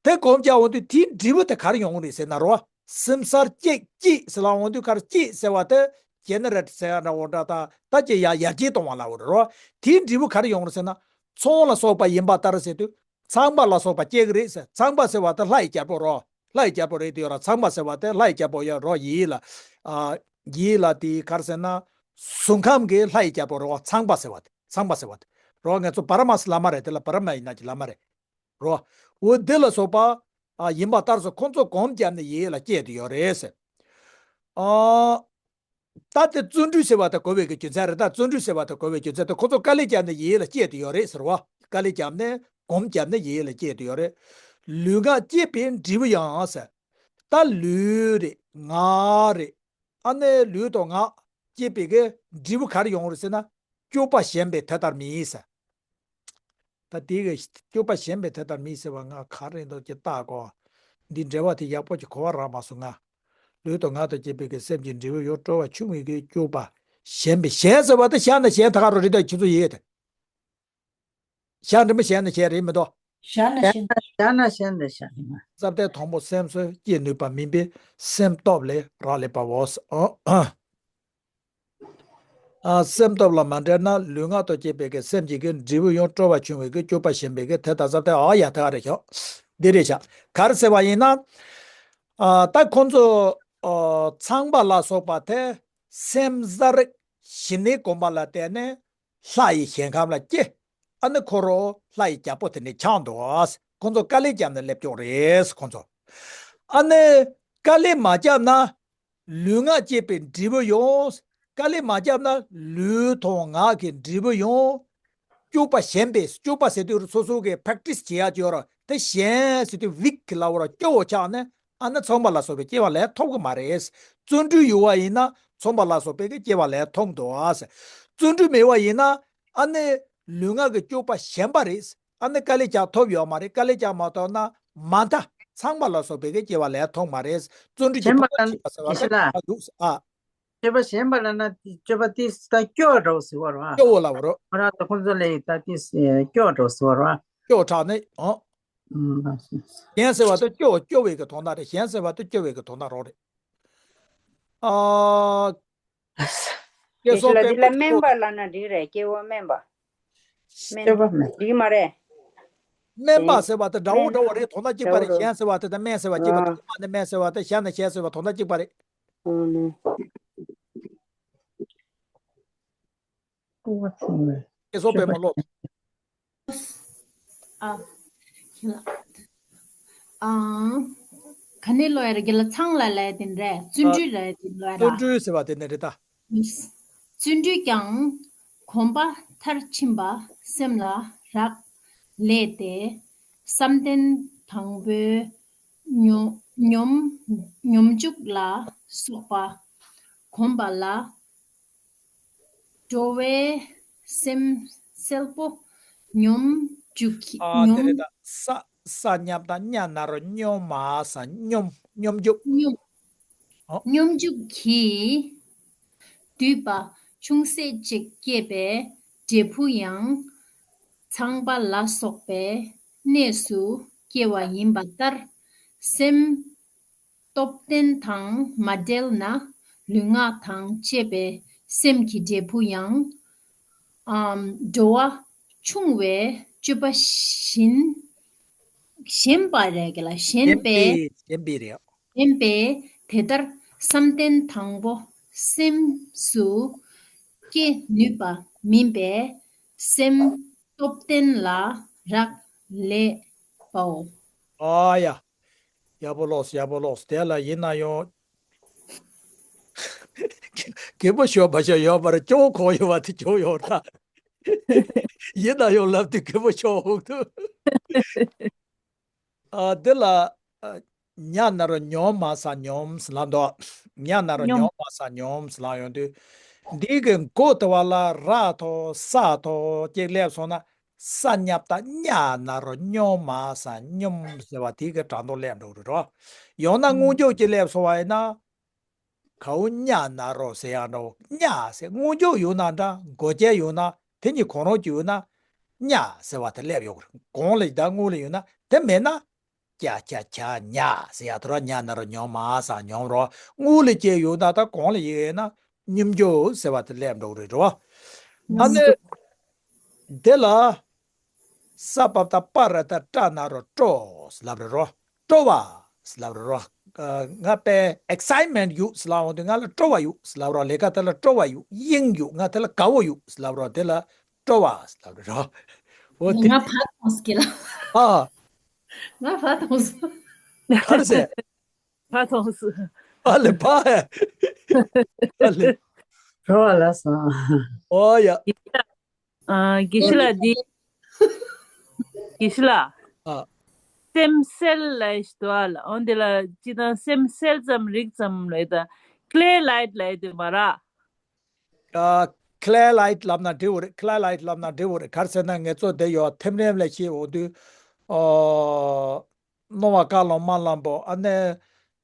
དེ་སྒོམ་རྒྱག་འོང་དུས་དེའི་འབྲས་བུ་དེ་ག་རེ་ཡོང་གི་རེད་ཟེར་ན་རོ། སེམས་གསར་སྐྱེ་སྐྱེ་ཟེར་ལབ་འོང་དུས་ག་རེ་སྐྱེ་ཟེར་བ་དེ་ཇེ་ནེ་རེ་ཊི་ཟེར་ཡ་འདྲ་བོ་འདྲ་ད་ད་ཅི་ཡ་ཡར་རྒྱས་གཏོང་བ་ལབ་རེད་རོ། དེའི་འབྲས་བུ་ག་རེ་ཡོང་རེད་ཟེར་ན། ཚོང་ལ་སོགས་པ་ཡིན་པ་ལྟར་ཟེར་དུས་ཚངས་པ་ལ་སོགས་པ་སྐྱེ་གི་རེད་ཟེར། ཚངས་པ་ཟེར་བ་དེ་ལྷ་ཡི་རྒྱལ་པོ་རོ། ལྷ་ཡི་རྒྱལ་པོ་རེད་དེ་ཡོད་ར། ཚངས་པ་ཟེར་བ་དེ་ལྷ་ཡི་རྒྱལ་པོ་ཡོད་རོ། ཡིད་ལ། ཨ། ཡིད་ལ་དེ་ག་རེ་ཟེར་ན། གཟུགས་ཁམས་ཀྱི་ལྷ་ཡི་རྒྱལ་པོ་རོ། ཚངས་པ་ཟེར་བ་དེ། ཚངས་པ་ཟེར་བ་དེ། རོ་ང་ཚོ་པ་ར་མ་སི་བླ་མ་རེད། དེ་ལ་པ་ར་མ་ཡིན་ན་གྱི་བླ་མ་རེད། རོ། འོ་དེ་ལ་སོགས་པ། ཨ་ཡིན་པ་ལྟར་སོ་ཁོང་ཚོ་སྒོམ་བརྒྱབ་ནས་ཡིད་ལ་སྐྱེས་དེ་ཡོད་རེད་ཟེར། ཨ། ད་དེ་བརྩོན་འགྲུས་ཟེར་བ་དེ་གོ་བའི་གི་རྒྱུ་མཚན་རེད། ད་བརྩོན་འགྲུས་ཟེར་བ་དེ་གོ་བའི་རྒྱུ་མཚན་དེ་ཁོ་ཚོ་དཀའ་ལས་བརྒྱབ་ནས་ཡིད་ལ་སྐྱེས་དེ་ཡོད་རེད་ཟེར་བ། དཀའ་ལས་བརྒྱབ་ནས་སྒོམ་བརྒྱབ་ནས་ཡིད་ལ་སྐྱེས་དེ་ཡོད་རེད། ལུས་ངག་སྐྱེས་པའི་འབྲས་བུ་ཡང་ཟེར། ད་ལུས་རེད། ངག་རེད། ཨ་ནི་ལུས་དང་ངག་སྐྱེས་པའི་གི་འབྲས་བུ་ག་རེ་ཡོང་རེད་ཟེར་ན། སྤྱོད་པ་ཞན་པས་དེ་ལྟར་མིན་ཟེར། ད་དེ་གི་སྤྱོད་པ་ཞན་པས་དེ་ལྟར་མིན་ཟེར་བ་ང་ག་རེ་འདུག་ཅེས་བལྟ་གོ། འདི་འགྲེལ་བ་དེ་ཡག་པོ་ཅིག་གོ་བ་རག་མ་སོང་ང་། ལུས་དང་ངག་དང་བཅས་པའི་གི་སེམས་ཀྱི་འབྲས་བུ་ཡང་སྤྲོ་བ་ཆུང་བའི་གི་སྤྱོད་པ་ཞན་པས། ཞན་ཟེར་བ་དེ་ཞན་ན་ཞན་ད་ག་རུ་རེད། ད་ཁྱོད་ཚོ་ཡིད་དེ་ཞན་འདྲ་མི་ཞན་ན་ཞན་རེད་མི་འདུག་ཞན་ན་ཞན། ཞན་ན་ཞན་ན་ཞན། རྩ་བའི་དང་པོ་སེམས་སུ་སྐྱེ་ནུས་པ་མིན་པས་སེམས་སྟོབས་ལས་རག་ལས་པའོ། ཨ། སེམས་སྟོབས་ལ་མ་འབྲེལ་ན་ལུས་ངག་དང་བཅས་པའི་གི་སེམས་ཀྱི་གི་འབྲས་བུ་ཡང་སྤྲོ་བ་ཆུང་བའི་གི་སྤྱོད་པ་ཞན་པའི་གི་དེ་ལྟར་ཟབ་སྟེ། ཨ་ཡ་ད་ག་རེ་ཤོག་འདི་རེད་ཤག་ག་རེ་ཟེར་བ་ཡིན་ན། ཨ་ད་ཁོང་ཚོ་ཨ་ཚངས་པ་ལ་སོགས་པ་དེ་སེམས་གསར་ཞི་གནས་སྒོམ་པ་ལ་བརྟེན་ནས་ལྷ་ཡི་ཞིང་ཁམས་ལ་སྐྱེ། ཨ་ནི་ཁོ་རང་ལྷ་ཡི་རྒྱལ་པོ་དེ་ནས་ཆགས་འདུག་ཁོང་ཚོ་དཀའ་ལས་བརྒྱབ་ནས་སླེབས་ཀྱོག་རེད། ཁོང་ཚོ་ཨ་ནི་དཀའ་ལས་མ་བརྒྱབ་ན། ལུས་ངག་བཅས་པའི་འབྲས་བུ་ཡོང་། དཀའ་ལས་མ་བརྒྱབ་ན་ལུས་དང་ངག་གི་འབྲས་བུ་ཡོང་། སྤྱོད་པ་ཞན་པས། སྤྱོད་པ་ཟེར་དུས་སོ་སོ་གི་པེ་རེག་ཊི་སི་བྱེད་ཡག་ཅིག་ཡོད་ར། དེ་ཞན་ཟེར་དུས་ཝིག་གི་ལབ་ར་སྐྱོ་བོ་ཆགས་ནས་ ཨ་ནི་ཚངས་པ་ལ་སོགས་པའི་སྐྱེ་བ་ལེན་ཐུབ་ཀྱི་མ་རེད། བརྩོན་འགྲུས་ཡོད་པ་ཡིན་ན་ཚངས་པ་ལ་སོགས་པའི་གི་སྐྱེ་བ་ལེན་ཐུབ་འདུག་ཨ། བརྩོན་འགྲུས་མེད་པ་ཡིན་ན་ཨ་ནི་ལུས་ངག་གི་སྤྱོད་པ་ཞན་པ་རེད། ཨ་ནི་དཀའ་ལས་རྒྱག་ཐུབ་ཡོད་མ་རེད། དཀའ་ལས་རྒྱག་མ་ཐུབ་ན་མ་མཐའ་ཚངས་པ་ལ་སོགས་པའི་གི་སྐྱེ་བ་ལེན་ཐུབ་མ་རེད། བརྩོན་འགྲུས་ཀྱི་ཞན་པ་ཕུང་པོ་ལ་གཅིག་པ་ཟེར་བ་ཞེ་ལ་དེ་ཡོད་ཨ། སྤྱོད་པ་ཞན་པ་ལབ་ན་དེ་སྤྱོད་པ་དེ་ད་སྐྱོ་བ་འདྲ་བོ་ཟེར་བ་རེད་བ། སྐྱོ་བོ་ལབ་པ་རེད། ང་རང་ཚོ་ཁོང་ཚོ་ལ་ད་དེ་སྐྱོ་བ་འདྲ་བོ་ཟེར་བ་རེད་བ། སྐྱོ་བ་དྲག་ནི་ཨང་། ཨུམ། ཞན་ཟེར་བ་དེ་སྐྱོ་བོ་སྐྱོ་བའི་གི་དོན་དག་རེད། ཞན་ཟེར་བ་དེ་སྐྱོ་བའི་གི་དོན་དག་རང་རེད། ཨ། སྐྱེ་དེ་སོགས་ལ་དེ་ལ་སྨན་པ་ལབ་ན་འགྲིག་རེད། སྐྱེ་བོ་སྨན་པ། སྨན། སྐྱེ་བོ་སྨན། འགྲིག་མ་རེད། སྨན་པ་ཟེར་བ་དེ་འདྲ་བོ་འདྲ་བོ་རེད། དོན་དག་གཅིག་པ་རེད། འདྲ་བོ་འདྲ་བོ། ཞན་ཟེར་བ་དེ་དང་སྨན་ཟེར་བ་གཅིག་པ་རེད། ཨ། སྨན་ནི་སྨན་ཟེར་བ་དེ་ཞན་ནི་ཞན་ཟེར་བ་དོན་དག་གཅིག་པ་རེད། ཨ་ནི། སྐྱེ་སོགས་སྤེལ་མ་ལོག་ཨ། ཁྱེད་ལ། ཨང་། ག་ནས་ལོ་ཡར་གྱི་ལ་ཚང་ལ་ལས་དེ་འདྲ་བརྩོན་འགྲུས་ལ་དེ་ལོ་ཡར། བརྩོན་འགྲུས་ཟེར་བ་དེ་ནི་རེད་ད། བརྩོན་འགྲུས་ཀྱང་གོམས་པ་མཐར་ཕྱིན་པ་སེམས་ལ་རག་ལས་ཏེ། བསམ་གཏན་དང་པོའི་སྙོམས་སྙོམས་འཇུག་ལ་སོགས་པ་གོམས་པ་ལ། འགྲོ་བའི་སེམས་གསལ་པོ་སྙོམས་འཇུག་གི་ཨ། དེ་རེད་སྙོམས། ད། ས། ས་མཉམ་དང་ཉ་ན་རོ་སྙོ་མ་ས་སྙོམས། སྙོམས་འཇུག་སྙོམས། ཨོ། སྙོམས་འཇུག་གིས་བསྡུས་པ་ཅུང་ཟད་ཅིག་སྐྱེས་པའི་འབྲས་བུ་ཡང་ཚངས་པ་ལ་སོགས་པའི་གནས་སུ་སྐྱེ་བ་ཡིན་པ་ལྟར་སེམས། སྟོབས་ལྡན་དང་མ་བྲལ་ན་ལུས་ངག་དང་བཅས་པའི་སེམས་ཀྱི་འབྲས་བུ་ཡང་། ཨམ། འགྲོ་བ་ཆུང་བའི་སྤྱོད་པ་བཞིན། ཞན་པ་རེད་གི་ལ། ཞན་ཞན་པའི། པའི་ཞན་པའི་རེད། ཞན་པས་དེ་ལྟར་བསམ་གཏན་དང་པོ་སེམས་སུ་སྐྱེ་ནུས་པ་མིན་པས་སེམས་སྟོབས་ལྡན་ལ་རག་ལས་པའོ། ཨ་ཡ། ཡག་པོ་ཀློགས། ཡག་པོ་ཀློགས། དེ་ལ་ཡིན་ན་ཡང་། རྒད་པོ་ཤོར་བ་ཤོར་ཡོད་པར་སྐྱོ་བོ་གང་ཡོད་པ་དེ་སྐྱོ་ཡོད་ད། ཡིན་ན་ཡང་ལབ་དུས་རྒད་པོ་ཤོར་འོང་དུས། ཨ། འདི་ལ། ཨ། ཉ་ན་རོ་ཉོ་མ་ས་ཉོམས་ལབ་འདུག་ཉ་ན་རོ་ཉོ་མ་ས་ཉོམས་ལབ་ཡོང་དུས། འདི་གི་མགོ་དེ་བ་ལ་ར་ཐོ་ས་ཐོ་ཅིག་སླེབས་སོང་ན། ས་མཉམ་དང་ཉ་ན་རོ་སྙོ་མ་ས་སྙོམས་ཟེར་བ་དེ་གི་སྒྲ་མདོ་སླེབས་འགྲོ་གི་རེད་རོ། ཡང་ན་སྔོན་འཇུག་ཅིག་སླེབས་སོང་བ་ཡིན་ན། གའུ་ཉ་ན་རོ་ཟེར་ཡག་འདྲ་བོ། ཉ་ཟེར་སྔོན་འཇུག་ཡོད་ན་འདྲ། མགོ་སྐྱེས་ཡོད་ན། དེ་གཉིས་གང་རུང་གཅིག་ཡོད་ན། ཉ་ཟེར་བ་དེ་སླེབས་ཡོང་གི་རེད། གོང་ལ་ཡིན་ད་སྔོན་ལ་ཡོད་ན། དེ་མེད་ན། ཀྱ་ཀྱ་ཀྱ་ཉ་ཟེར་ཡག་དེ་རོ། ཉ་ན་རོ་ཉོ་མ་ས་ཉོམས་རོ། སྔོན་ལ་སྐྱེས་ཡོད་ན་ད་གོང་ལ་ཡིན་ན་སྙོམས་འཇུག་ཟེར་བ་དེ་སླེབས་འགྲོ་གི་རེད་རོ། ཨ་ནི། དེ་ལ། ས་བབ་ད་པ་ར་ད་སྐྲ་ན་རོ་སྤྲོ་ཟེར་ལབ་རེད་རོ། སྤྲོ་བ་ཟེར་ལབ་རེད་རོ། ཨ། ང་དཔེ་ཨེག་སའིཊ་མེན་ཊི་ཡོད་ཟེར་ལབ་འོང་དུས་ང་ལ་སྤྲོ་བ་ཡོད་ཟེར་ལབ་རོ། ལས་ཀ་དེ་ལ་སྤྲོ་བ་ཡོད། དབྱིངས་ཡོད། ང་དེ་ལ་དགའ་བོ་ཡོད་ཟེར་ལབ་རོ། དེ་ལ་སྤྲོ་བ་ཟེར་ལབ་རེད་རོ། འོ་དེ། ང་ཕར་མཐོང་སོང་གི་ལ། ཨ། ང་ཕར་མཐོང་སོང་། ག་རེ་ཟེར། ཕར་མཐོང་སོང་། ཨ་ལེ་ཕ། ཨ་ལེ། སྤྲོ་བ་ལ་སོང་། ཨོ་ཡ། ཨ། དགེ་བཤེས་ལགས་འདི། དགེ་བཤེས་ལགས། ཨ། སེམས་གསལ་ལབ་ཞིག་འདུག་ཨ་ལ། འོ་འདི་ལ་སྤྱིར་བཏང་སེམས་གསལ་ཙམ་རིག་ཙམ་ལབ་ད། ཀླེ་ལའིཊ་ལབ་དེ་མ་རེད། ཨ། ཀླེ་ལའིཊ་ལབ་ན་འགྲིག་པ་རེད། ཀླེ་ལའིཊ་ལབ་ན་འགྲིག་པ་རེད། ག་རེ་ཟེར་ན་ངེད་ཚོ་དེ་ཡོད་ཐིམ་རིམ་ལ་ཤེས་འོང་དུས། ཨོ། རྣོ་བ་ཀ་ལོང་དམར་ལམ་པོ། ཨ་ནི།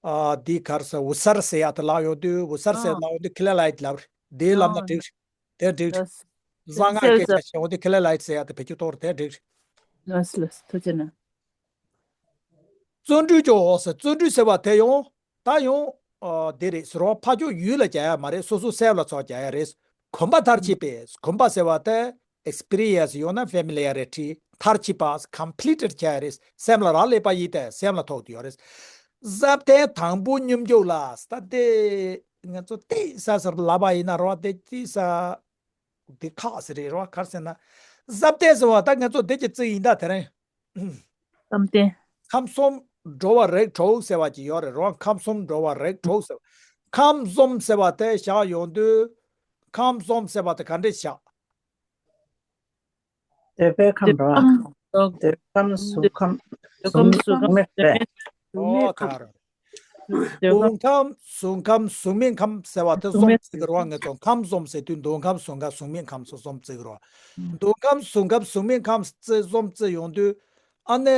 ཨ། འདི་ག་རེ་ཟེར། འོད་གསལ་ཟེར་ཡག་དེ་ལབ་ཡོང་དུས། འོད་གསལ་ཟེར་ལབ་ཡོང་དུས་ཀླེ་ལའིཊ་ལབ་རེད། དེ་ལབ་ན་འགྲིག་རེད། དེ་འགྲིག་རེད། ལགས། གཟའ་ལྔ་སེམས་སྐད་གསལ་ཆ་ཤེས་འོང་དུས་ཀླེ་ལའིཊ་ཟེར་ཡག་དེ་བེད་སྤྱོད་གཏོང་རེད། དེ་འགྲིག་རེད། ལགས་ལགས། ཐུགས་རྗེ་གནང་། བརྩོན་འགྲུས་ཀྱི་འོག་ཟེར། བརྩོན་འགྲུས་ཟེར་བ་དེ་ཡང་ད་ཡང་། ཨ། དེ་རེད་ཟེར་བ་ཕར་ཕྱོགས་ཡུལ་ལ་རྒྱག་ཡག་མ་རེད། སོ་སོ་སེམས་ལ་ཚོར་རྒྱག་ཡག་རེད། གོམས་པ་མཐར་ཕྱིན་པས། གོམས་པ་ཟེར་བ་དེ་ཨེག་སི་པི་རི་ཡན་སི་ཡང་ན་ཕེ་མི་ལི་ཡ་རི་ཊི། མཐར་ཕྱིན་པ་ཀམ་པི་ལི་ཊེཌ་བྱས་རེད། སེམས་ལ་རག་ལས་པ་ཡིན་ཏེ་སེམས་ལ་ཐོགས་ཏེ་ཡོད་རེད། བསམ་གཏན་དང་པོ་སྙོམས་འཇུག་ལ། ད་དེ་ང་ཚོ་ཏོག་ཙམ་ཟེར་ལབ་པ་ཡིན་ན་རོ། དེ་ཏོག་ཙམ་དེ་ཁག་ཟེར་རེད་རོ། ག་རེ་ཟེར་ན། བསམ་གཏན་ཟེར་བ་ད་ང་ཚོ་དེ་གི་རྩིས་ཡིན་ད་དེ་རིང་། བསམ་གཏན། ཁམས་གསུམ་འགྲོ་བ་རིགས་དྲུག་ཟེར་བ་ཅིག་ཡོད་རེད་རོ། ཁམས་གསུམ་འགྲོ་བ་རིགས་དྲུག་ཟེར་བ། ཁམས་གསུམ་ཟེར་བ་དེ་བཞག་ཡོང་དུས། ཁམས་གསུམ་ཟེར་བ་དེ་ག་འདྲས་བཞག་འདོད་པའི་ཁམས་རོ། འདོད་ཁམས། གཟུགས་ཁམས། འདོད་ཁམས། གཟུགས་ཁམས། གཟུགས་མེད་པའི། འདོད་མེད་ཁམས། འདོད་ཁམས། འདོད་ཁམས། གཟུགས་ཁམས། གཟུགས་མེད་ཁམས་ཟེར་བ་དེ་གཟུགས་མེད་གཟུགས་མེད་ཀྱི་རོ། ཁམས་གསུམ་ཟེར་དུས་འདོད་ཁམས། གཟུགས་ཁམས། གཟུགས་མེད་ཁམས་སོགས་གསུམ་བརྩི་གི་རོ། འདོད་ཁམས། གཟུགས་ཁམས། གཟུགས་མེད་ཁམས་བརྩི། གསུམ་བརྩི་ཡོང་དུས། ཨ་ནི་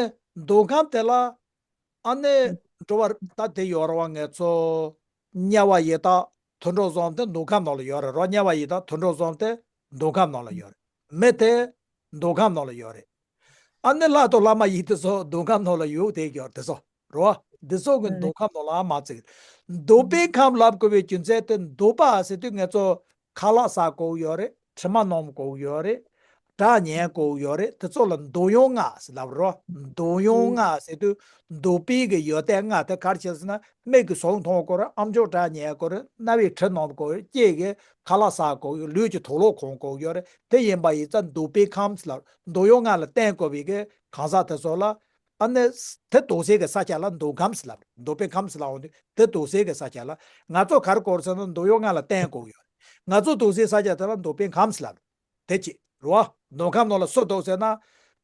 འདོད་ཁམས་དེ་ལ། ཨ་ནི་འགྲོ་བ་ད་དེ་ཡོད་རེད་བ། ང་ཚོ་དམྱལ་བ་ཡི་དྭགས་དུད་འགྲོ་གསུམ་དེ་འདོད་ཁམས་ནང་ལ་ཡོད་རེད་རོ། དམྱལ་བ་ཡི་དྭགས་དུད་འགྲོ་གསུམ་དེ་འདོད་ཁམས་ནང་ལ་ཡོད་རེད། མི་དེ་འདོད་ཁམས་ནང་ལ་ཡོད་རེད། ཨ་ནི་ལྷ་དང་ལྷ་མ་ཡིན་དེ་ཚོ་འདོད་ཁམས་ནང་ལ་ཡོད་དེ་ཡོད་དེ་ཚོ་རེད་བ། འདི་ཚོ་གི་འདོད་ཁམས་ནང་ལ་མ་བརྩི། འདོད་པའི་ཁམས་ལབ་དགོས་པའི་རྒྱུ་མཚན་དེ། འདོད་པ་ཟེར་དུས་ང་ཚོ་ཁ་ལག་ཟ་དགོས་ཡོད་རེད། དྲི་མ་མནམ་དགོས་ཡོད་རེད། སྒྲ་ཉན་དགོས་ཡོད་རེད། དེ་ཚོ་ལ་འདོད་ཡོན་ལྔ་ཟེར་ལབ་རོ། འདོད་ཡོན་ལྔ་ཟེར་དུས་འདོད་པའི་གི་ཡོན་ཏན་ལྔ་དེ་ག་རེ་བྱས་ཟེར་ན། མིག་གིས་གཟུགས་མཐོང་དགོས་རེད། ཨམ་ཅོག་སྒྲ་ཉན་དགོས་རེད། རྣ་བས་དྲི་མནམ་དགོས་རེད། ལྕེ་གིས་ཁ་ལག་ཟ་དགོས་ཡོད། ལུས་ཀྱི་དུག་ལོག་གོན་དགོས་ཡོད་རེད། དེ་ཡིན་པ་ཡིན་ཙང་འདོད་པའི་ཁམས་ལ་འདོད་ཡོན་ལྔ་ལ་བརྟེན་དགོས་པའི་གི་གང་ཟག་དེ་ཚོ་ལ། ཨ་ནི་དེ་འདོད་སའི་གི་ས་ཆ་ལ་འདོད་ཁམས་ལབ། འདོད་པའི་ཁམས་ལབ་འོང་དུས་དེ་འདོད་སའི་གི་ས་ཆ་ལ། ང་ཚོ་ག་རེ་གོ་དགོས་ཟེར་ན་འདོད་ཡོན་ལྔ་ལ་བརྟེན་དགོས་ཡོད། ང་ཚོ་འདོད་སའི་ས་ཆ་དེ་ལ་འདོད་པའི་ཁམས་ལབ། དེ་གཅིག་རེད་བ། འདོད་ཁམས་ནང་ལ་སུ་འདུག་ཟེར་ན།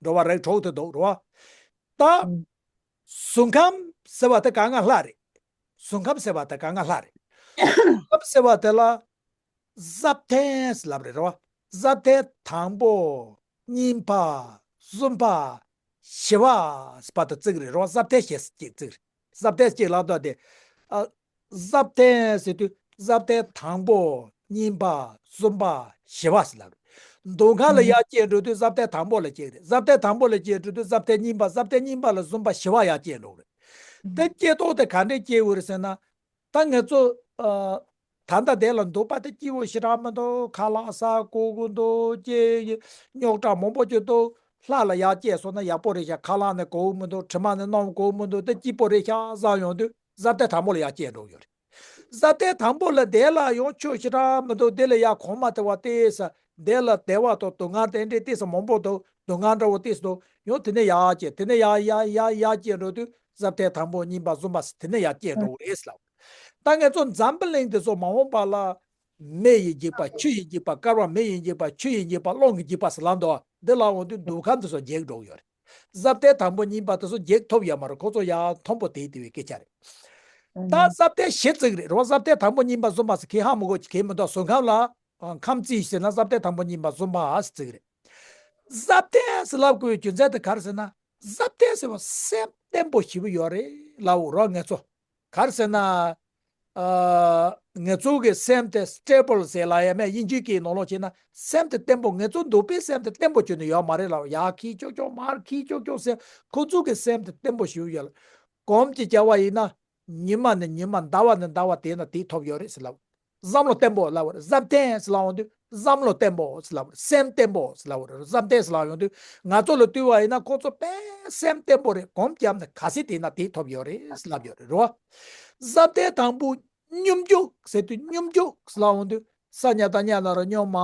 འགྲོ་བ་རིགས་དྲུག་དེ་འདུག་རེད་བ། ད་གཟུགས་ཁམས་ཟེར་བ་དེ་ག་ང་ལྷ་རེད། གཟུགས་ཁམས་ཟེར་བ་དེ་ག་ང་ལྷ་རེད། གཟུགས་ཁམས་ཟེར་བ་དེ་ལ་ཟབ་ཐན་ཟེར་ལབ་རེད་རོ། ཟབ་ཐན་དང་པོ། གཉིས་པ། གསུམ་པ། བཞི་པ་ཟེར་བ་དེ་བརྩི་གི་རེད་རོ། ཟབ་ཐན་ཞེས་གཅིག་བརྩི་གི་རེད། ཟབ་ཐན་གཅིག་ལབ་དོན་དེ། ཨ། ཟབ་ཐན་ཟེར་དུས་ཟབ་ཐན་དང་པོ། གཉིས་པ། གསུམ་པ། བཞི་པ་ཟེར་ལབ་རེད། འདོད་ཁམས་ལ་ཡར་སྐྱེས་འགྲོ་དུས་ཟབ་ཐན་དང་པོ་ལ་སྐྱེས་རེད། ཟབ་ཐན་དང་པོ་ལ་སྐྱེས་འགྲོ་དུས་ཟབ་ཐན་གཉིས་པ། ཟབ་ཐན་གཉིས་པ་ལ་གསུམ་པ། བཞི་པ་ཡར་སྐྱེས་འགྲོ་གི་རེད། དེ་སྐྱེ་སྟངས་དེ་ག་འདྲས་སྐྱེ་དགོས་རེད་ཟེར་ན། ད་ང་ཚོ་ཨ། ད་ལྟ་དེ་ལ་འདོད་པ་དེ་སྐྱིད་པོ་ཞེ་དྲག་མི་འདུག་ཁ་ལག་ཟ་དགོས་ཀྱི་འདུག་ཅེས་རྙོག་དྲ་མང་པོ་ཅིག་འདུག་ལྷ་ལ་ཡར་སྐྱེས་སོང་ན་ཡག་པོ་རེད་ཤག་ཁ་ལག་ནི་དགོས་ཀྱི་མི་འདུག་དྲི་མ་ནི་མནམ་དགོས་ཀྱི་མི་འདུག་དེ་སྐྱིད་པོ་རེད་ཤག་བསམ་ཡོང་དུས་ཟབ་ཐན་དང་པོ་ལ་ཡར་སྐྱེས་འགྲོ་གི་ཡོད་རེད། ཟབ་ཐན་དང་པོ་ལ་དེ་ལ་ཡང་ཆོས་ཞེ་དྲག་མི་འདུག་དེ་ལ་ཡར་གོང་མ་དེ་བ་ཏོག་ཙམ། དེ་ལ་བདེ་བ་དང་སྡུག་བསྔལ་དེ་འདྲས་ཏོག་ཙམ་མང་པོ་འདུག་སྡུག་བསྔལ་འདྲ་བོ་ཏོག་ཙམ་འདུག་ཡང་དེ་ནས་ཡར་སྐྱེས། དེ་ནས་ཡར་ཡར་ཡར་ཡར་སྐྱེས་འགྲོ་དུས་ཟབ་ཐན་དང་པོ། གཉིས་པ། གསུམ་པ་ཟེར་དེ་ནས་ཡར་སྐྱེས་འགྲོ་གི་རེད་ལབ། ད་ང་ཚོ་འཛམ་བུ་གླིང་འདི་ཚོ་མ་འོངས་པ་ལ་མེ་ཡིས་འཇིག་པ། ཆུ་ཡིས་འཇིག་པ། བསྐལ་པ་མེ་ཡིས་འཇིག་པ། ཆུ་ཡིས་འཇིག་པ། རླུང་གིས་འཇིག་པ་ཟེར་ལབ་འདུག་འདི་ལ་འོང་དུས་འདོད་ཁམས་འདི་ཚོ་འཇིག་འགྲོ་གི་ཡོད་རེད། ཟབ་ཐན་དང་པོ་གཉིས་པ་དེ་ཚོ་འཇིག་ཐུབ་ཡོད་མ་རེད། ཁོ་ཚོ་ཡར་མཐོན་པོ་དེད་དེ་བའི་སྐད་ཆ་རེད། ད་ཟབ་ཐན་བཞི་བརྩི་གི་རེད་རོ། ཟབ་ཐན་དང་པོ་གཉིས་པ་གསུམ་པ་ཟེར་གི་ཧ་མ་གོ་གི་མི་འདུག་གཟུགས་ཁམས་ལ་ཨ། ཁམས་བརྩིས་ཟེར་ན་ཟབ་ཐན་དང་པོ་གཉིས་པ་གསུམ་པ་ཟེར་བརྩི་གི་རེད། ཟབ་ཐན་ཟེར་ལབ་དགོས་པའི་རྒྱུ་མཚན་དེ་ག་རེ་ཟེར་ན། ཟབ་ཐན་ཟེར་བ་སེམས་བརྟན་པོ་ཞེ་པོ་ཡོད་རེད་ལབ་འོ་རོ། ང་ཚོ་ག་རེ་ཟེར་ན། ཨ། ང་ཚོ་གི་སེམས་དེ་སི་ཊེ་བལ་ཟེར་ལབ་ཡ་མེད། དབྱིན་ཇིའི་སྐད་ནང་ལོགས་བྱས་ན་སེམས་དེ་བརྟན་པོ། ང་ཚོ་འདོད་པའི་སེམས་དེ་བརྟན་པོ་བྱས་ནས་ཡོད་མ་རེད་ལབ། ཡར་འཁྱིལ་ཀྱོག་ཀྱོག་མར་འཁྱིལ་ཀྱོག་ཀྱོག་ཟེར། ཁོ་ཚོ་གི་སེམས་དེ་བརྟན་པོ་ཞེ་པོ་ཡོད་ལ། གོམས་ཀྱིས་བྱས་པ་ཡིན་ན་ཉི་མ་ནས་ཉི་མ། ཟླ་བ་ནས་ཟླ་བ་དེད་ན་དེད་ཐུབ་ཡོད་རེད་ཟེར་ལབ། བསམ་བློ་བརྟན་པོ་ལབ་པ་རེད། ཟབ་ཐན་ཟེར་ལབ་ཡོང་དུས་བསམ་བློ་བརྟན་པོ་ཟེར་ལབ་པ་རེད། སེམས་བརྟན་པོ་ཟེར་ལབ་པ་རེད། ཟབ་ཐན་ཟེར་ལབ་ཡོང་དུས་ང་ཚོ་ལ་ལྟོས་པ་ཡིན་ན་ཁོ་ཚོ་དཔེ་སེམས་བརྟན་པོ་རེད། གོམས་བརྒྱབ་ནས་ག་ཚོད་དེད་ན་དེད་ཐུབ་ཡོད་རེད་ཟེར་ལབ་ཡོད་རེད་རོ། ཟབ་ཐན་དང་པོ་སྙོམས་འཇུག་ཟེར་དུས། སྙོམས་འཇུག་ཟེར་ལབ་ཡོང་དུས་ས་ཉ་ད་ཉ་ན་རོ། སྙོམས་མ་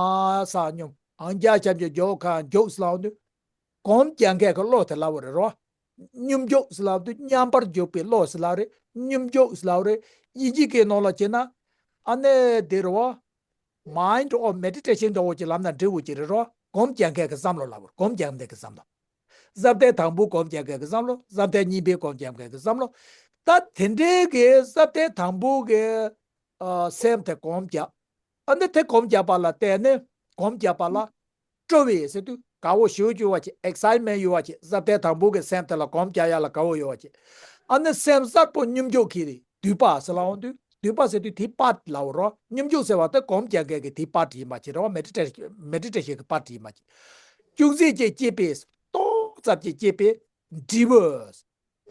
ས་སྙོམས། འ་རྒྱ་ཞབས་ཀྱུ་འཇུ་ག་འཇུག་ཟེར་ལབ་ཡོང་དུས། གོམས་རྒྱག་མཁན་གྱི་བློ་དེ་ལབ་པ་རེད་རོ། སྙོམས་འཇུག་ཟེར་ལབ་དུས་མཉམ་པར་འཇུག་པའི་བློ་ཟེར་ལབ་རེད། སྙོམས་འཇུག་ཟེར་ལབ་རེད། དབྱིན་ཇིའི་སྐད་ནང་ལ་བྱས་ན་ཨ་ནི་དེ་རེད་བ། Mind of meditation འདྲ་བོ་ཅིག་ལབ་ན་འགྲིག་པོ་ཅིག་རེད་རོ། གོམས་རྒྱག་མཁན་གྱི་བསམ་བློ་ལབ་པ་རེད། གོམས་རྒྱག་མཁན་གྱི་བསམ་བློ། ཟབ་ཐན་དང་པོ་གོམས་རྒྱག་མཁན་གྱི་བསམ་བློ། ཟབ་ཐན་གཉིས་པའི་གོམས་རྒྱག་མཁན་གྱི་བསམ་བློ། ད་དེ་འདྲའི་གི་ཟབ་ཐན་དང་པོ་གི་ཨ་སེམས་དེ་གོམས་རྒྱག་ཨ་ནི་དེ་གོམས་རྒྱག་པ་ལ་བརྟེན་ནས། གོམས་རྒྱག་པ་ལ་སྤྲོ་བའི་ཟེར་དུས་དགའ་བོ་ཞེ་པོ་ཅིག་ཡོད་པ་ཅིག་ཨེག་སའེཊ་མེན་ཊི་ཡོད་པ་ཅིག་ཟབ་ཐན་དང་པོ་གི་སེམས་དེ་ལ་གོམས་རྒྱག་ཡ་ལ་དགའ་བོ་ཡོད་པ་ཅིག་ཨ་ནི་སེམས་གསལ་པོ་སྙོམས་འཇུག་གི་རེད། སྡུད་པ་ཟེར་ལབ་ཡོང་དུས། སྡུད་པ་ཟེར་དུས་དེའི་པཱརཊ་ལབ་པ་རོ། སྙོམས་འཇུག་ཟེར་བ་དེ་གོམས་རྒྱག་མཁན་གྱི་དེའི་པཱརཊ་ཡིན་པ་ཅིག་རེད་བ། མེ་ཌི་ཊེ་ཤན། མེ་ཌི་ཊེ་ཤན་གྱི་པཱརཊ་ཡིན་པ་ཅིག་ཅུང་ཟད་ཅིག་སྐྱེས་པའི། ཏོག་ཙམ་ཅིག་སྐྱེས་པའི་འབྲས་བུ།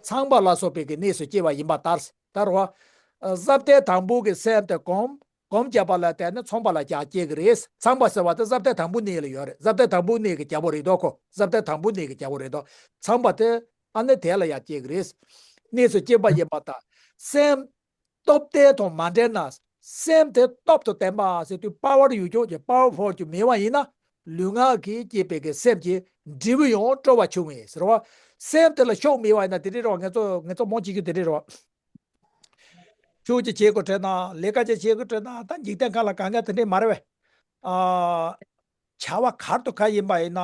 ཚངས་པ་ལ་སོགས་པའི་གི་གནས་སུ་སྐྱེ་བ་ཡིན་པ་ལྟར། ད་རེད་བ། ཟབ་ཐན་དང་པོ་གི་སེམས་དེ་གོམས། གོམས་རྒྱག་པ་ལ་བརྟེན་ནས་ཚངས་པ་ལ་ཡར་སྐྱེ་གི་རེད། ཚངས་པ་ཟེར་བ་དེ་ཟབ་ཐན་དང་པོ་གནས་ལ་ཡོད་རེད། ཟབ་ཐན་དང་པོ་གནས་ཀྱི་རྒྱལ་པོ་རེད་དོ། ཁོ་ཟབ་ཐན་དང་པོ་གནས་ཀྱི་རྒྱལ་པོ་རེད་དོ། ཚངས་པ་དེ་ཨ་ནི་དེ་ལ་ཡར་སྐྱེ་གི་རེད། གནས་སུ་སྐྱེས་པ་ཡིན་པ་དང་། སེམས་སྟོབས་ལྡན་དང་མ་འབྲེལ་ན། སེམས་དེ་སྟོབས་དང་ལྡན་པ་ཟེར་དུས་པ་ཝར་ཡོད་ཀྱོག་ཅིག་པ་ཝར་ཕུལ་ཅིག་མེད་པ་ཡིན་ན། ལུས་ངག་གིས་བསྐྱེད་པའི་གི་སེམས་ཀྱི་འབྲས་བུ་ཡང་སྤྲོ་བ་ཆུང་བས་ཟེར་བ། སེམས་དེ་ལ་ཤུགས་མེད་པ་ཡིན་ན། དེ་འདྲའི་རེད་བ། ང་ཚོ་ང་ཚོ་མང་ཆེ་ཤོས་དེ་འདྲའི་རེད་བ། ཆོས་ཅིག་བྱེད་དགོས་དྲན་ན། ལས་ཀ་ཅིག་བྱེད་དགོས་དྲན་ན། ད་འཇིག་རྟེན་ཁམས་ལ་གང་ག་དེ་འདྲའི་མ་རེད་བས། ཨ། བྱ་བ་ག་རེ་དང་ག་རེ་ཡིན་པ་ཡིན་ན།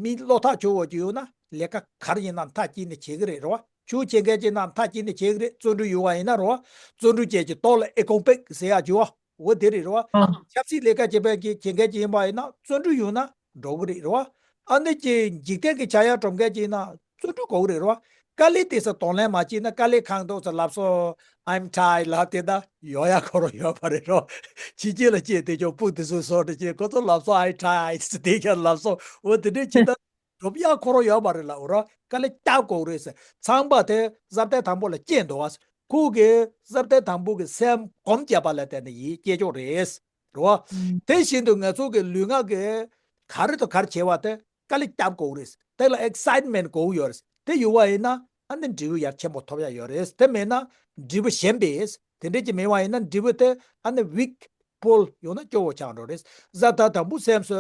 མི་བློ་ཐག་ཆོད་པོ་ཅིག་ཡོད་ན་ལས་ཀ་ག་རེ་ཡིན་ན་མཐའ་དཀྱིལ་ནས་བྱེད་ཀྱི་རེད་རེད་བ། ཆུ་བྱེད་མཁན་གྱི་ན་མཐའ་དཀྱིལ་ནས་བྱེད་ཀྱི་རེད། བརྩོན་འགྲུས་ཡོད་པ་ཡིན་ན་རོ། བརྩོན་འགྲུས་བྱེད་ཀྱི་ཐོག་ལ་ཨེ་ཀོང་པེག་ཟེར་ཡག་བྱུང་བ། འོ་དེ་རེད་རོ། ཨ། ཆབ་སྲིད་ལས་ཀ་བྱེད་པའི་གི་བྱེད་མཁན་ཅིག་ཡིན་པ་ཡིན་ན་བརྩོན་འགྲུས་ཡོད་ན་འགྲོ་གི་རེད་རོ། ཨ་ནི་ཀྱི་འཇིག་རྟེན་གྱི་ཆ་ཡང་སྒྲུབ་མཁན་ཅིག་ཡིན་ན་བརྩོན་འགྲུས་དགོས་ཀྱི་རེད་རོ། དཀའ་ལས་དེ་ཚོ་གདོང་ལེན་མ་བྱས་ན། དཀའ་ལས་ཁག་འདུག་ཟེར་ལབ་སོང་། I'm tired ལབ་དེ་ད་ཡོང་ཡག་ཁོ་རང་ཡོད་མ་རེད་རོ། ཕྱི་རྒྱལ་ལ་སྐྱེས་དེ་ཀྱང་སྤུ་དེ་ཚོའི་སོ་དེ་ཀྱང་ཁོ་ཚོ་ལབ་སོང་། I'm tired ཟེར་དེ་ཀྱང་ལབ་སོང་། འོ་དེ་འདྲའི་ཅིག་ད་སྒྲུབ་ཡག་ཁོ་རང་ཡོད་མ་རེད་ལབ་རོ། དཀའ་ལས་རྒྱག་དགོས་རེད་ཟེར། ཚངས་པ་དེ་བཟའ་ཟླ་དང་པོ་ལ་སྐྱེས་འདུག་བ། ཁོ་གིས་བཟའ་ཟླ་དང་པོ་གི་སེམས་གོམས་བརྒྱབ་པ་ལ་བརྟེན་ནས་ཡིན། སྐྱེས་ཆོག་རེད་རོ། ཨང་། དེ་བཞིན་དུ་ང་ཚོ་གི་ལུས་ངག་གི་ག་རེ་དང་ག་རེ་བྱེད་པ་དེ་དཀའ་ལས་རྒྱབ་དགོས་རེད། དེ་ལ་ཨེག་སའིཊ་མེན་ཊི་དགོས་ཡོད་རེད། དེ་ཡོད་པ་ཡིན་ན་ཨ་ནི་འབྲས་བུ་ཡར་ཆེན་པོ་ཐོབ་ཡག་ཡོད་རེད། དེ་མེད་ན་འབྲས་བུ་ཞན་པས། དེ་འདྲས་ཅིག་མེད་པ་ཡིན་ན་འབྲས་བུ་དེ་ཨ་ནི་ཝིཀ་པོལ་ཡང་ན་སྐྱོ་བོ་ཆགས་འགྲོ་རེད། བཟའ་ཟླ་དང་པོ་སེམས་སུ་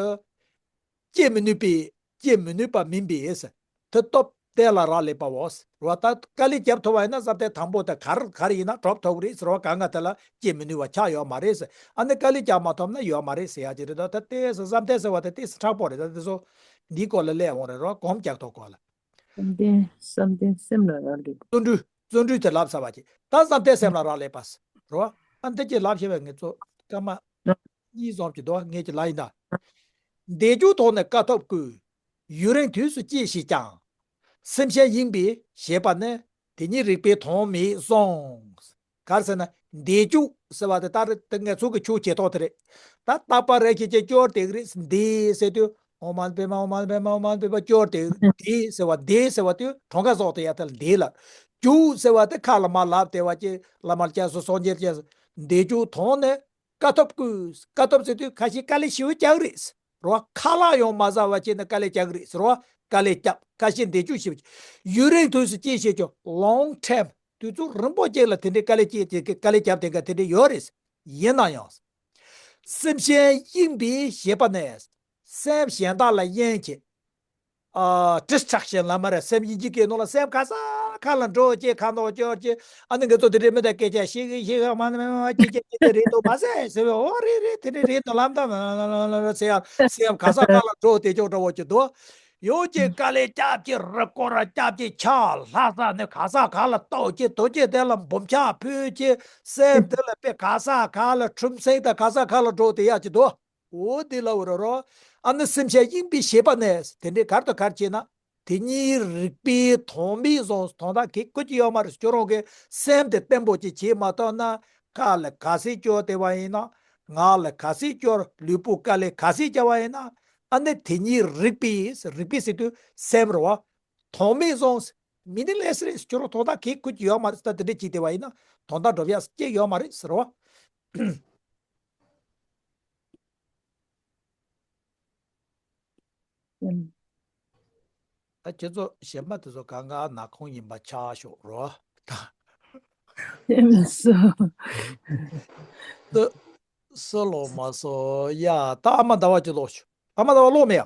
སྐྱེ་མི་ནུས་པའི་སྐྱེ་མི་ནུས་པ་མིན་པས། དེ་སྟོབས་དེ་ལ་རག་ལས་པའོ། རེད་བ། ད་དཀའ་ལས་རྒྱབ་ཐུབ་པ་ཡིན་ན་བཟའ་ཟླ་དང་པོ་དེ་ག་རེ་ག་རེ་ཡིན་ན་གྲུབ་ཐུབ་རེད་ཟེར་བ། གང་ག་དེ་ལ་སྐྱེ་མི་ནུས་པ་ཆགས་ཡོད་མ་རེད་ཟེར། ཨ་ནི་དཀའ་ལས་རྒྱག་མ་ཐུབ་ན་ཡོད་མ་རེད་ཟེར་ཡག་ཅིག་རེད། ད་ད་ལྟའི་བསམ་གཏན་ཟེར་བ་དེ་ཏོག་ཙམ་མཁྲེགས་པོ་རེད། ད་དེ་ཚོ་འདིའི་སྐོར་ལ་སླེབས་འོང་རེད་རོ། གོམས་རྒྱག་ཐུབ་དགོས་ལ། བསམ་གཏན། བསམ་གཏན་སེམས་ལ་རག་ལས། བརྩོན་འགྲུས། བརྩོན་འགྲུས་དེ་ལབ་ཚར་བ་ཅིག་ད་བསམ་གཏན་སེམས་ལ་རག་ལས་པ་རོ། ཨ་འདི་ཅིག་ལབ་ཤེས་པའི་ངེད་ཚོ་སྐར་མ་གཉིས་ཙམ་ཅིག་འདུག་ངེད་ཀྱི་ལ་ཡིན་ད། འདས་འཇུག་དོན་ནི་དཀའ་ཐུབ་ཀུན། ཡུན་རིང་དུས་སུ་སྐྱེས་ཞེས་ཀྱང་། སེམས་ཅན་ཡིན་པས་ཞེས་པ་ནི། དེ་ཉིད་རིགས་པས་དོན་མེད་གསུངས། ག་རེ་ཟེར་ན། འདས་འཇུག་ཟེར་བ་དེ་ད་རེས་དེ་ངེད་ཚོ་གི་ཆོས་བྱེད་ཐོག་དེ་རེད། ད་རྟག་པ་རེ་ཞིག་ཅིག་སྐྱོར་བསྡད་ཀྱི་རེད། འདས་ཟེར་དུས་ཨོཾ་མ་ཎི་པདྨེ་ཧཱུྃ། ཨོཾ་མ་ཎི་པདྨེ་ཧཱུྃ། ཨོཾ་མ་ཎི་པདྨེ་ཧཱུྃ་སྐྱོར་བསྡད་ཀྱི་རེད། འདས་ཟེར་བ། འདས་ཟེར་བ་དེ་གྲངས་ཀ་སོགས་དེ་ཡ་དེ་ལ་འདས་ལ། འཇུག་ཟེར་བ་དེ་ཁ་ལ་མར་ལབ་བསྡད་པ་ཅིག་བླ་མར་སྐྱབས་སུ་སངས་རྒྱས་སྐྱབས་སུ། འདས་འཇུག་དོན་ནི་དཀའ་ཐུབ་ཀུན། དཀའ་ཐུབ་ཟེར་དུས་ཁ་ཤས་དཀའ་ལས་ཞེ་པོ་རྒྱག་གི་རེད་ཟེར་བ། ཁ་ལག་ཡང་མ་ཟ་བ་བྱས་ནས་དཀའ་ལས་རྒྱག་གི་རེད་ཟེར་བ། དཀའ་ལས་རྒྱབ། ཁ་ཤས་འདས་འཇུག་ཞེས་པ། ཡུན་རིང་དུས་སུ་སྐྱེས་ཞེས་ཀྱང་། ལོང་ཊརམ། དུས་ཚོད་རིང་པོ་ཅིག་ལ་དེ་འདྲའི་དཀའ་ལས་སྐྱེས་དེ་དཀའ་ལས་རྒྱབ་དེ་འགའ་དེ་འདྲ་ཡོད་རེད། ཡིན་ན་ཡང་། སེམས་ཅན་གཡེངས་པས་ཞེས་པ་ནི། སེམས་གཞན་དག་ལ་གཡེང་བྱེད། ཨ། ཌིས་ཊེག་ཤན་ལབ་མ་རེད། སེམས་དབྱིན་ཇི་སྐད་ནང་ལ་སེམས་ག་ས་ག་ལ་འགྲོ་བྱེད། ཁ་ནོར་སྐྱོར་བྱེད། ཨ་ནི་ང་ཚོ་དེ་འདྲའི་མི་དང་སྐད་ཆ་བཤད་གི་བཤད་གི་མ་ནི་མ་ཅི་ཅི་ཅི་དེ་རེད་འདུག་མ་ཟད་ཟེར་བས། འོ་རེད་རེད། དེ་འདྲ་རེད་འདུག་ལབ་ད་ཟེར་ཡ། སེམས་ག་ས་ག་ལ་འགྲོ་དེ་ཅོག་འདྲ་བོ་ཅིག་འདུག་ཡོད་ཅེས་དཀའ་ལས་རྒྱབ་ཀྱི་རི་སྐོར་ར་རྒྱབ་ཀྱི་ཆ་ལྷ་ས་ནས་ག་ས་ག་ལ་ལྟོགས་ཀྱི་དོགས་ཀྱི་དེ་ལ་འབུམ་ཆ་ཕུལ་ཀྱི་སེམས་དེ་ལ་དཔེ་ག་ས་ག་ལ་ཁྲིམས་སེང་དང་ག་ས་ག་ལ་འགྲོ་དེ་ཡག་ཅིག་འདུག་འོ་དེ་ལ་འོ་ར་རོ། ཨ་ནི་སེམས་ཅན་གཡེངས་པས་ཞེས་པ་ནས་དེ་འདྲའི་གར་དང་གར་བྱས་ན། དེ་ཉིད་རིགས་པས་དོན་མེད་གསུངས། དོན་དག་གི་ཁུལ་གྱི་ཡོད་མ་རེད། ཁྱོད་རང་གི་སེམས་དེ་བརྟན་པོ་ཅིག་བྱེད་མ་ཐུབ་ན། ཁ་ལ་ག་ཚད་སྐྱོར་བསྡད་པ་ཡིན་ན། ངག་ལ་ག་ཚད་སྐྱོར། ལུས་པོ་དཀའ་ལས་ག་ཚད་བརྒྱབ་པ་ཡིན་ན། ཨ་ནི་དེ་ཉིད་རིགས་པས། རིགས་པས་ཟེར་དུས་སེམས་རེད་བ། དོན་མེད་གསུངས། མི་ནིང་ལེས་རེད། ཁྱོད་རང་དོན་དག་གི་ཁུལ་གྱི་ཡོད་མ་རེད། ད་དེ་འདྲ་བྱས་བསྡད་པ་ཡིན་ན་དོན་དག་འགྲུབ་ཡག་ཅིག་ཡོད་མ་རེད་ཟེར་བ། ཨ། ཁྱེད་ཚོ་གཞན་པ་དེ་ཚོ་གང་ག་ནག་ཁུང་ཡིན་པ་ཆགས་ཤོག་རོ། ད། ཨེ་མི་སོ། ད་སུ་ལོག་མ་སོང་ཡ། ད་ཨ་མ་ཟླ་བ་ཅིག་ལོག་ཤོག་ཨ་མ་ཟླ་བ་ལོག་མེད་ཡ།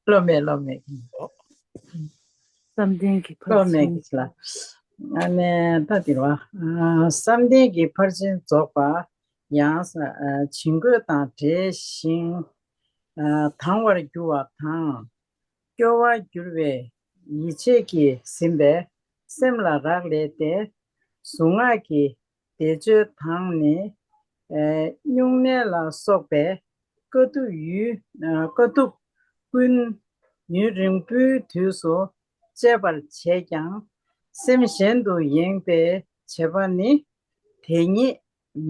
ལོག་མེད། ལོག་མེད། ཨོ། བསམ་གཏན་གྱི་ཕར་ལོག་མེད་ཕྱིན། གྱི་ལ། ཨ་ནེ་ད་དེ་རེད་བ། ཨ། བསམ་གཏན་གྱི་ཕར་ཕྱིན་རྫོགས་པ་ཡང་། ཨ། བྱིང་རྒོད་དང་བྲལ་ཞིང་། ཨ། དྭངས་པར་གྱུར་བ་དང་། སྐྱོ་བར་གྱུར་པའི་ཡིད་ཆེས་ཀྱིས་ཟིན་པའི་སེམས་ལ་རག་ལས་ཏེ། གཟུངས་སྔགས་ཀྱི་བཟླས་བརྗོད་དང་ནི། ཨ། སྨྱུང་གནས་ལ་སོགས་པའི་དཀའ་ཐུབ་ཡུན། ཨ། དཀའ་ཐུབ་ཀུན་ཡུན་རིང་པོའི་དུས་སུ་སྤྱད་པར་བྱས་ཀྱང་། སེམས་གཞན་དུ་གཡེང་བའི་བྱེད་པ་ནི། དེ་ཉིད་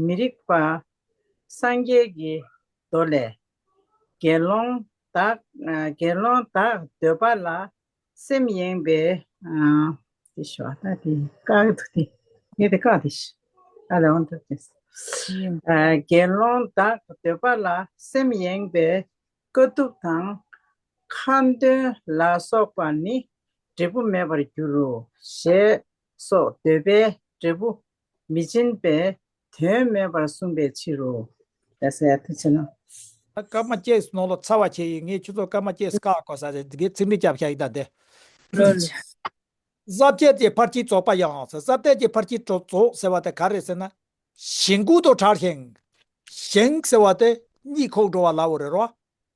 མི་རིགས་པ་སངས་རྒྱས་ཀྱི་མདོ་ལས། དགེ་སློང་དག་དགེ་སློང་དག་འདོད་པ་ལ་སེམས་གཡེང་བའི། ཨ། དེ་ཞོ་ད་དེ་བཀག་ཏུ་དེ་ངས་དེ་བཀག་དེ་ཤི། ཨ་ལེ་འོང་ཐུབ་དེ། ཨ། དགེ་སློང་དག་འདོད་པ་ལ་སེམས་གཡེང་བའི་དཀའ་ཐུབ་དང་། ཁ་འདོན་ལ་སོགས་པ་ནི་འབྲས་བུ་མེད་པར་འགྱུར་རོ། ཞེས་སོགས་འདོད་པའི་འབྲས་བུ་མི་འབྱིན་པས་དོན་མེད་པར་གསུངས་པའི་ཕྱིར་རོ། ཡ་ཟེར་ཡ་ཐུགས་ཆེ་གནང་། ད་སྐར་མ་བཅས་ནང་ལ་ཚར་བ་བྱས་ཡིན། ངས་ཁྱོད་ཚོ་སྐར་མ་བཅས་བཀག་དགོས་ས་རེད། འདི་གའི་ཚིག་འགྲེལ་རྒྱབ་བཞག་ཡིན་ད་དེ། ལོ་ལེ། ས་བཅད་ཀྱི་ཕར་ཕྱིན་རྫོགས་པ་ཡང་ཟེར། ས་བཅད་ཀྱི་ཕར་ཕྱིན་རྫོགས་ཟེར་བ་དེ་ག་རེ་ཟེར་ན། ཞིང་ཁུག་ཏུ་བྲལ་ཞིང་། ཞིང་ཟེར་བ་དེ་གཉིད་ཁུག་འགྲོ་བ་ལ་འོ་རེད་རོ།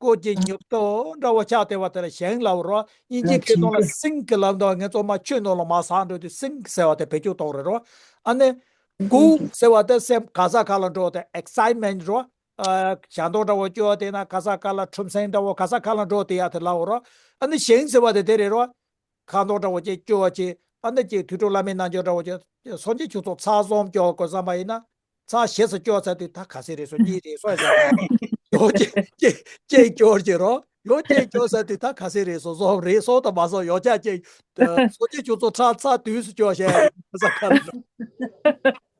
ཀོ་ཅི་ཉོབ་ཏོ་འདྲ་བོ་ཆགས་བསྡད་པ་དེ་ལ་ཞེང་ལབ་རོ། དབྱིན་ཇིའི་སྐད་ཐོག་ལ་སིང་གི་ལབ་འདུག་ངས་ཚོ་མ་ཆུ་ནང་ལ་མ་ཟག་འགྲོ་དུས་སིང་ཟེར་བ་དེ་བེད་སྤྱོད་གཏོང་རེད་རོ། ཨ་ནི་ཀུ་ཟེར་བ་དེ་དེ་སེམས་ག་ས་ག་ལ་འགྲོ་དེ་ཨེག་སའི་མེན་ཊི་རོ། ཨ་ཞལ་འདོགས་འདྲ་བོ་སྐྱོ་བ་དེ་ན་ག་ས་ག་ལ་ཁྲོམ་སེང་འདྲ་བོ་ག་ས་ག་ལ་འགྲོ་དེ་ཡ་དེ་ལབ་རོ། ཨ་ནི་ཞེང་ཟེར་བ་དེ་དེ་རེད་རོ། ཁ་མདོག་འདྲ་བོ་ཅིག་སྐྱོ་བ་ཅིག་ཨ་ནི་ཅིག་དུས་དྲུག་བླ་མའི་རྣལ་འབྱོར་འདྲ་བོ་ཅིག་སངས་རྒྱས་ཆོས་ཚོགས་ཚར་གསུམ་སྐྱོ་བ་དགོས་བསམ་པ་ཡིན་ན། ཚར་ཞེ་ས་སྐྱོ་ཚར་དུས་ད་ག་ཚད་རེད་སོ་གཉིས་རེད་སོ་ཡ་ཟེར། ཡོ་ཅེ་ཅེ་ཅེ་སྐྱོ་ཅེ་རོ། ཡོ་ཅེ་སྐྱོ་ཚར་དུས་ད་ག་ཚད་རེད་སོ་གསུམ་རེད་སོ་ད་མ་སོ་ཡོ་ཅ་ཅེ་སངས་རྒྱས་ཆོས་ཚོགས་ཚར་ཚར་དུས་སུ་སྐྱོ་བཤད་ཡ་ས་ཁ་ལ།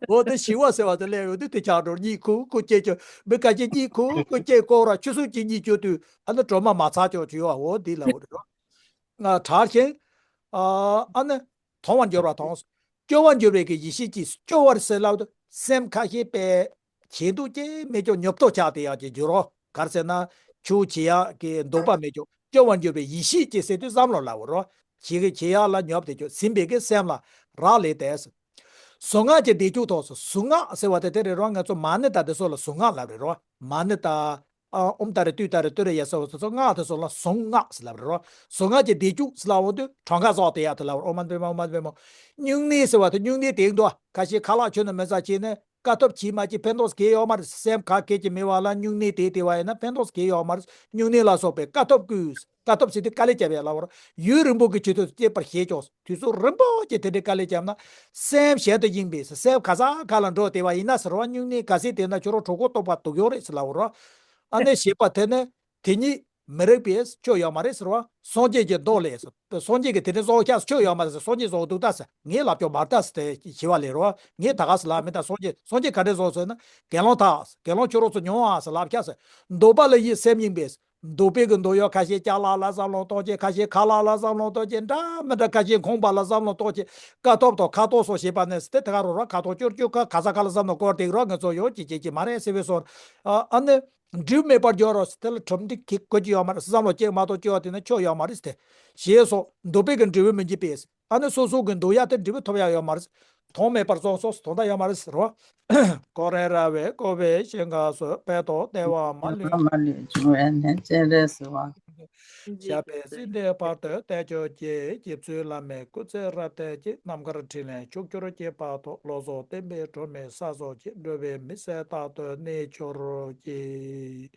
འོ་དེ་ཞི་བ་ཟེར་བ་དེ་ལས་ཡོད་དུས་དེ་ཆགས་འགྲོ་གཉིད་ཁུག་ཁུག་སྐྱེ་ཆོག་མི་ཁ་ཤས་གཉིད་ཁུག་ཁུག་སྐྱེ་ཀོ་ར་ཆུ་སུ་གཅིག་གཉིད་སྐྱོ་དུས་ཨ་ནི་གྲོ་མ་མ་ཚར་ཆོག་ཅེ་ཡོ་འོ་འདི་ལ་འོ་རེད་རོ། ང་དྲག་ཞིང་། ཨ་ནི་མཐོང་བར་འགྱུར་བ་དང་། སྐྱོ་བར་འགྱུར་བའི་གི་ཡེ་ཤེས་ཀྱིས་སྐྱོ་བར་ཟེར་ལབ་དུས་སེམས་ཁ་ཤས་པས་ཆེ་འདུག་ཅེས་མེད་ཀྱང་ཉོབ་ཏོ་ཆགས་ཏེ་ཡག་ཅེས་འགྱུར་རོ། ག་རེ་ཟེར་ན་ཆུ་བྱེད་ཡག་གི་འདོད་པ་མེད་ཀྱང་སྐྱོ་བར་འགྱུར་བའི་ཡེ་ཤེས་ཀྱིས་ཟེར་དུས་བསམ་བློ་ལབ་རོ། བྱེད་ཀྱི་བྱེད་ཡག་ལ་ཉོབ་སྟེ་ཀྱང་ཟིན་པའི་གི་སེམས་ལ་རག་ལས་ཏེ། གཟུངས་སྔགས་ཀྱི་བདེ་སྐྱོང་ཐོག་སུ་གཟུངས་སྔགས་ཟེར་བ་དེ་དེ་རེད་རོ། ང་ཚོ་མ་ཎི་དང་དེ་སོགས་ལ་གཟུངས་སྔགས་ལབ་རེད་རོ། མ་ཎི་དང་། ཨ་ཨོཾ་ཏཱ་རེ་ཏུཏྟཱ་རེ་ཏུ་རེ་ཡ་ཟེར་བ་སོ་སོ་སྔགས་དེ་སོགས་ལ་གཟུངས་སྔགས་ཟེར་ལབ་རེད་རོ། གཟུངས་སྔགས་ཀྱི་བདེ་སྐྱོང་ཟེར་ལབ་འོང་དུས་གྲངས་ཀ་སོགས་དེ་ཡག་དེ་ལབ་རོ། ཨོཾ་མ་ཎི་པདྨེ་ཧཱུྃ་མ་ཎི་པདྨེ་ཧཱུྃ། སྨྱུང་གནས་ཟེར་བ་དེ་སྨྱུང་གནས་དེང་དུ་ཁ་ཤས་ཁ་ལག་ཁྱོན་ནས་མི་ཟ་བྱས་ནས་དཀའ་ཐུབ་བྱས་མ་བྱས་ཕན་ཐོགས་གལ་ཡོད་མ་རེད། སེམས་ག་གལ་གྱི་མེད་པ་ལ་སྨྱུང་གནས་དེ་དེ་བ་ཡིན་ན་ཕན་ཐོགས་གལ་ཡོད་མ་རེད། སྨྱུང་གནས་ལ་སོགས་པའི་དཀའ་ཐུབ་བསྐུལ། དཀའ་ཐུབ་ཟེར་དུས་དཀའ་ལས་བརྒྱབ་ཡ་ལབ་རོ། ཡུན་རིང་པོ་གི་ཆེད་དུ་སྐྱེད་པར་བྱེད་ཆོག་དུས་ཚོད་རིང་པོ་ཅིག་དེ་འདྲའི་དཀའ་ལས་བརྒྱབ་ན། སེམས་གཞན་དུ་གཡེངས་པས་སེམས་ག་ས་ག་ལ་འགྲོ་བདེ་བ་ཡིན་ན་ཟེར་བ། སྨྱུང་གནས་ག་ཚད་བསྡད་ན་ཁྱོད་རང་གྲོད་ཁོག་ལྟོགས་པ་སྡུག་ཡོད་རེད་ཟེར་ལབ་རོ། ཨ་ནི་ཞེས་པ་དེ་ནི་དེ་ཉིད་མི་རིགས་པས་ཆོ་ཡོད་མ་རེད་ཟེར་བ། སངས་རྒྱས་ཀྱི་མདོ་ལས་སངས་རྒྱས་ཀྱི་དེ་འདྲའི་གསུང་ཤག་ཆོ་ཡོད་མ་རེད་ཟེར། སངས་རྒྱས་གསུང་འདུག་ད་ཟེར། ངས་ལབ་ཀྱོག་མ་རེད་ད་ཟེར་དེ་ཞེས་པ་ལས་རོ། ངས་ད་ག་ཟེར་ལབ་མི་ད་སངས་རྒྱས་སངས་རྒྱས་ག་འདྲའི་གསུང་ཟེར་ན་དགེ་སློང་དག་དགེ་སློང་ཁྱོད་རང་ཚོ་མྱོང་ཨ་ཟེར་ལབ་ཤག་ཟེར། འདོད་པ་ལ་ཡིད་སེམས་གཡེངས་པས། འདོད་པའི་གི་འདོད་ཡོན་ཁ་ཤས་ཅ་ལག་ལ་བསམ་བློ་གཏོང་བྱེད། ཁ་ཤས་ཁ་ལག་ལ་བསམ་བློ་གཏོང་བྱེད། འདྲ་མི་འདྲ་ཁ་ཤས་ཁང་པ་ལ་བསམ་བློ་གཏོང་བྱེད། དཀའ་ཐུབ་དང་ཁ་ཐོག་སོགས་བྱེད་པ་ནས་དེ་དེ་ག་རུ་ར་ཁ་ཐོག་ཅོར་ཅོར་ཁ་ག་ས་ག་ལ་བསམ་བློ་སྐོར་དེ་རོ། ང་ཚོ་ཡོད་ཀྱི་ཀྱི་ཀྱི་མ་རེད་ཟེར་བའི་སོར། ཨ་ནི་འབྲས་བུ་མེད་པར་འགྱུར་རོ་ཟེར། དེ་ལ་གྲུབ་འབྲས་ཁེ་དགོས་ཀྱི་ཡོད་མ་རེད། བསམ་བློ་ཅིག་མ་གཏོགས་སྐྱོ་བ་དེ་ནི་ཆོ་ཡོད་མ་རེད་ཟེར་ཏེ། ཞེས་སོགས་འདོད་པའི་གི་འབྲས་བུ་མི་འབྱིན་པས། ཨ་ནི་སོ་སོ་གི་འདོད་ཡ་དེ་འབྲས་བུ་ཐོབ་ཡ་ཡོད་མ་རེད། དོན་མེད་པར་བཙོང་སོགས་དོན་དག་ཡོད་མ་རེད་ཟེར་བ། ཀོ་རེ་ར་བས་བསྐོར་བའི་ཞིང་ཁམས་སུ། དཔལ་དང་བདེ་བ་མ་ལུས། མ་ལུས་འབྱུང་བའི་ནད་སྤྱན་རས་གཟིགས་པ། ཞབས་པད་སྲིད་མཐའི་བར་དུ་བརྟན་བཅོས་ཀྱིས། རྗེ་བཙུན་བླ་མའི་སྐུ་ཚེ་རབ་བརྟན་ཅིང་། རྣམ་དཀར་ཕྲིན་ལས་ཕྱོགས་བཅུར་སྐྱེད་པ་དང་། བློ་བཟང་བསྟན་པའི་སྒྲོན་མེ་གསལ་སོགས་ཀྱིས། འགྲོ་བའི་མི་ཚེ་རྟག་ཏུ་གནས་གྱུར་ཅིག།